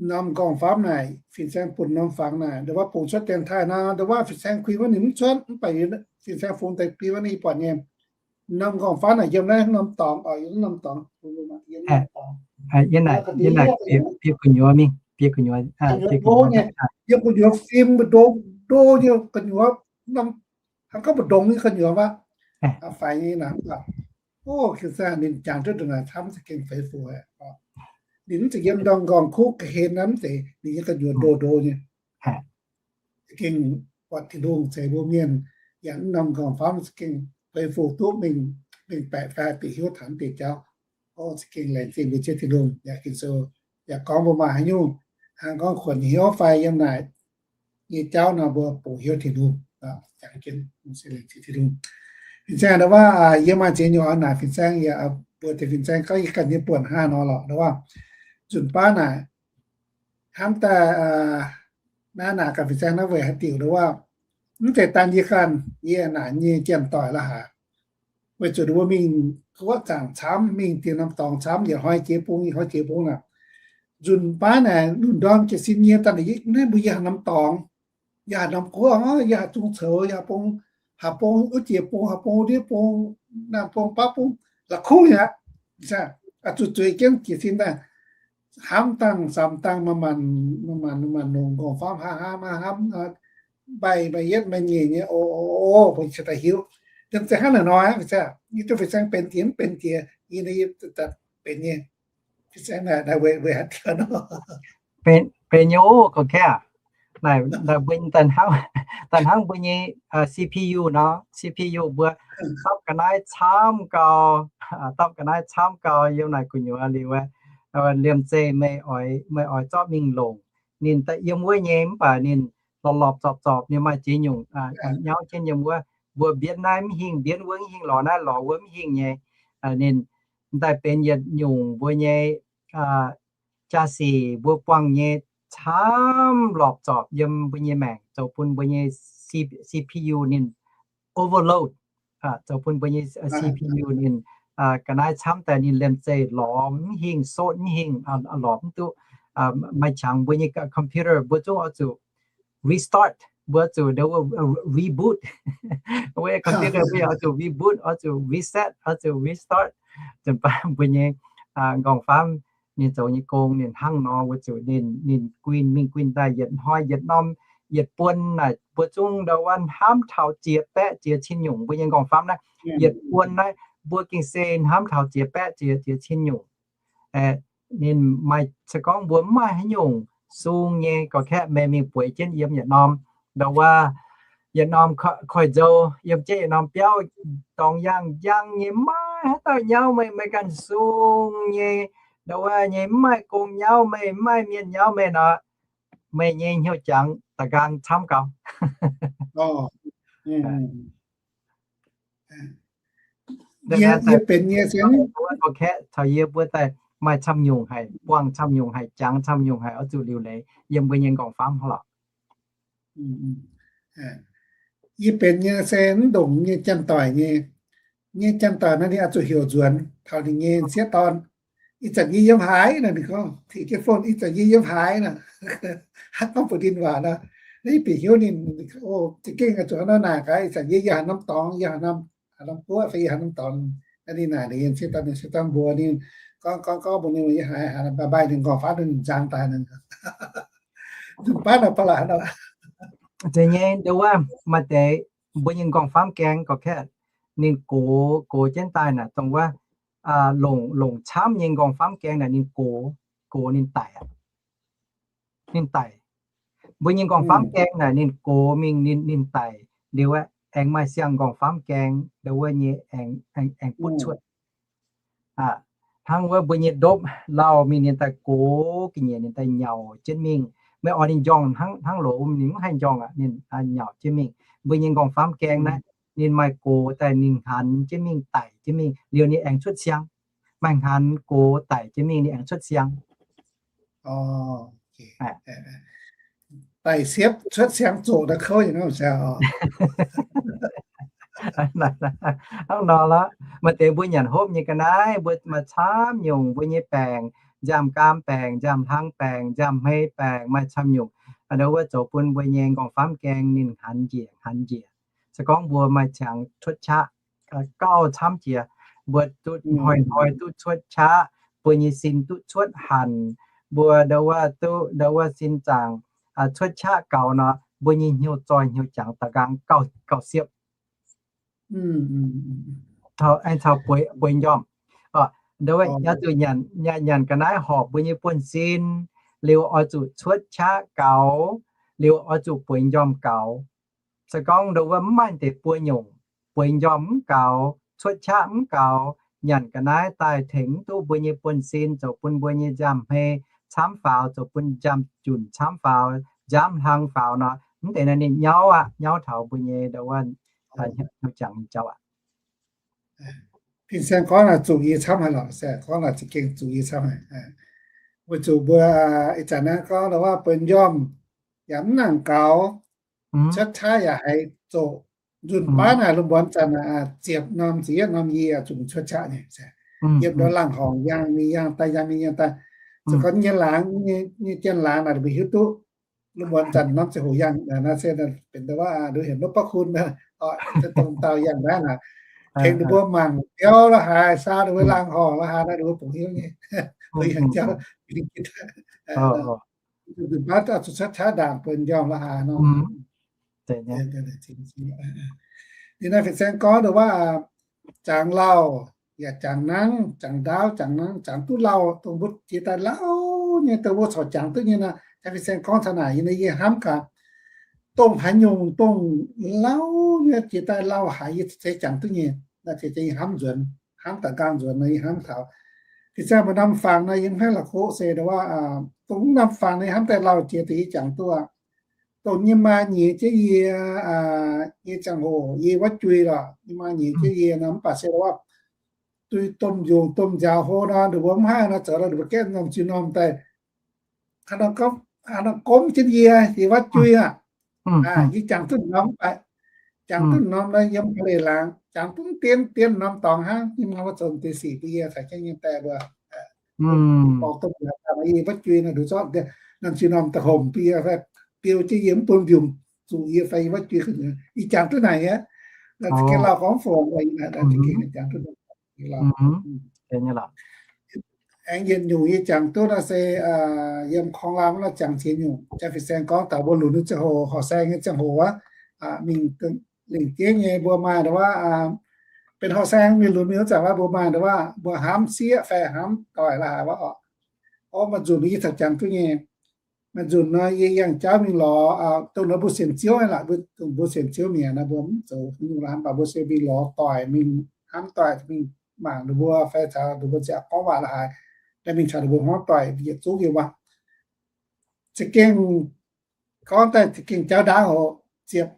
norm m'nqorngv-famv naaic fin-saeng bun norm fangx naaic, nduov bungx cuotv dienx taaih nor, nduov fin-saeng kuinx wuov ninh mv cuotv, mv baac fin-saeng fungx deix biei wuov ninh buatc nyei. Norm m'nqorngv-famv naaic yiem naaiv norm dorngx oc, yiem norm dorngx. Yie naaic, yie naaic bieqc gu'nyuoz mingh, bieqc gu'nyuoz, bieqc gu'nyuoz, yiem gu'nyuoz fim, ndo, ndo nyei gu'nyuoz, hnangv gorngv mbu'ndongx nyei gu'nyuoz aqv. Faix nyei naaic, o, ninh jangx duqv ndongc naaic camv za'gengh feix fuc. Ninh mv zeiz yiem ndorm m'nqorngv-kuv ga'hlen naaiv mv zeiz, ninh nyei gu'nyuoz ndo ndo nyei. Za'gengh buatc Tin-Hungh ceix mbuo mienh yangh mv norm m'nqorngv-famv za'gengh feix fuc duqv mingh, mingh baeqc fai bieqc hiuv taux deix jauv. O, za'gengh laengz zingh mbuo Ziouv Tin-Hungh yaac Ging-Sou yaac gorngv mbuo maaih haaix nyungc hnangv gorngv kuonx hnyouv fai yiem naaic nyei jauv nor mbuo bungx hnyouv Tin-Hungh. Fin-saeng nduov, yie maaih ziex nyungc oix naaic fin-saeng, yaac mbuox deix fin-saeng gorngv yie ganh nyei buonc hnangv nor lorqc nduov. Nzunc baav naaic hnamv daaih naaiv naaic gaax fin-saeng naaiv weic haaix diuc nduov, mv zeiz daan yie ganh, yie naaic nyei janx-doic la'haaix. Weic zuqc mbuo mingh guoqv zaangc camv, mingh diex norm dorngx camv, yietc hnoi jiex bung, yietc hnoi jiex bung naaic. Nzunc baav naaic lungh ndorm jiez sin nyei daaih naaic, naaiv mbuo yie haaix norm dorngx, yie haaix norm guoqv, yie haaix zungv coux, yie haaix bung, haaix bung wuov jiex bung, haaix bung wuov ndiev bung, naamh bung, baav bung, la'kuqv nyei aqv. Zuqc zueiz jienv jiez sin daaih, hnamv dangh samx dangh, maanc maanc, maanc maanc longc m'nqorngv-famv hnamv hnamv hnamv, mbaih mbaih yietv mbaih nyeic nyei, o, o, mbuo cingx daaih hiuv. Liemh zeih hnangv naaic nor, yie duqv fin-saeng benx jiex mv benx jiex, yie naaiv yie benx nyei. Fin-saeng naaic weic haaix diuc nor? Benx nyei oc, gorngv-kaeqv. Naaic mbuo daaih hnangv, daaih hnangv mbuo nyei C P U nor, C P U mbuo dapv ga'naaiv camv gau, dapv ga'naaiv camv gau yiem naaic gu'nyuoz liuz, liemh zeih meih oix, meih oix zorqv mingh longc. Ninh daaih yiem wuov nyei mv baac ninh lorpc lorpc zorpc zorpc nyei, maaih ziex nyungc nyauv jienv yiem wuov. Mbuo mbienv naaiv mv hingh, mbienv wuov mv hingh, lorz naaiv lorz wuov mv hingh nyei. Ninh daaih benx yietc nyungc mbuo nyei jaa-sic mbuo buangh nyei camv lorpc zorpc yiem mbuo nyei maengc zoux bun mbuo nyei C P U ninh overload, zoux bun mbuo nyei C P U ninh ga'naaiv camv daaih ninh liemh zeih lorz mv hingh, sotv mv hingh, lorz mv duqv. Maaih qangx mbuo nyei computer mbuo zungv oix zuqc restart, mbuo zuqc reboot. Mbuo computer mbuo yaac oix zuqc reboot, oix zuqc reset, oix zuqc restart. Nzunc baav mbuo nyei m'nqorngv-famv ninh zoux nyei gong ninh hnangv nor, weic zuqc ninh, ninh guinh mingh guinh daaih yietc hnoi yietc norm, yietc buonc naaic mbuo zungv ndau wuov hnamv taux ziex baeqv ziex cin nyungc mbuo nyei m'nqorngv-famv naaiv. Yietc buonc naaiv mbuo gengh se hnamv taux ziex baeqv ziex, ziex cin nyungc. Ninh maaih, se gorngv mbuo mv maaih haaix nyungc sung nyei, gorngv-kaeqv meih mingh bueix jienv yiem yietc norm, ndau wuov yietc norm koiv-nzou, yiem jienv yietc norm biauv, dorngx yangh njang nyei, mv maaih haaix dauh nyauv meih, meih ganh sung nyei, ndau wuov nyei mv maaih gong nyauv meih, mv maaih mienh nyauv meih nor, meih nyei hnyouv jangx da'nqaang camv gau. Yie benx nyei se gorngv-kaeqv taux yie mbuo daaih maaih camv nyungc haic, buangh camv nyungc haic, jangx camv nyungc haic, oix zuqc liuc leiz yiem mbuo nyei m'nqorngv-famv lorqc. Yie benx nyei se mv ndongc nyei janx-doic nyei, nyei janx-doic naaiv ninh oix zuqc heuc nzuonx taux ninh nyei sieqv dorn. Ih zanc yie yiem haaix nor, ninh gorngv, tengx jienv phone, ih zanc yie yiem haaix nor. Hnangv gorngv butv-ndin waac nor, naaiv bieqc hnyouv ninh, o, za'gengh oix zuqc hnangv nor naaic gaax, ih zanc yie, yie haaix norm dorngx, yie haaix norm, haaix norm guoqv fai yie haaix norm dorngx. Naaiv ninh naaic ninh yiem sieqv dorn, ninh sieqv dorn mbuox ninh, gorngv gorngv gorngv mbuox ninh yie haaix haaix, mbaih mbaih ninh m'nqorngv-famv ninh nzang daaih nor. Nzunc baav nor ba'laqc nor. Zeiz nyei, nduov wuov maaih deix mbuo nyei nqorngv-famv gaeng gorqv-kaeqv, ninh gox, gox jienv daaih naaic dongh wuov, longc, longc camv nyei nqorngv-famv gaeng naaic ninh gox, gox ninh daic aqv. Ninh daic. Mbuo nyei nqorngv-famv gaeng naaic ninh gox mingh, ninh, ninh daic liuz aeqv, aengx maaih siang nqorngv-famv gaeng ndo wuov nyei aengx, aengx, aengx butv cuotv. Hnangv wuov mbuo nyei ndopv lauh mingh ninh daaih gox ga'nyiec ninh daaih nyaux jienv mingh. Meih oix ninh njorngh hnangv, hnangv loz ninh mv haih njorngh aqv, ninh nyaux jienv mingh. Mbuo nyei nqorngv-famv gaeng naaiv ninh maaih gox daaih ninh hnaanx jienv mingh, daic jienv mingh liuz ninh aengx cuotv siang. Maaih hnaanx gox daic jienv mingh ninh aengx cuotv siang. Daic siepv cuotv siang zoqc daaih kouv nyei nor. Hnangv nor lorqc. Maaih deix mbuo nyanc hopv nyei ga'naaiv, mbuo maaih camv nyungc mbuo nyei baengc, nziaamv-gaam baengc, nziaamv-hlang baengc, nziaamv-hmei baengc, maaih camv nyungc. Ndo wuov zoux bun mbuo nyei nqorngv-famv gaeng ninh hnaanx njiec, hnaanx njiec. Se gorngv mbuo maaih qangx cuotv qaqv gauh camv jiex, mbuo duqv hnoi-hnoi duqv cuotv qaqv, mbuo nyei sin duqv cuotv hanc, mbuo ndo wuov duqv, ndo wuov sin zaangc cuotv qaqv gaux nor, mbuo nyei hnyouv zoih hnyouv jangx da'nqaang gauh, gauh siepv. Aengx caux bueix, bueix njormh. Ndo wuov oix zuqc nyanc, nyanc ga'naaiv horpc mbuo nyei buonv-sin, liuz oix zuqc cuotv qaqv gaux, liuz oix zuqc bueix njormh gaux. Se gorngv ndo wuov mv maaih deix buo nyungc, bueix njormh mv gaux, cuotv qaqv mv gaux, nyanc ga'naaiv daaih tengx mv duqv mbuo nyei buonv-sin, zoux bun mbuo nyei nziaamv-hmei camv faaux, zoux bun nziaamv-junc camv faaux, nziaamv-hlang faaux nor, mv deix naaiv ninh nyauv aqv, nyauv taux mbuo nyei ndo wuov hnyouv jangx nyei jauv aqv. Fin-saeng gorngv naaic zuqc yie camv haic lorqc, se gorngv naaic za'gengh zuqc yie camv haic. Weic zuqc mbuo ih zanc naaiv gorngv ndo wuov bueix njormh yaac mv nangc gaux, cuotv qaqv yaac haiz zoqc. Nzunc baav naaic lungh muonz zanc naaic ziepc norm ziepc yietv norm yie zuqc cuotv qaqv nyei. Yiem ndo laangh horngc yangh mingh yangh daaih, yangh mingh yangh daaih. Zoux gorngv nyei laangz, nyei jien-laangz naaic mbuo hiuv duqv lungh muonz zanc norm ziangh hoc yangh naaic se benx ndo wuov nduov heuc nopv baqv kun, dongh dauh yangh naaiv naaic, tengx ninh mbuo mangc biauv la'haaix, saau ninh mbuo laangh horngc la'haaix naaic ninh mbuo bungx hiuv nyei. Nzunc baav zuqc cuotv qaqv ndaangc bueix njormh la'haaix nor. Ninh naaiv fin-saeng gorngv ndo wuov jangx lauh yaac jangx nangv, jangx ndaauv jangx nangv, jangx duqv lauh, dongh mbuo jiex daaih lauh nyei, dongh mbuo corc jangx duqv nyei nor, fin-saeng gorngv taux naaic yie hnamv gaax, dongh haaix nyungc dongh lauh nyei jiex daaih lauh haic yie se jangx duqv nyei. Naaiv se yie hnamv nzuonx, hnamv da'nqaang nzuonx nor yie hnamv taux. Fin-saeng mbuo norm fangx nor yie mv haih la'kuqv se ndo wuov, dongh norm fangx nor yie hnamv daaih lauh jiex deix yie jangx duqv aqv. Dongh nyei maa nyeiz jienv yie nyei ziangh hoc yie wuov jui lorqc, nyei maa nyeiz jienv yie nor mv baac se ndo wuov, dui domh yungz domh nziaaux hlo nor, ninh mbuo mv haih nor zoux nor, ninh mbuo gaeqv norm ziex norm daaih, haaix nor gomv jienv yie, yie wuov jui aqv. Yie jangx duqv norm, jangx duqv norm nor yiem haaix leiz laangz, jangx duqv dien dien norm dorngx hnangv. Yie mv haih wuov zoux deix sic bun yie caux jienv nyei daaih mbuo, borngz domh nziaaux daaih nor yie wuov jui nor, ninh zorqv norm ziex norm daaih homc bun yie fai biou jienv yie mv bun mbiungc zuqc yie fai yie wuov jui. Yie jangx duqv naaic aqv. Naaiv za'gengh lauh gorngv fongx, jangx duqv aengx yietc nyungc yie jangx duqv nor se yiem korng laam nor jangx ziex nyungc. Jang fin-saeng gorngv taux mbuo lunx nyei ziangh hoc, horqc saeng nyei ziangh hoc wuov, mingh lingc jeiv nyei mbuo maaih ndo wuov, benx horqc saeng mingh lunx mingh wuov zanc wuov mbuo maaih ndo wuov, mbuo hnamv sieqv fai hnamv doic la'haaix wuov orqc. Orv, maaih nzunc yie caux jangx duqv nyei. Maaih nzunc nor yie yangh jauv mingh lorz dongh nor mbuo sienx Ziouv la'buo, dongh mbuo sienx Ziouv mi'aqv nor mbuo mv zoux nyungc la'haaix, mv baac mbuo se mingh lorz doic, mingh hnamv doic, mingh mangc ninh mbuo fai caux ninh mbuo ziangh gorngv waac la'haaix, mingh caux ninh mbuo hmuangv doic yietc zungv yiem wuov. Za'gengh gorngv daaih za'gengh jauv ndaauv hoc, ziepc,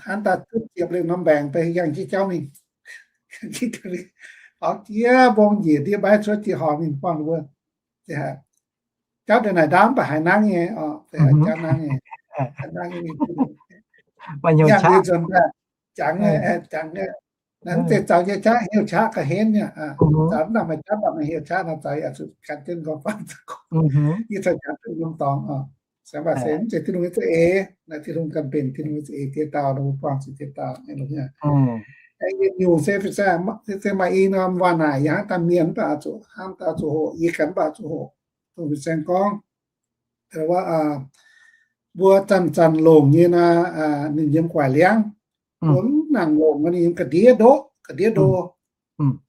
hnangv daaih duqv ziepc lengh norm mbaengx daaih yangh jienv jauv mingh. Faaux jiex mbong njiec ndiev mbaih cuotv jiex horngh mingh buangh ninh mbuo. Jauv deix naaic ndaauv mv baac haiz nangv nyei, jauv nangv nyei, haiz nangv nyei. Yangh liuz nzuonx daaih jangx, jangx, naaiv zeiz zaux nyei qaqv, hnyouv qaqv ga'henv nyei. Zaux mv nangc maaih jauv mv baac maaih hnyouv qaqv nor zaux yaac zuqc gan jienv nqorngv-famv. Yie caux jangx duqv norm dorngx, se mv baac se mv zeiz Tin-Hungh nyei za'eix, naaiv Tin-Hungh ganh mbenc Tin-Hungh nyei za'eix diex dauh, ninh mbuo buangh zuqc diex dauh. Aengx yietc nyungc se, se maaih i norm waac naaic yie hnangv daaih mienh mv baac zuqc hnamv daaih zuqc hoqc, yie ganh mv baac zuqc hoqc. Dongh fin-saeng gorngv, wuov, mbuo zanc-zanc longc nyei naaiv, ninh yiem guaix liangv. Mbuo mv nangc longc ninh yiem ga'ndiev ndoqv, ga'ndiev ndo.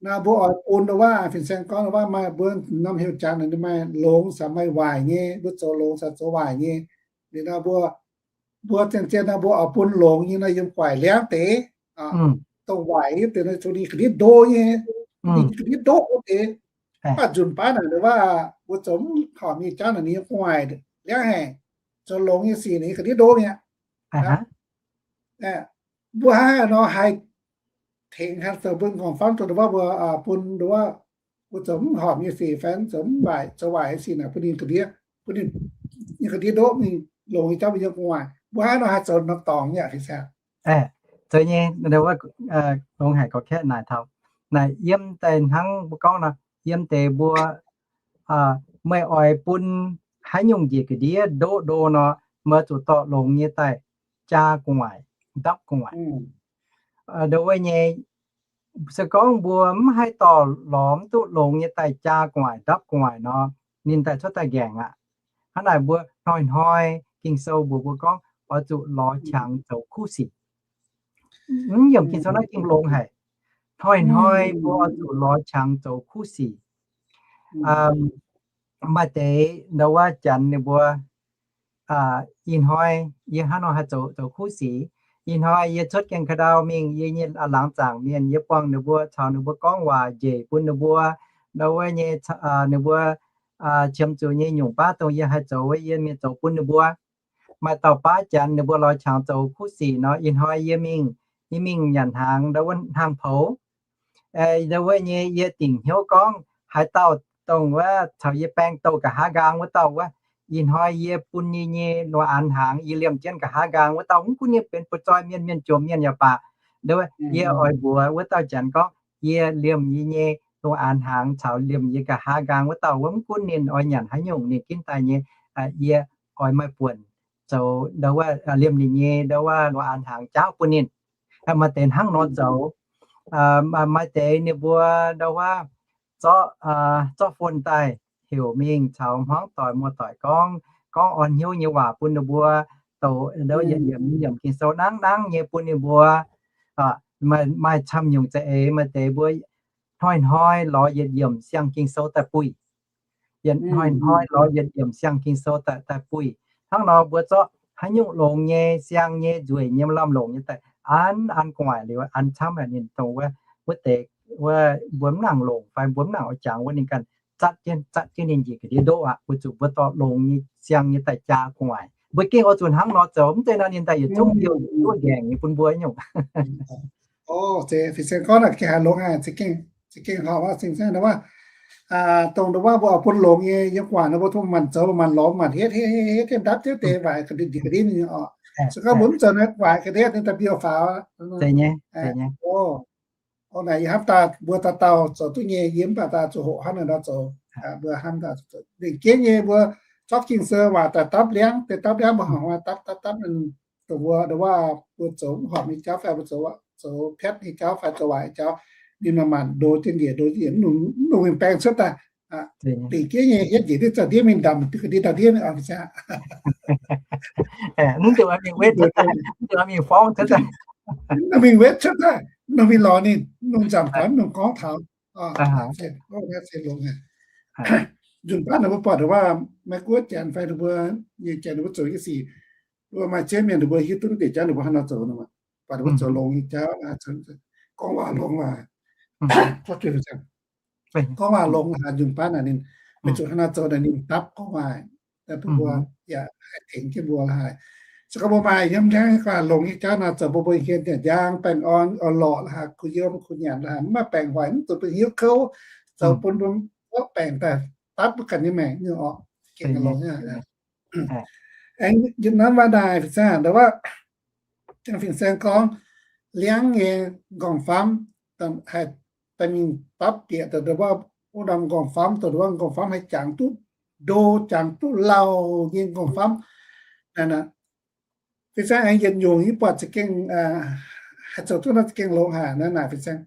Naaiv mbuo oix bun nduov waac, fin-saeng gorngv nduov waac maaih mbuo norm heuc jangx naaic, ninh maaih longx caux maaih waaic nyei. Mbuo zoux longx caux zoux waaic nyei. Liuz nor mbuo, mbuo zien-zien nor mbuo oix bun longx nyei nor yiem gu'nguaaic liangv deix, dongh waaic nyei deix nor zuqc ninh ga'ndiev ndo nyei, ninh ga'ndiev ndo wuov deix. Mv baac nzunc baav naaic nduov waac mbuo zoux mv horpc nyei jauv naaic ninh yiem gu'nguaaic liangv haic. Zoux longx nyei sic ninh ga'ndiev ndo mi'aqv. Mbuo hnangv haaix nor haih tengx haaix zoux bun nqorngv famv dongh nduov waac mbuo bun nduov waac mbuo zoux mv horpc nyei sic fai zoux mv waaic, zoux waaic nyei sic naaic bun ninh ga'ndiev, bun ninh, ninh ga'ndiev ndoqv mingh longx nyei jauv mbuo yiem gu'nguaaic. Mbuo hnangv haaix nor haih zoux norm dorngx nyei aa, fin-saeng? Zoux nyei, longx haic, gorngv kaeqv naaic taux naaic yiem daaih hnangv mbuo gorngv nor, yiem deix mbuo meih oix bun haaix nyungc njiec ga'ndiev ndoqv ndo nor, meih zuqc dorh longx nyei daaih jaa gu'nguaaic, ndapv gu'nguaaic. Nduov wuov nyei, se gorngv mbuo mv haih dorh lorz mv duqv longx nyei daaih jaa gu'nguaaic, ndapv gu'nguaaic nor, ninh daaih cuotv daaih nqaengc aqv. Hnangv naaic mbuo hnoi-hnoi Ging-Sou mbuox mbuo gorngv oix zuqc lorz qangx zoux kuv sic. Mv yiemc Ging-Sou naaiv gengh longx haic. Hnoi-hnoi mbuo oix zuqc lorz qangx zoux kuv sic. Maaih deix nduov waac janx ninh mbuo, ih hnoi yie hnangv nor haih zoux, zoux kuv sic. Ih hnoi yie cuotv gaengh ka'ndau mingh yie nyei laangz zaangc mienh, yie buangh ninh mbuo, caux ninh mbuo gorngv waac, njiec bun ninh mbuo, nduov wuov nyei, ninh mbuo qiemx zuqc nyei nyungc baav dongh yie haih zoux wuov, yie mingh zoux bun ninh mbuo. Maaih dauh baav janx ninh mbuo lorz qangx zoux kuv sic nor, ih hnoi yie mingh, yie mingh nyanc hnaangx nduov wuov hnaangx-poux. Nduov wuov nyei yie dingc hnyouv gorngv haaix dauh dongh wuov caux yie baeng douh nqa'haav nqaang wuov dauh wuov, ih hnoi yie bun yie nyei lungh aanx hnaangx yie liemh jienv nqa'haav nqaang wuov dauh. Mv gunv ninh benx buoz-zoih mienh, mienh jomc mienh yaac baac, nduov wuov yie oix mbuox wuov dauh janx gorngv yie liemh yie nyei lungh aanx hnaangx caux liemh yie nqa'haav nqaang wuov dauh wuov, mv gunv ninh oix nyanc haaix nyungc ninh ginv daaih nyei, yie oix maaih buonc zoux nduov wuov liemh ninh nyei nduov wuov lungh aanx hnaangx jaauv bun ninh. Maaih deix hnangv nor zoux. Maaih deix ninh mbuo nduov wuov zorqv, zorqv phone daaih heuc mingh caux hmuangv doic muoz-doic gorngv, gorngv orn hnyouv nyei waac bun ninh mbuo, douc nduov yietc yiemc yiemc Ging-Sou nangv nangv nyei bun ninh mbuo. Maaih, maaih camv nyungc za'eix maaih deix mbuo hnoi-hnoi lorz yietc yiemc siang Ging-Sou daaih buih. Yietc hnoi-hnoi lorz yietc yiemc siang Ging-Sou daaih, daaih buih. Hnangv nor mbuo zorqv haaix nyungc longx nyei, siang nyei, nzueic nyei, maaih lamh longc nyei daaih an, an gu'nguaaic liuz an camv ninh dongh wuov, wuov deix wuov mbuo mv nangc longc fai mbuo mv nangc oix jangx wuov ninh ganh zatv jienv, zatv jienv ninh njiec ga'ndiev ndoqv aqv, weic zuqc mbuo dorh longx nyei siang nyei daaih jaa gu'nguaaic. Mbuo gengh oix zuqc hnangv nor zoux, mv zeiz nor ninh daaih yietc zungv mbiouh duqv nqaengc nyei bun mbuo nyungc. Fin-saeng gorngv naaic gengh haiz longx haic, za'gengh horpc aqv. Fin-saeng nduov waac, dongh nduov waac mbuo oix bun longx nyei yiem gu'nguaaic nor mbuo dungx manc zoux, manc lorz, manc hietv, hietv, hietv, hietv jienv ndapv jienv deix waaic ga'ndiev, ga'ndiev ninh oc. Se gorngv mbuo mv zoux naaic waaic ga'ndiev ninh daaih mbiouh faaux. Naaic yie hnamv daaih mbuo dauh dauh zoux duqv nyei, yie mv baac daaih zuqc hoqc hnangv naaic nor zoux. Mbuo hnamv daaih lengc jeiv nyei mbuo zorqv Ging-Sou waac daaih dapv liangv, deix dapv liangv mbuo hnangv dapv dapv dapv dongh mbuo nduov waac mbuo zoux mv horpc nyei jauv fai mbuo zoux, zoux piatv nyei jauv fai zoux waaic nyei jauv, ninh maaih maanc ndo jienv njiec, ndo jienv njiec, mv longc mingh baeng cuotv daaih. Lengc jeiv nyei hietv njiec ndiev zauh ndiev mingh ndamc ga'ndiev ndau ndiev mingh oc. Mv dungx mingh wetv cuotv daaih, mv dungx mingh forng cuotv daaih, mv dungx mingh wetv cuotv daaih, mv dungx mingh lorz ninh, mv dungx nzamc taux, mv dungx gorngv taux. Nzunc baav ninh mbuo buatc waac Meiv Guoqv janx fai ninh mbuo nyei janx ninh mbuo zoux nyei sic, mbuo maaih ziex mienh ninh mbuo hiuv duqv deix jauv ninh mbuo hnangv nor zoux nor, buatc ninh mbuo zoux longx nyei jauv, gorngv waac longx waac, gorngv waac longx haic. Nzunc baav naaic ninh, meih zuqc hnangv nor zoux naaic ninh dapv gorngv waac, bun mbuo yaac haih tengx jienv mbuo la'haaix. Se gorngv mbuo maaih yiem ndiangv gorngv waac longx nyei jauv nor, zoux mbuo mbuo hienx nyanc njang, baengh orn, orn-lorqc la'haaix, kuh yiem kuh nyanc la'haaix, mv maaih baengc hoic, mv zuqc bun hnyouv kouv, zoux bun mbuo zorqv baengc daaih dapv mbuo ganh nyei maengc nyei orqc. Gengh longx nyei. Aengx yiem naaiv waac naaic fin-saeng nduov waac, Fin-Saeng gorngv, liangv nyei nqorngv-famv haih daaih mingh dapv bieqc dongh wuov, wuov norm nqorngv-famv, dongh wuov nqorngv-famv haih jangx duqv ndo, jangx duqv lauh nyei nqorngv-famv. Naaic, Fin-Saeng aengx yietc nyungc yie buatc za'gengh, haih zoux duqv nor za'gengh longx haic naaic, Fin-Saeng.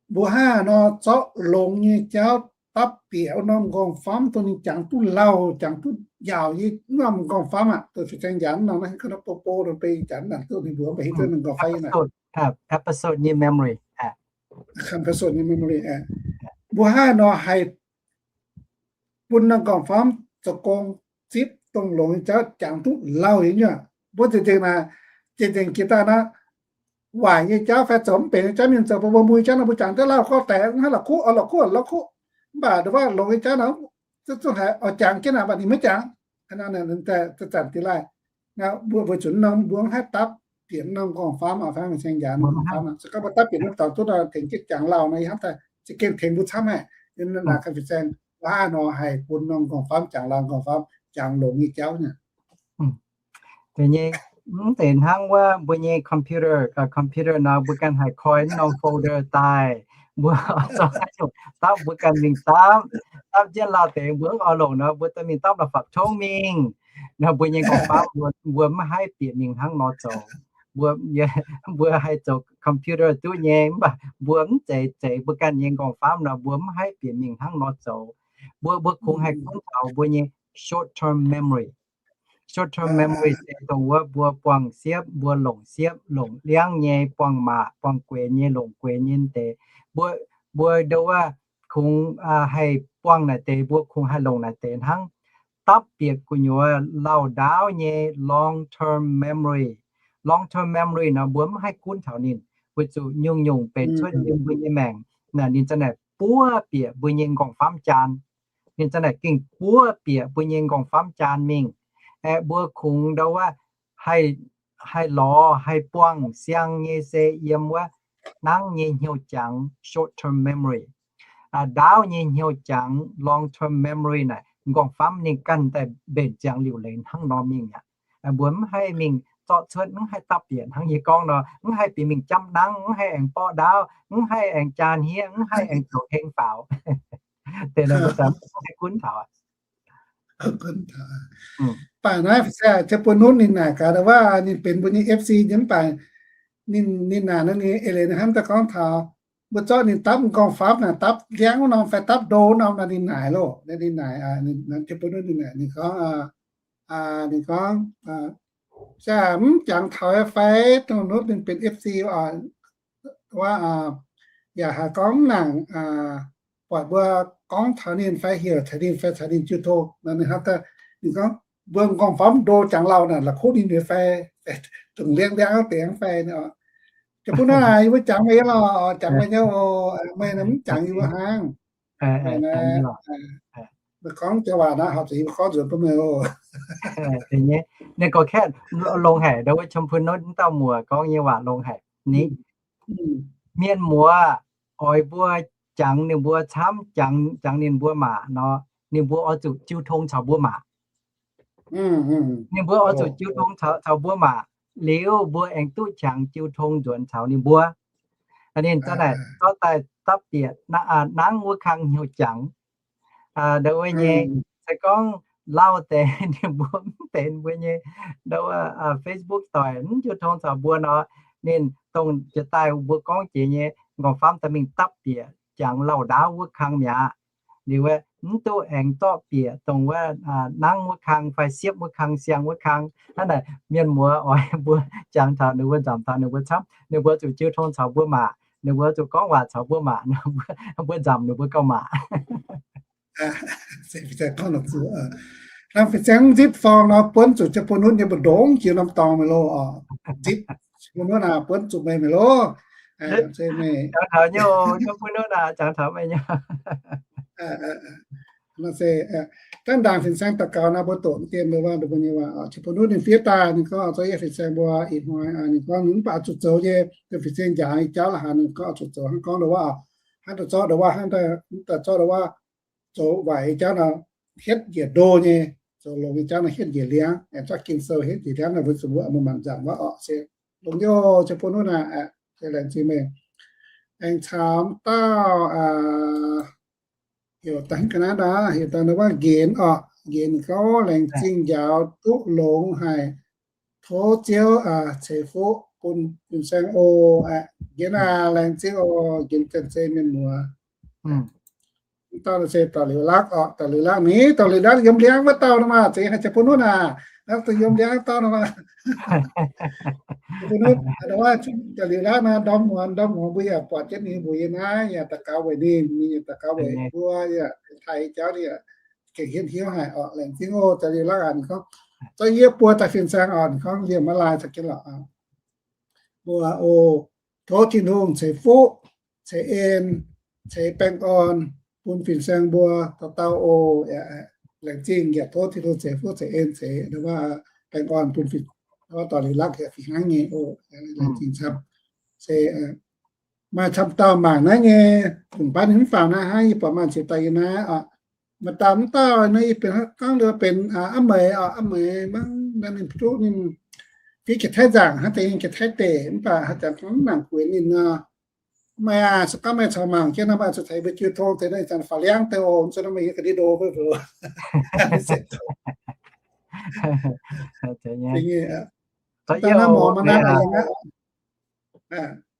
Mbuo hnangv nor zorqv longx nyei jauv dapv bieqc wuov norm nqorngv-famv dongh ninh jangx duqv lauh, jangx duqv njaaux nyei wuov norm nqorngv-famv aqv. Dongh Fin-Saeng njaaux norm naaiv, ga'naaiv bo bo dongh beiv jangx naaic duqv ninh mbuox mv baac hiuv duqv ninh nqorngv-famv naaic. episode nyei memory. Episode nyei memory. Mbuo haaix nor haih bun norm gorngv-famv zoux gong zipv dongh longx nyei jauv jangx duqv lauh nyei nyuoqc. Mbuo zinh nzengc naaic, zinh nzengc jiex daaih naaic, waaic nyei jauv fai zoux mv benx nyei jauv mienh zoux bun mbuo muic jauv nor, mbuo jangx duqv lauh gorngv deix, mv haih la'kuqv, la'kuqv, la'kuqv. Mv baac nduov longx nyei jauv nor, zungv haiz oix jangx jienv naaic, mv baac ninh maiv jangx. Zanc dingh laih, mbuo weic zuqc norm mbuo mv haih dapv bieqc norm gorngv-famv, fai gorngv-famv, se gorngv mbuo dapv bieqc norm dorngx duqv nor, tengx jienv jangx lauh nor, yie hnamv daaih za'gengh tengx mbuo camv haic. Naaic ganh fin-saeng, waac nor haih bun norm gorngv-famv jangx lauh, gorngv-famv jangx longx nyei jauv nyei. Deix nyei, mv deix hnangv wuov mbuo nyei computer, computer nor mbuo ganh haih koi norm folder daaih, mbuo zorqv dapv mbuo ganh mingh dapv, dapv jienv lauh deix mbuo mv oix longc nor, mbuo dorh mingh dapv la'fapc tongv mingh. Nor mbuo nyei gorngv-famv mbuo mv haih bieqc mingh hnangv nor zoux. Mbuo, mbuo haih zoux computer duqv nyei, mv baac mbuo mv zeiz, zeiz mbuo ganh nyei gorngv-famv nor, mbuo mv haih bieqc mingh hnangv nor zoux. Mbuo, mbuo kungx haih gunv taux mbuo nyei short-term memory. Short-term memory se dongh wuov mbuo buangh siepv, mbuo longc siepv, longc liangv nyei, buangh maac, buangh gueix nyei, longc gueix nyei deix. Mbuo, mbuo nduov wuov kungx haih buangh naaic deix, mbuo kungx haih longc naaic deix hnangv. Dapv bieqc gu'nyuoz lauh ndaauv nyei long-term memory. Long-term memory nor mbuo mv haih gunv taux ninh, weic zuqc nyungc-nyungc benx cuotv yiem mbuo nyei maengc, naaic ninh zanc naaic buov bieqc mbuo nyei m'nqorngv-famv jaan. Ninh zanc naaic gengh buov bieqc mbuo nyei m'nqorngv-famv jaan mingh. Aeqv, mbuo kungx nduov wuov haih, haih lorz haih buangh siang nyei se yiem wuov nangv nyei hnyouv jangx, short-term memory. Ndaauv nyei hnyouv jangx, long-term memory naaic m'nqorngv-famv ninh ganh daaih mbenc ziangx liuc leiz hnangv nor mingh aqv. Mbuo mv haih mingh zorqv cuotv, mv haih dapv bieqc hnangv yie gorngv nor, mv haih bieqc mingh japv nangv, mv haih aengx borqv ndaauv, mv haih aengx jaa hniev, mv haih aengx zoux heng faaux. Deix nor mbuo mv haih gunv taux. Baac naaiv se Jaa-bun-nutv ninh naaic gaax wuov, ninh benx mbuo nyei F C nyei mv baac ninh, ninh naaic nor ninh eix leiz ninh hnamv daaih gorngv taux mbuo zorqv ninh dapv m'nqorngv-famv naaic, dapv liangv wuov norm fai dapv ndo wuov norm nor ninh naaic loh. Ninh naaic, Jaa-bun-nutv ninh naaic, ninh gorngv, ninh gorngv, se mv jangx taux fai, dongh nutv ninh benx F C wuov, yaac haiz gorngv mv nangc, buatc mbuo gorngv taux ninh fai heuc taux ninh fai caux ninh jiu tong nor, ninh hnamv daaih, ninh gorngv mbuo m'nqorngv-famv ndo jangx lauh naaic, la'kuqv ninh nyei fai, dongh liangv liangv deix fai. Jaa-bun-nutv aac, yie mbuo jangx meih nyei lorqc, jangx meih nyei oc, meih mv jangx yie mbuo hnangv. Meih gorngv joux waac naaiv horpc zuqc yie mbuo gorngv nzuonx bun meih oc. Ninh gorngv kaeqv longx haic, ndau wuov Jaa-bun-nutv wuov dauh muoz gorngv nyei waac longx haic. Ninh, mienh muoz oix mbuo jangx ninh mbuo camv, jangx, jangx ninh mbuo maac nor, ninh mbuo oix zuqc jiu tong caux mbuo maac. Ninh mbuo oix zuqc jiu tong caux, caux mbuo maac, liuz mbuo aengx duqv qangx jiu tong nzuonx caux ninh mbuo. Ninh zanc naaic zorqv daaih dapv bieqc nangv wuov kang hnyouv jangx. Ndau wuov nyei, se gorngv lauh deix ninh mbuo mv benx mbuo nyei ndau wuov Facebook doic, mv jiu tong caux mbuo nor, ninh dongh jiex daaih mbuo gorngv jiex nyei m'nqorngv-famv daaih mingh dapv bieqc jangx lauh ndaauv wuov kang mi'aqv. Liuz wuov mv duqv aengx zorqv bieqc dongh wuov nangv wuov kang fai siepv wuov kang, siang wuov kang. Hnangv naaic mienh muoz oix mbuo jangx taux ninh mbuo, nzamc taux ninh mbuo camv, ninh mbuo zuqc jiu tong caux mbuo maac, ninh mbuo zuqc gorngv waac caux mbuo maac, mbuo nzamc ninh mbuo gauh maac. Hnangv fin-saeng mv nzipv forng nor, buonv zuqc Jaa-bun-nutv nyei mbu'ndongx jiex norm dorngx meih loh oc. Nzipv Jaa-bun-nutv naaic, buonv zuqc meih, meih loh. Jangx taux nyei, Jaa-bun-nutv naaic, jangx taux meih nyei. Naaiv se, dangh ndaangc fin-saeng daux gaux naaiv mbuo doqc dien mbuo nyei waac, Jaa-bun-nutv ninh fiev daaih, ninh gorngv zoux yie fin-saeng mbuo ih hnoi, ninh gorngv ninh mv baac zuqc zoux nyei, fin-saeng njaaux nyei jauv la'haaix ninh gorngv zuqc zoux, hnangv gorngv ndau wuov, hnangv daaih zorqv ndau wuov, hnangv daaih zorqv ndau wuov, zoux waaic nyei jauv nor, hietv njiec ndo nyei, zoux longx nyei jauv nor hietv njiec liangv, aengx zorqv Ging-Sou hietv njiec liangv nor, mbuo zuqc mbuo mangc nzangc wuov orqc se longx nyei. Jaa-bun-nutv naaic, se laengz zingh meih. Aengx caux dauh, heuc daaih ga'naaiv nor, heuc daaih nor wuov Nqenx orqc. Nqenx gorngv, laengz zingh njaaux duqv longx haic. Tov Ziouv ceix fuqv bun fin-saeng oc. Nqenx aac, laengz zingh oc. Nqenx zanc-zei mienh muoz. Dauh se dauh Liuz Lakv oc, dauh Liuz Lakv ni, dauh Liuz Lakv yiem Liangv wuov dauh nor maah, zeix haic Ziouv Bun Nutv aac, naaiv dongh yiem Liangv dauh nor maah. Bun Nutv, dauh Liuz Lakv naaiv ndorm muonz, ndorm muonz mbuo yaac buatc jienv ninh mbuo yiem naaiv yaac daux gaux weic ninh, ninh yaac daux gaux weic mbuo yaac taaih jauv ninh yaac gengh hietv hiuv haic oc. Laengz zingh oc, dauh Liuz Lakv aac, ninh gorngv, zorqv yie buo daaih fin-saeng oc, ninh gorngv liemh maiv lai caux jienv lorqc. Mbuo oc, tov Tin-Hungh ceix fuqv, ceix en, ceix baengh orn bun fin-saeng mbuo dauh dauh oc. Laengz zingh yaac tov Tin-Hungh ceix fuqv ceix en ceix baengh orn bun fin, dauh Liuz Lakv yaac fih hnangv nyei oc. Laengz zingh camv. Se maaih camv dauh mangc naaiv nyei, fungx baav ninh mv faaux naaiv hnangv, yie buatc maaih ziex dauh yiem naaiv oc. Maaih dauh mv dauh naaiv yie benx hnangv gorngv liuz benx aav meix oc, aav meix mangc naaiv ninh duqv ninh fiev Janx-Taiv nzaangc hnangv, deix Janx-Taiv deic, mv baac haaix zanc gorngv mv nangc gueix ninh nor. Meih aah, se gorngv meih caux mangc jienv nor, meih zuqc tengx mbuo jiu tong deix, naaiv zanc faaux liangv deix oc, zuqc nor meih yiem ga'ndiev ndo fai fai. Naaiv morz maiv naaiv,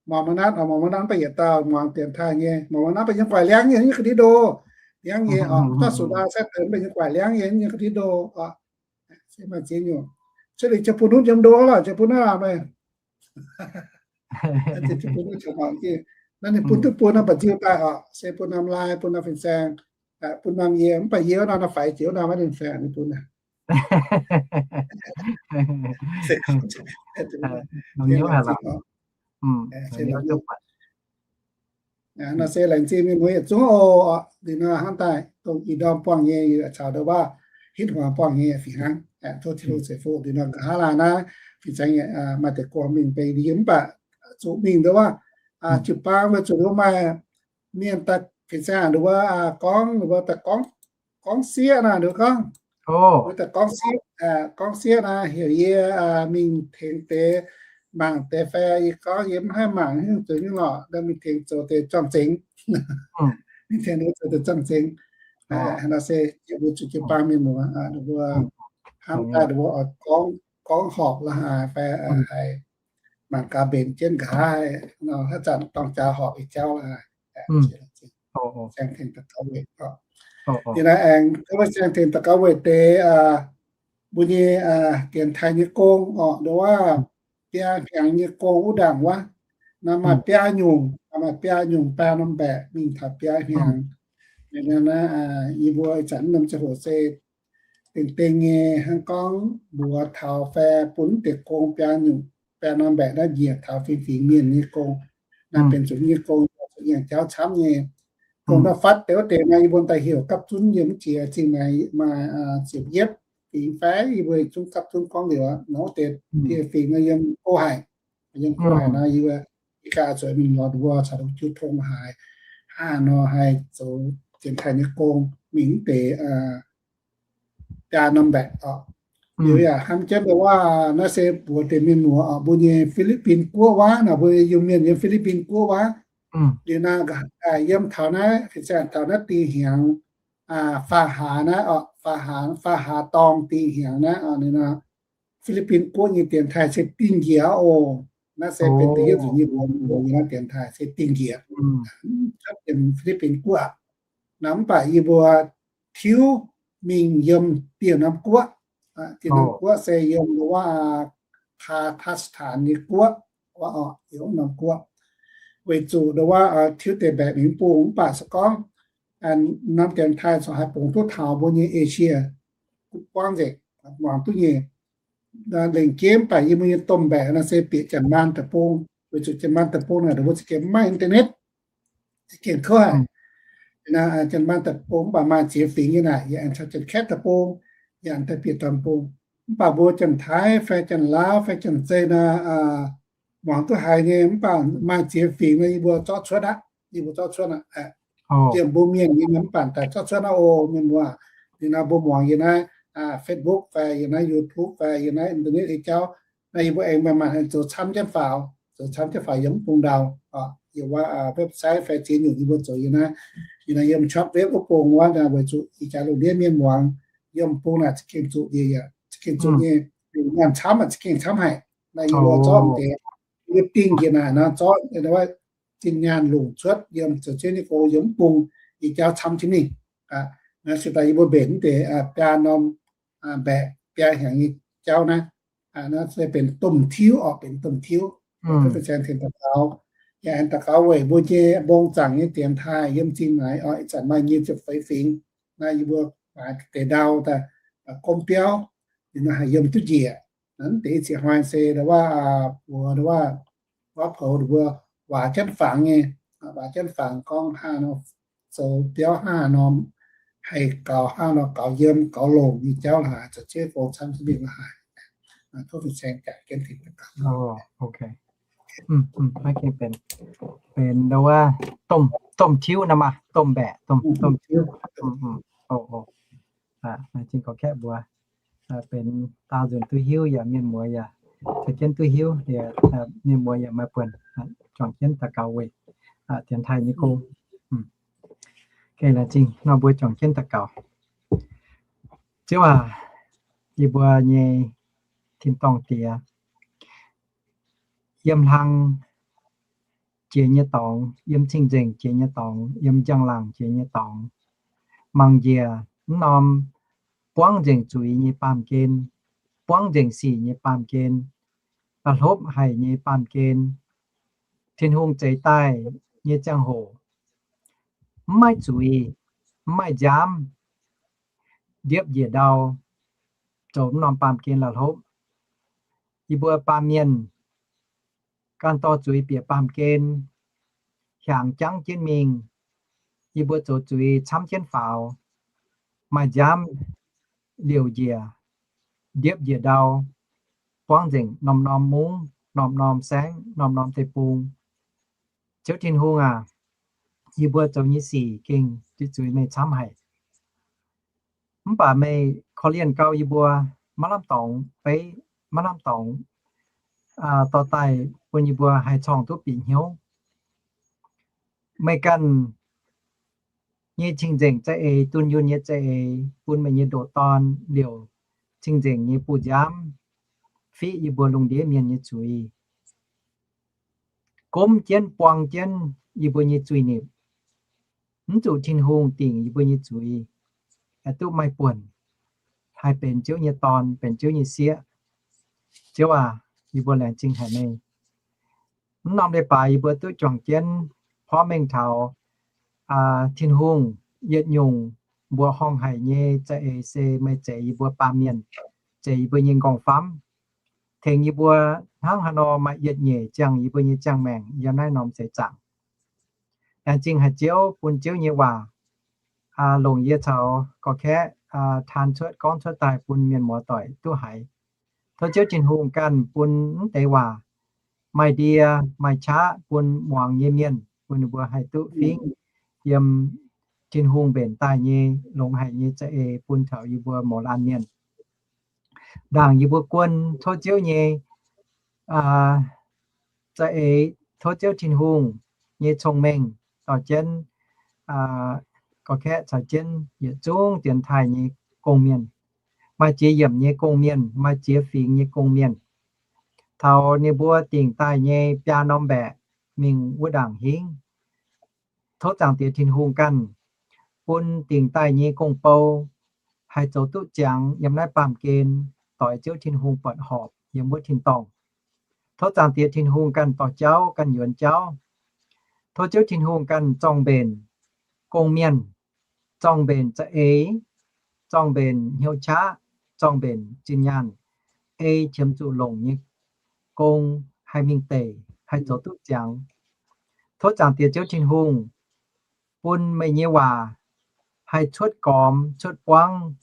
morz maiv naaiv, morz maiv naaiv mv baac yietc dauh muangx dienx taaih nyei, morz maiv naaiv mv baac yiem guaix liangv nyei, yiem ga'ndiev ndo. Liangv nyei oc, mv dauh sux ndau saengv deix mv baac yiem guaix liangv nyei, yiem ga'ndiev ndo oc. Se maaih ziex nyungc. Se liuz Ziouv Bun Nutv yiem ndo lorqc, Ziouv Bun Nutv aac meih. Naaiv ninh bun duqv bun norm mba'nziu daaih oc, se bun norm lai, bun norm fin-saeng, bun norm yie, mv baac yie wuov norm naaiv faix jiex wuov norm maiv ninh faix ninh bun aqv. Nor se laengz zingh mienh muoz yietc zungv oc. Liuz nor hnangv daaih dongh ih ndorm buangh nyei caux ndau waac hitv hmuangx buangh nyei fih hnangv. Tov Tin-Hungh ceix fuqv. Liuz nor nqa'haav laanh naaiv fin-saeng maaih deix gorngv mingh beiv yie mv baac zuqc mingh ndau waac jiu-baang weic zuqc ndau maaih mienh daaih fin-saeng ndau waac gorngv, ndau waac daaih gorngv, gorngv sieqv naaic, ndau gorngv, ndau daaih gorngv sieqv, gorngv sieqv naaic heuc yie mingh tengx deix mangc deix fai, yie gorngv yie mv haih mangc haaix nyungc zoux nyungc lorqc, ndau mingh tengx zoux deix zorng-zengx. Mingh tengx ndau zoux deix zorng-zengx. Nor se yie mbuo zuqc jiu-baang mienh muoz, ndau mbuo hnamv daaih ndau mbuo oix gorngv, gorngv horpc la'haaix fai haiz mangc gaax mbenc jienv nqa'haav, nor haaix zanc dorng jaax horpc ih jauv la'haaix. Siang tengx daux gaux weic. Yie naaiv aengx gorngv siang tengx daux gaux weic deix mbuo nyei dienx taaih nyei gong oc, ndau waac biaa hnyangx nyei gong wuov ndaangc wuov. Naaiv maaih biaa nyungc, maaih biaa nyungc biaa norm mbaeqc mingh taux biaa hnyangx. Naaiv yie mbuo ih zanc norm ziangh hoc se dengh dengh nyei hnangv gorngv mbuox taux fai bun deix gong biaa nyungc biaa norm mbaeqc naaiv njiec taux fingx fingx mienh nyei gong. Naaiv benx zuqc nyei gong, zuqc nyaanh jauv camv nyei. Gong ndau fatv deix wuov deix naaiv yie mbuo daaih heuc gapv zunv yiem mv jiex zingh naaic maaih ziepc yietv fingx fai yie mbuo zungv gapv zunv gorngv liuz aqv. Nor wuov deix dieh fingx nor yiem go haic, yiem go haic nor yie mbuo ih gaax zueiz mingh lorz nduov caux jiu tong haaix, hnangv nor haih zoux dienx taaih nyei gong mingh mv deix biaa norm mbaeqc oc. Liuz yaac hnamv jienv ndau waac naaiv se mbuox deix mienh muoz oc, mbuo nyei Fi^li^bin Guoqv wuov, naaic mbuo Iu-Mienh yiem Fi^li^bin Guoqv wuov. Liuz naaiv yiem taux naaiv fin-saeng taux naaiv dingh hnyangx, faam-haax naaiv oc, faam-haax, faam-haax dorngh dingh hnyangx naaiv oc, ninh nor Fi^li^bin Guoqv nyei dienx taaih se dingh njiec oc. Naaiv se benx da'yietv nzunc yie mbuo mbuox yie naaiv dienx taaih se dingh njiec, cuotv yiem Fi^li^bin Guoqv. Naaiv mv baac yie mbuo tiuv mingh yiem dieh norm guoqv. Dieh norm guoqv se yiem ndau wuov Kazakhstan nyei guoqv, wuov oc, yiem wuov norm guoqv. Weic zuqc ndau wuov tiuv deix mbaeqc mingh mv bung, mv baac se gorngv norm dienx taaih corc haih bungx duqv taux mbuo nyei Asia guoqv nzengc, muangx duqv nyei. Lengc jeiv mv baac yie mbuo nyei domh mbaeqc naaiv se bieqc Janx-Maanh deic-bung, weic zuqc Janx-Maanh deic-bung naaic ndau wuov za'gengh mv maaih internet, za'gengh kuv haic. Janx-Maanh deic-bung mv baac maaih ziex fingx nyei naaic, yaac aengx caux Janx-Kaeqv deic-bung, yaac daaih bieqc deic-bung. Mv baac mbuo Janx-Taiv fai Janx-Laauv fai Janx-Zei naaic, muangx duqv haiz nyei, mv baac maaih ziex fingx naaic yie mbuo zorqv cuotv aqv, yie mbuo zorqv cuotv aqv. Jiem mbuo mienh nyei naaic mv baac daaih zorqv cuotv aqv oc, mienh muoz. Liuz naaiv mbuo muangx yie naaiv Facebook fai yie naaiv YouTube fai yie naaiv internet hei jauv, naaiv yie mbuo aengx maaih maanc aengx zoux camv jienv faaux, zoux camv jienv faaux yiem mv bung ndau. Yiem wuov website fai ziex nyungc yie mbuo zoux yie naaiv, yie naaiv yiem shortwave wuov bung wuov, weic zuqc ih jaax lungh ndiev mienh muangx yiem bung naaic za'gengh zuqc, yie yaac za'gengh zuqc nyei. Nyaanh camv aqv, za'gengh camv haic. Naaiv yie mbuo zorqv deix, yie dingh njiec naaic nor zorqv zinh nyaanh longc cuotv yiem zoux jienv nyei gong yiem mv bung. nyei jauv camv jienv mingh. Naaiv se daaih yie mbuo mbenc mv deix biaa norm mbaeqc biaa hnyangx nyei jauv naaiv, naaiv se benx domh tiuv oc, benx domh tiuv. Tov fin-saeng tengx daux gaux, yaac aengx daux gaux weic mbuo nyei mbong zaangc nyei dienx taaih yiem zingh maaiz oc. Ih zanc maaih nyic ziepc feix fingx. Naaiv yie mbuo maaiz deix ndau daaih gomv biauv, ninh nor haih yiem duqv njiec. Naaiv deix ziex hnoi se ndau wuov, mbuo ndau wuov, wuov poux ninh mbuo waac jienv fangx nyei, waac jienv fangx gorngv hnangv nor, zoux biauv hnangv nor, haih gaux hnangv nor, gaux yiem gaux longc nyei jauv la'haaix, zoux jienv gong camv jienv mingh la'haaix. Tov fin-saeng jangx jienv tengx daux gaux. Maiv gengh benx, benx ndau wuov domh tiuv nor maah, domh mbaeqc, domh tiuv. Naaiv zingh gorx-kaeqv mbuox, benx daauh nzunc duqv hiuv yaac mienh muoz yaac caux jienv duqv hiuv, mienh muoz yaac maaih buonc juangc jienv daux gaux weic dienx taaih nyei gong. Gengh laengz zingh nor mbuo juangc jienv daux gaux. Ziouv aac, yie mbuo nyei tin-dorngh Diex, yiem hlang jiex nyei dorngx, yiem cing-nzengc jiex nyei dorngx, yiem njang-laangc jiex nyei dorngx, mangc njiec mv norm buangv nzengc zuiz nyei baamh gen, buangv nzengc sic nyei baamh gen, la'hlopv haic nyei baamh gen, Tin-Hungh zeix daaih nyei ziangh hoc, mv maaih zuiz, mv maaih nziaamv, ndiepv njiec ndau, zoux mv norm baamh gen la'hlopv. Yie mbuo baamh mienh ganh dorh zuiz bieqc baamh gen, hiaangx jangv jienv mingh. Yie mbuo zoux zuiz camv jienv faaux, maaih nziaamv liouc njiec, ndiepv njiec ndau, buangv nzengc norm-norm mungv, norm-norm saengv, norm-norm deic-bung. Ziouv Tin-Hungh aac, yie mbuo zoux nyei sic gengh zuiz-zuiz meih camv haic. Mv baac meih korv-lienh gau yie mbuo, maiv lamh dorngx beiv, maiv lamh dorngx dorh daaih bun yie mbuo haih corngh duqv bieqc hnyouv. Meih ganh nyei cing-nzengc za'eix, dunh yunh nyei za'eix, bun meih nyei ndoqc Dorn liouc cing-nzengc nyei buoz-nziaamv fiqv yie mbuo lungh ndiev mienh nyei zuiz, gomv jienv buang jienv yie mbuo nyei zuiz-nipc, mv zuqc Tin-Hungh dingc yie mbuo nyei zuiz, haih duqv maaih buonc, haih benx Ziouv nyei dorn, benx Ziouv nyei sieqv. Ziouv aac, yie mbuo laengz zingh haic meih. Mv norm leiz-baaix yie mbuo duqv juangc jienv porv mengh taux Tin-Hungh yietc nyungc mbuoqc horngh haic nyei za'eix se meih zeix yie mbuo baamh mienh, zeix yie mbuo nyei nqorngv-famv, tengx yie mbuo hnangv haaix nor maaih yietc nyeic ziangh yie mbuo nyei ziangh maengc yiem naaiv norm seix zaangc. Laengz zingh haic Ziouv bun Ziouv nyei waac longc yie caux gorx-kaeqv taan cuotv gorngv cuotv daaih bun mienh muoz-doic duqv haiz. Tov Ziouv Tin-Hungh ganh bun mv deix waac maaih ndie maaih qaqv bun muangx nyei mienh, bun ninh mbuo haih duqv fingv yiem Tin-Hungh mbenc daaih nyei longx haic nyei za'eix bun taux yie mbuo mouz laanh mienh. Ndaangc yie mbuo guon tov Ziouv nyei za'eix, tov Ziouv Tin-Hungh nyei cong-mengh dorh jienv gorx-kaeqv caux jienv yietc zungv dienx taaih nyei gong-mienh, maaih ziex yiemc nyei gong-mienh, maaih ziex fingx nyei gong-mienh, taux ninh mbuo dingc daaih nyei biaa norm mbaeqc mingh wuov ndaangc hingv. Tov Zaangc Diex Tin-Hungh ganh bun dingc daaih nyei gong-bou haih zoux duqv ziangx yiem naaiv baamh gen doix Ziouv Tin-Hungh buatc horpc yiem wuov tin-dorngh. Tov Zaangc Diex Tin-Hungh ganh dorh jauv, ganh yuonx jauv. Tov Ziouv Tin-Hungh ganh zorng-mbenc gong-mienh, zorng-mbenc za'eix, zorng-mbenc hnyouv qaqv, zorng-mbenc zinh nyaanh, ei qiemx zuqc longc nyei gong haih mingh deic, haih zoux duqv ziangx. Tov Zaangc Diex Ziouv Tin-Hungh bun meih nyei waac haih cuotv gormx cuotv buangv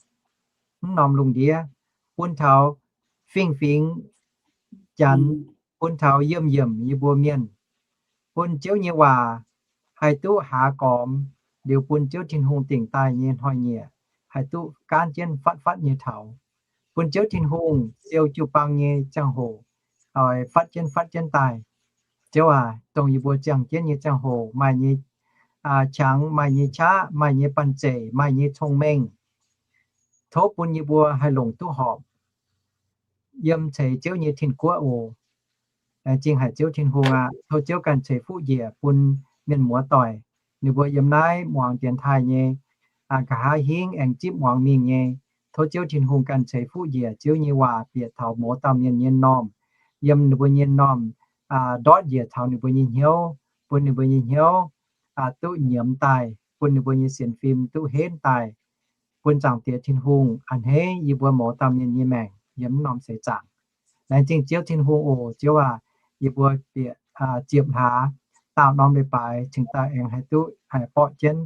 mv norm lungh ndiev, bun taux fingx-fingx Janx, bun taux yiemh yiemc yie mbuo mienh, bun Ziouv nyei waac haih duqv haaz gormx liuz bun Ziouv Tin-Hungh dingc daaih nyei hnoi-nyieqc haih duqv gaanv jienv fatv fatv nyei taux, bun Ziouv Tin-Hungh siou jiu-baang nyei ziangh hoc oix fatv jienv fatv jienv daaih. Ziouv aac, dongh yie mbuo ziangh jienv nyei ziangh hoc maaih nyei qangx, maaih nyei qaqv, maaih nyei banh zeic, maaih nyei cong-mengh, tov bun yie mbuo haih longc duqv horpc yiem ceix Ziouv nyei tin-guoqv oc. Laengz zingh haic Ziouv Tin-Hungh aac, tov Ziouv ganh ceix fuqv njiec bun mienh muoz-doic, ninh mbuo yiem naaiv muangx dienx taaih nyei, nqa'haav hingv aengx zipv muangx mingh nyei. Tov Ziouv Tin-Hungh ganh ceix fuqv njiec Ziouv nyei waac bieqc taux mouz dauh mienh nyei m'normh, yiem ninh mbuo nyei m'normh ndortv njiec taux ninh mbuo nyei hnyouv, bun ninh mbuo nyei hnyouv duqv nyiemz daaih, bun ninh mbuo nyei sienx fim duqv henv daaih, bun Zaangc Diex Tin-Hungh a'hneiv yie mbuo mouz dauh mienh nyei maengc yiem m'normh seix zaangc. Laengz zingh Ziouv Tin-Hungh oc. Ziouv aac, yie mbuo bieqc ziepc hlaax daauh norm leiz-baaix cingx daaih aengx haih duqv haih borqv jienv,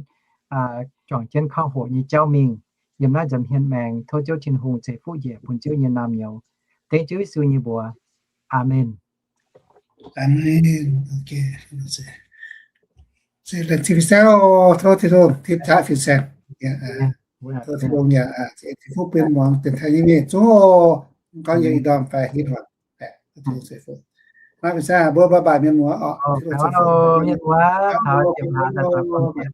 juangc jienv kouv hoqc nyei jauv mingh yiem naaiv nza'hmien maengx. Tov Ziouv Tin-Hungh ceix fuqv njiec bun Ziouv nyei naamh nyouz. Dengv Ziouv Yesu nyei mbuox. Aamen. Aamen. Tov Tin-Hungh tipv taqv fin-saeng. Tov Tin-Hungh ceix fuqv bun muangx dienx taaih nyei mienh zungv oc. Gorngv yie ih ndorm fai hitv hnoi, Tin-Hungh ceix fuqv. Maiv fin-saeng mbuo bye bye mienh muoz oc. Tin-Hungh ceix fuqv mienh muoz, taux ziepc hlaax daaih zoux gong-ziec.